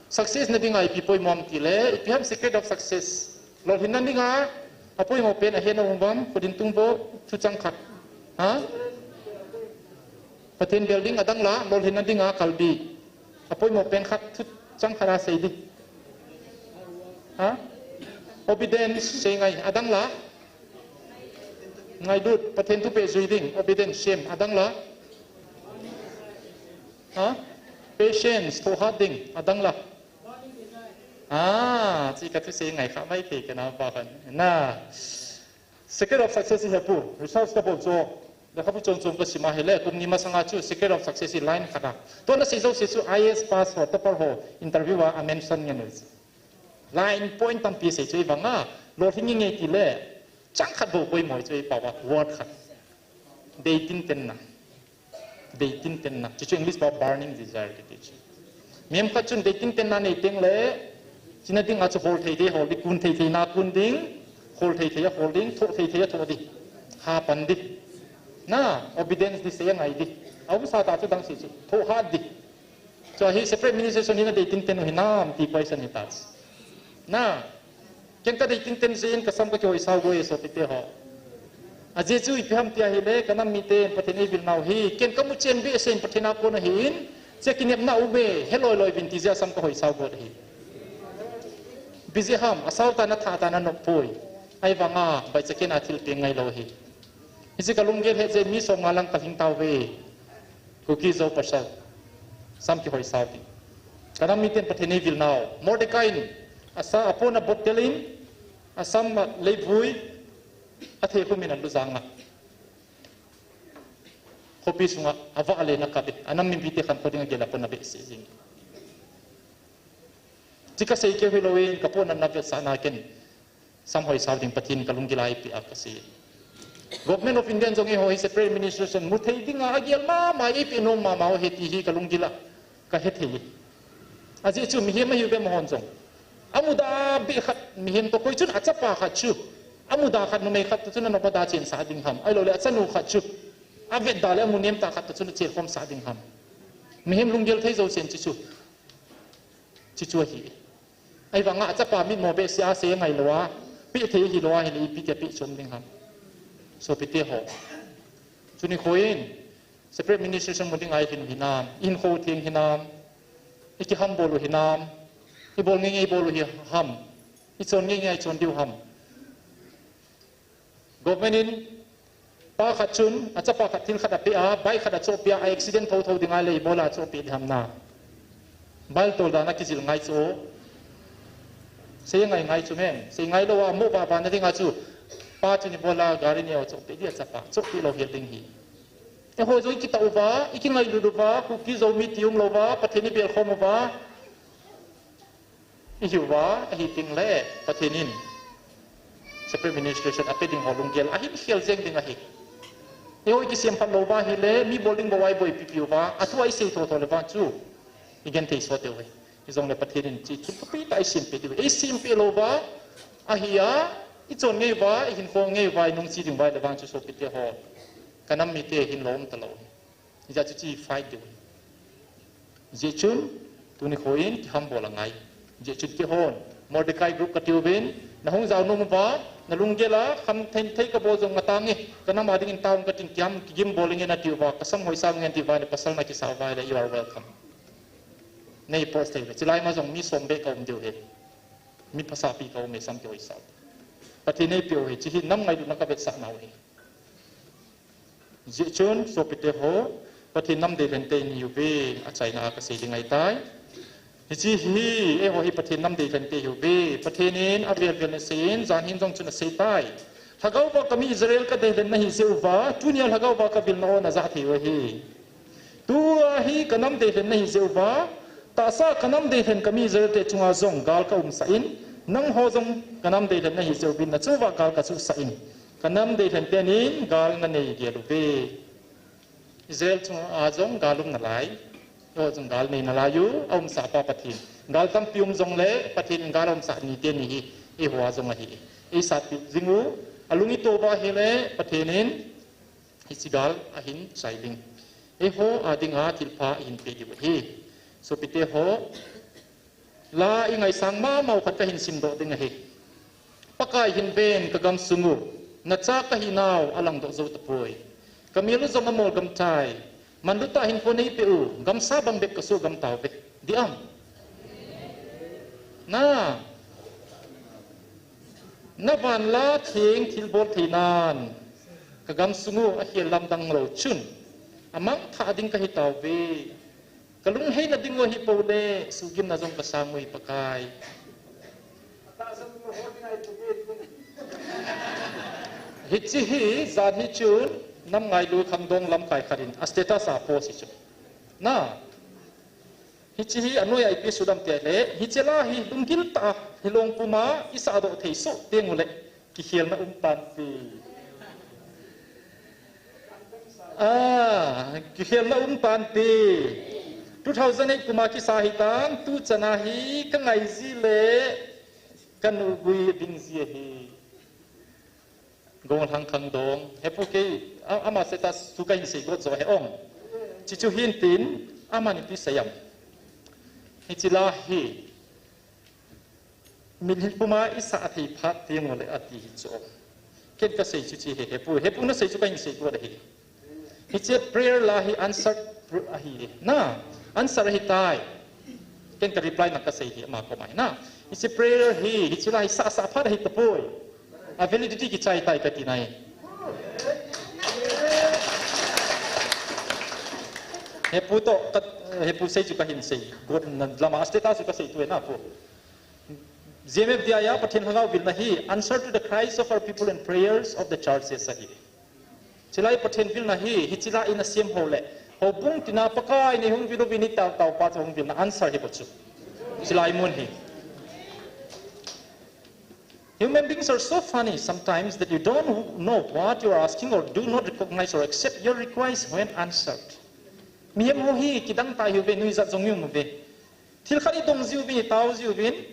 success na dinga ipi poimo ham tile, ipi ham secret of success. Lolhinna dinga, apoimo pen ahet nom uvam, khut in tung uvo, thuchang khat. Ha? Pathen bel ding adang la, lolhinna dinga kalbi. Apoimo pen khat, thuchang khat a sei ding. Ha? Obedience sei ngai, adang la. Ngailut, Pathen thupeh jui ding, obedience, sem, adang la. Ha? Patience, thohhat ding, adang la. Ah, chi ka thusei ngai kha mai thei kana ba khan. Na. Secret of success hi hepu, research kabol chu. Lekhabu chom chom kasim a hile, kum ni masanga chu secret of success hi line khat a. Tua nasei jouse chu I A S pass ho, topper ho, interview a, amention ngen u. Line point tampi sei chu ibanga, lolhing nge tile, chang khat bou poimo chu ipao a, word khat. Deitintenna. Deitintenna. Chuchu English pao burning desire kiti chu. Mihem khat chun deitintenna nei teng le, china dinga chu hol thei thei hol ding, kun thei thei na kun ding, hol thei thei a hol ding, thoh thei thei a thoh ding. Hapan ding. Na, obedience ding, sei a ngai ding. Aum sa ta chu dang sei chu, thohhat ding. Chu hi separate administration hi nadeitinten u hinam ti question hi ta chu. Na, ken kadeitinten jeh in kasam kakihoi sao go e sopite ho. Ajeh chu ipi ham tia hile, kanam miten Pathen eivil nau hi, ken kamu chen behseh in Pathen a kon ahin, che kinepna um e, he loi loi uvin ti jeh a sam kahoi sao go ahi. Ipi jeh ham, asao tan athah tan anop poi. Ahivanga, vaicha kena thil peng ngailou hi. Hiche kalunggel hetjeh mi som nga lang kalhing tauve. Kuki Zo pasal. Sam kihoi sao ding. Kanam miten Pathen eivil nau. Mordecai in, asa apon abottel in, asam a leivui, athei khum in alu janga. Khopi sunga, avah le na kabe, anam mipite khankho ding agel a pon abehseh jing. Hiche kasei keu hilou in, kapona na vetsahna ken. Sam hoi sao ding Pathen kalunggil a eipeh a kasei. Government of India in jong eiho hi separate administration mu thei dinga agel mama eipeh nom mama ho hi ti hi kalunggil a kahe thei. Ajeh chu mihem ahiuve amahon jong. Amuda beh khat mihem toh koi chun achapa khat chu. Amuda khat numei khat toh chun anop ada chensah ding ham. Ahilouleh achanu khat chu. Avetda le amu nemtah khat toh chun achenkhomsah ding ham. Mihem lunggel thei jousen chu chu. Chuchu ahi. Ahivanga achapa mitmo behseh a sei angailou a, peh thei hilou a, hile ipi tia peh chom ding ham. Sopite ho. Tuni nikho in, separate administration mu dinga ilhin u hinam, ihinkho theng hinam, ikihambol u hinam, ibol ngeingei bol u hi ham, ichon ngeingei a ichon diu ham. Government in pa khat chun, achapa khat thil khat apeh a, bike khat achohpeh a, a accident thotho ding ahile ibola achohpeh ding ham na. Bike tol dan a kijil ngai chu. Sei ngai ngai chu men, sei ngailou a mo baba na dinga chu. Pa chun ibola gari neo achohpeh ding achapa, chohpeh lou hel ding hi. Eiho jong ikitah uva, ikingailut uva, Kuki Zo mi ti umlou uva, Pathen ibel khom uva. Ihiuva, ahi tengle, Pathen in separate administration ape ding ho lunggel ahin khel jeng ding ahi. Eiho ikisemphat lou uva ahile, mi bol ding bou a iboipi piuva, athu a isei thotho le vang chu igenthei sot diu ahi. Hijongle Pathen in hiche thil thupi tah eisempeh diu, eisempeh lou uva ahi a, ichon ngei uva, ihinkho ngei uva, inungche ding uva ahile vang chu sopite ho, kanam mite hinlou umtalou. Hijeh chun hiche fight diu. Hijeh chun, tuni nikho in kihambol angai. Hijeh chun keihon, Mordecai group katiuvin, nahung jao nom uva, nalunggel a, khamthei thei kabol jong ngatang e, kanam a dingin taovin katin kiham, kigim bol inge natiuva, kasam hoi sao inge natiuva, na pasal nakisah uva ahile, you are welcome. Nei post thei uve, chulai ma jong mi som beh kaum diu ahi. Mi phasapi kaum e, sam kihoi sao. Pathen in eipeh u ahi, hiche hi nam ngailutna kavetsah nau ahi. Hijeh chun, sopite ho, Pathen nam deilhen te ihiuve, achaina a kasei ding ahitai. Hiche hi, eiho hi Pathen nam deilhen te ihiuve, Pathen in avel vel in asei in, jan hin jong chun asei tai. Lhagao va kami Israel kadeilhen nahi jeh uva, tunia lhagao va kavilna ho najah thei u ahi. Tua hi kanam deilhen nahi jeh uva, tahsa kanam deilhen kami Israel te chunga jong gal kaumsah in, nangho jong kanam deilhen nahi jeh uvin, nachunguva gal kachuhsah in, kanam deilhen tenin gal nanei gel uve. Israel chunga jong gal um nalai, eiho jong gal nei nalai u, aumsah pa Pathen. Gal tampi um jongle, Pathen in gal aumsah ni teni hi, eiho a jong ahi. Eisatpi jing u, alung ito uva ahile, Pathen in, hiche gal ahin chai ding. Eiho a dinga thilpha ahin pe diu ahi. Sopite ho, la ingaisang mama u khat kahin simdoh ding ahi. Pakai hin ven kagam sung u, nacha kahinau alangdoh jou tapoi. Kamel u jong amol gam tai. Manlu tah hinkho neipeh u, gamsa bang bep kasoh gam tauve. Diam? Na, navanla theng thilbol theinan, kagam sung u akhel lamdang lou chun, amangthah ding kahi tauve. Kalungheina ding u ahi poule, suhgimna jong kasang u ahi Pakai. Hiche hi, jan hi chun, nam ngailu khangdong lamkai khat in, a status a post hi chu. Na, hiche hi, anoiya ipi sudam tile, hiche la hi, lunggil tah a, hilong puma, isahdoh thei soh teng ule, kikhelna um tante. Ah, kikhelna um tante. Two thousand eight kuma kisa hitan, tuchana hi kangai ji le, kanu gui ding ji ahi. Gonglhang khangdong. Hepu kei, a-, ama status chu kahin seigot jo he ong. Chuchu hintin, amani ipi seiyam. Hiche la hi. Mitlhi puma isah thei phat teng ule ati hi chu. Ken kasei chu hiche hi, hepu, hepu nasei chu kahin seigot ahi. Hiche prayer la hi answer pr-, ahi. Na, answer ahitai. Ken ka reply na kasei hi ama koma hi na. Hiche prayer hi, hiche la hi sah sah phat ahi tapoi. A validity kichai tai kati nai. Hepu to, ka, hepu sei chu kahin sei. Got na lama status chu kasei tu na pu. G M F D I a Pathen Lhagao vilna hi answer to the cries of our people and prayers of the churches ahi. Chulai Pathen vilna hi, hichila ina siam ho le. Houbung tina Pakai nei hung vil uvin i tao tao pa chu hung vilna answer hi bou chu. Chulai mun hi. Human beings are so funny sometimes that you don't know what you are asking or do not recognize or accept your request when answered. Mihem ho hi kidang tah hiuve, nuijat jong hiuve. Thil khat i dong jiuvin, i tao jiuvin,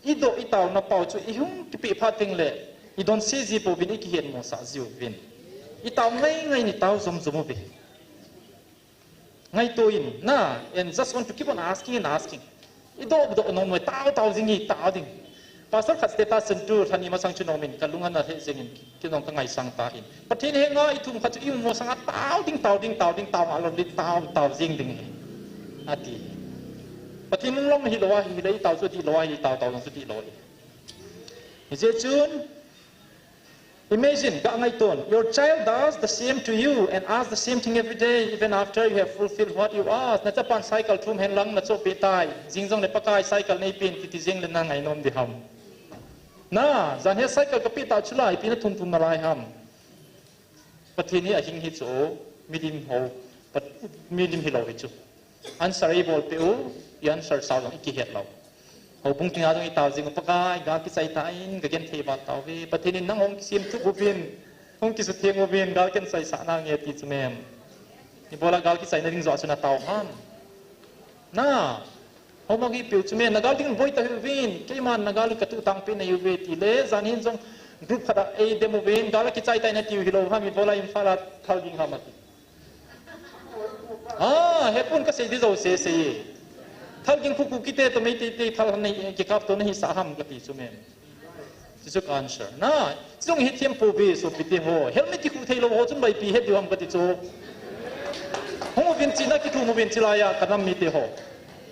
i doh i taona pau chu i hung kipeh phat teng le, i donse ji pouvin, i kihetmosah jiuvin. I tao ngai ngai in i tao jom jom uve. Ngaito in, na, and just want to keep on asking and asking. I doh doh nom noi, tao tao jing i tao ding. Pastor khat status chun tu, lhani masang chu nom in, ka lung ana he jing in, kei jong ka ngaisang ta hin. Pathen henga i thum khat chu i um masang a tao ding, tao ding, tao ding, tao a lom ding, tao, tao jing ding hi. Ati. Pathen lung lom hilou a, hileh i tao chu dihlou a, i tao tao jong chu dihlou hi. Hijeh chun, imagine, ga ngaiton, your child does the same to you and asks the same thing every day, even after you have fulfilled what you ask. Na chapan cycle thum hen lang na chohpeh tai. Jing jong le Pakai cycle nei pen kiti jing le na ngai nom ding ham. Na, jan hi cycle ka peh tau chu lai, ipi na thum thum nalai ham. Pathen hi ahing hi chu, milim ho, Pat-, milim hilou hi chu. Answer i bol peh u, i answer sao jong i kihet lou. Houbung tina jong i tao jing u, Pakai, gal kichai tan, ka genthei val tauve. Pathen in nang hung kisem thup uvin, hung kisutheng uvin, gal ken chaisah nange ti chu mem. Ibola gal kichaina ding joh chu na tao ham. Na, houbung i peh u chu mem, na gal ding boi ta hiuvin, keiman na gal ka tu tang peh nahiuve ti le, jan hin jong group khat a ei dem uvin, gal kichai tai na tiu hilou ham, ibola Imphal a thal ding ham ati. Ah, hepun ka sei di jouse sei. Thal ging khu Kuki te toh Meitei te thal nei kikap to nahi sah ham kati chu mem. Chu chu ka answer. Na, chung hi thiam pouve sopite ho. Helmet kikhu thei lou ho chun bai ipi het diu ham kati chu. Hung uvin chihna kithum uvin chulai a ka nam mite ho.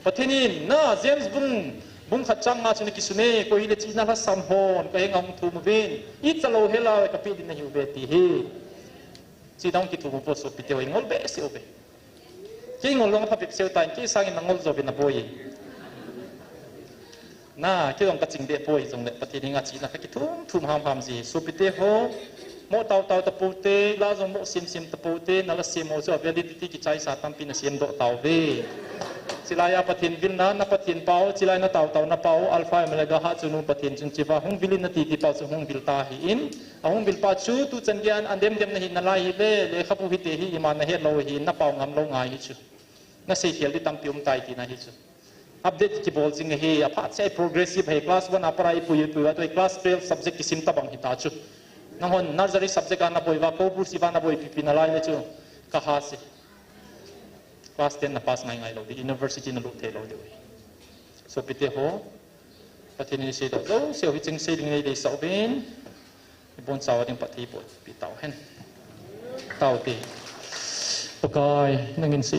Pathen in, na, James bung, bung khat chang nga chun akisun e, koi hile chihna lhasam hon, ka henga hung thum uvin. Icha lou hela ka peh ding nahiuve ti hi. Chihna hung kithum uvo sopite ho, i ngol behseh uve. Kei ngol jong apha behseh u tan, kei sangin na ngol jou uvin na boi. Na, kei jong ka ching deh poi jongle, Pathen henga chihna ka kithum thum ham ham ji. Sopite ho, mo tao tao ta poute, la jong mo sim sim ta poute, na la sim ho chu a validity kichaisa tampi na sim doh tauve. Chulai a Pathen vilna, na Pathen pau, chulai na tao tao na pau, Alpha Omega ha chu nu Pathen chun chiva, hung vil in na ti ti pau chu hung vil ta hi in. Ahung vil pa chu, tu chan geiya, an dem dem na hi nalai hile, lekhabu hite hi, ima na het lou hi, na pau ngam lou ngai hi chu. Na sei khel di tampi um tai tina hi chu. Update kibol jing hi, aphat se progressive hi, class one a para i pui, i pui uva, tu class twelve subject kisim tabang hita chu. Nanghon nursery subject a na boi uva, ko bu si uva na boi pipi nalai le chu. Ka ha se. Class ten na pass ngai ngai lou di, university na lut thei lou di. Sopite ho, Pathen in sei doh jouse u hi cheng sei ding nei deisah uvin. I bon chauva ding Pathen in bolpi tau hen. Taute. Pakai, nangin sei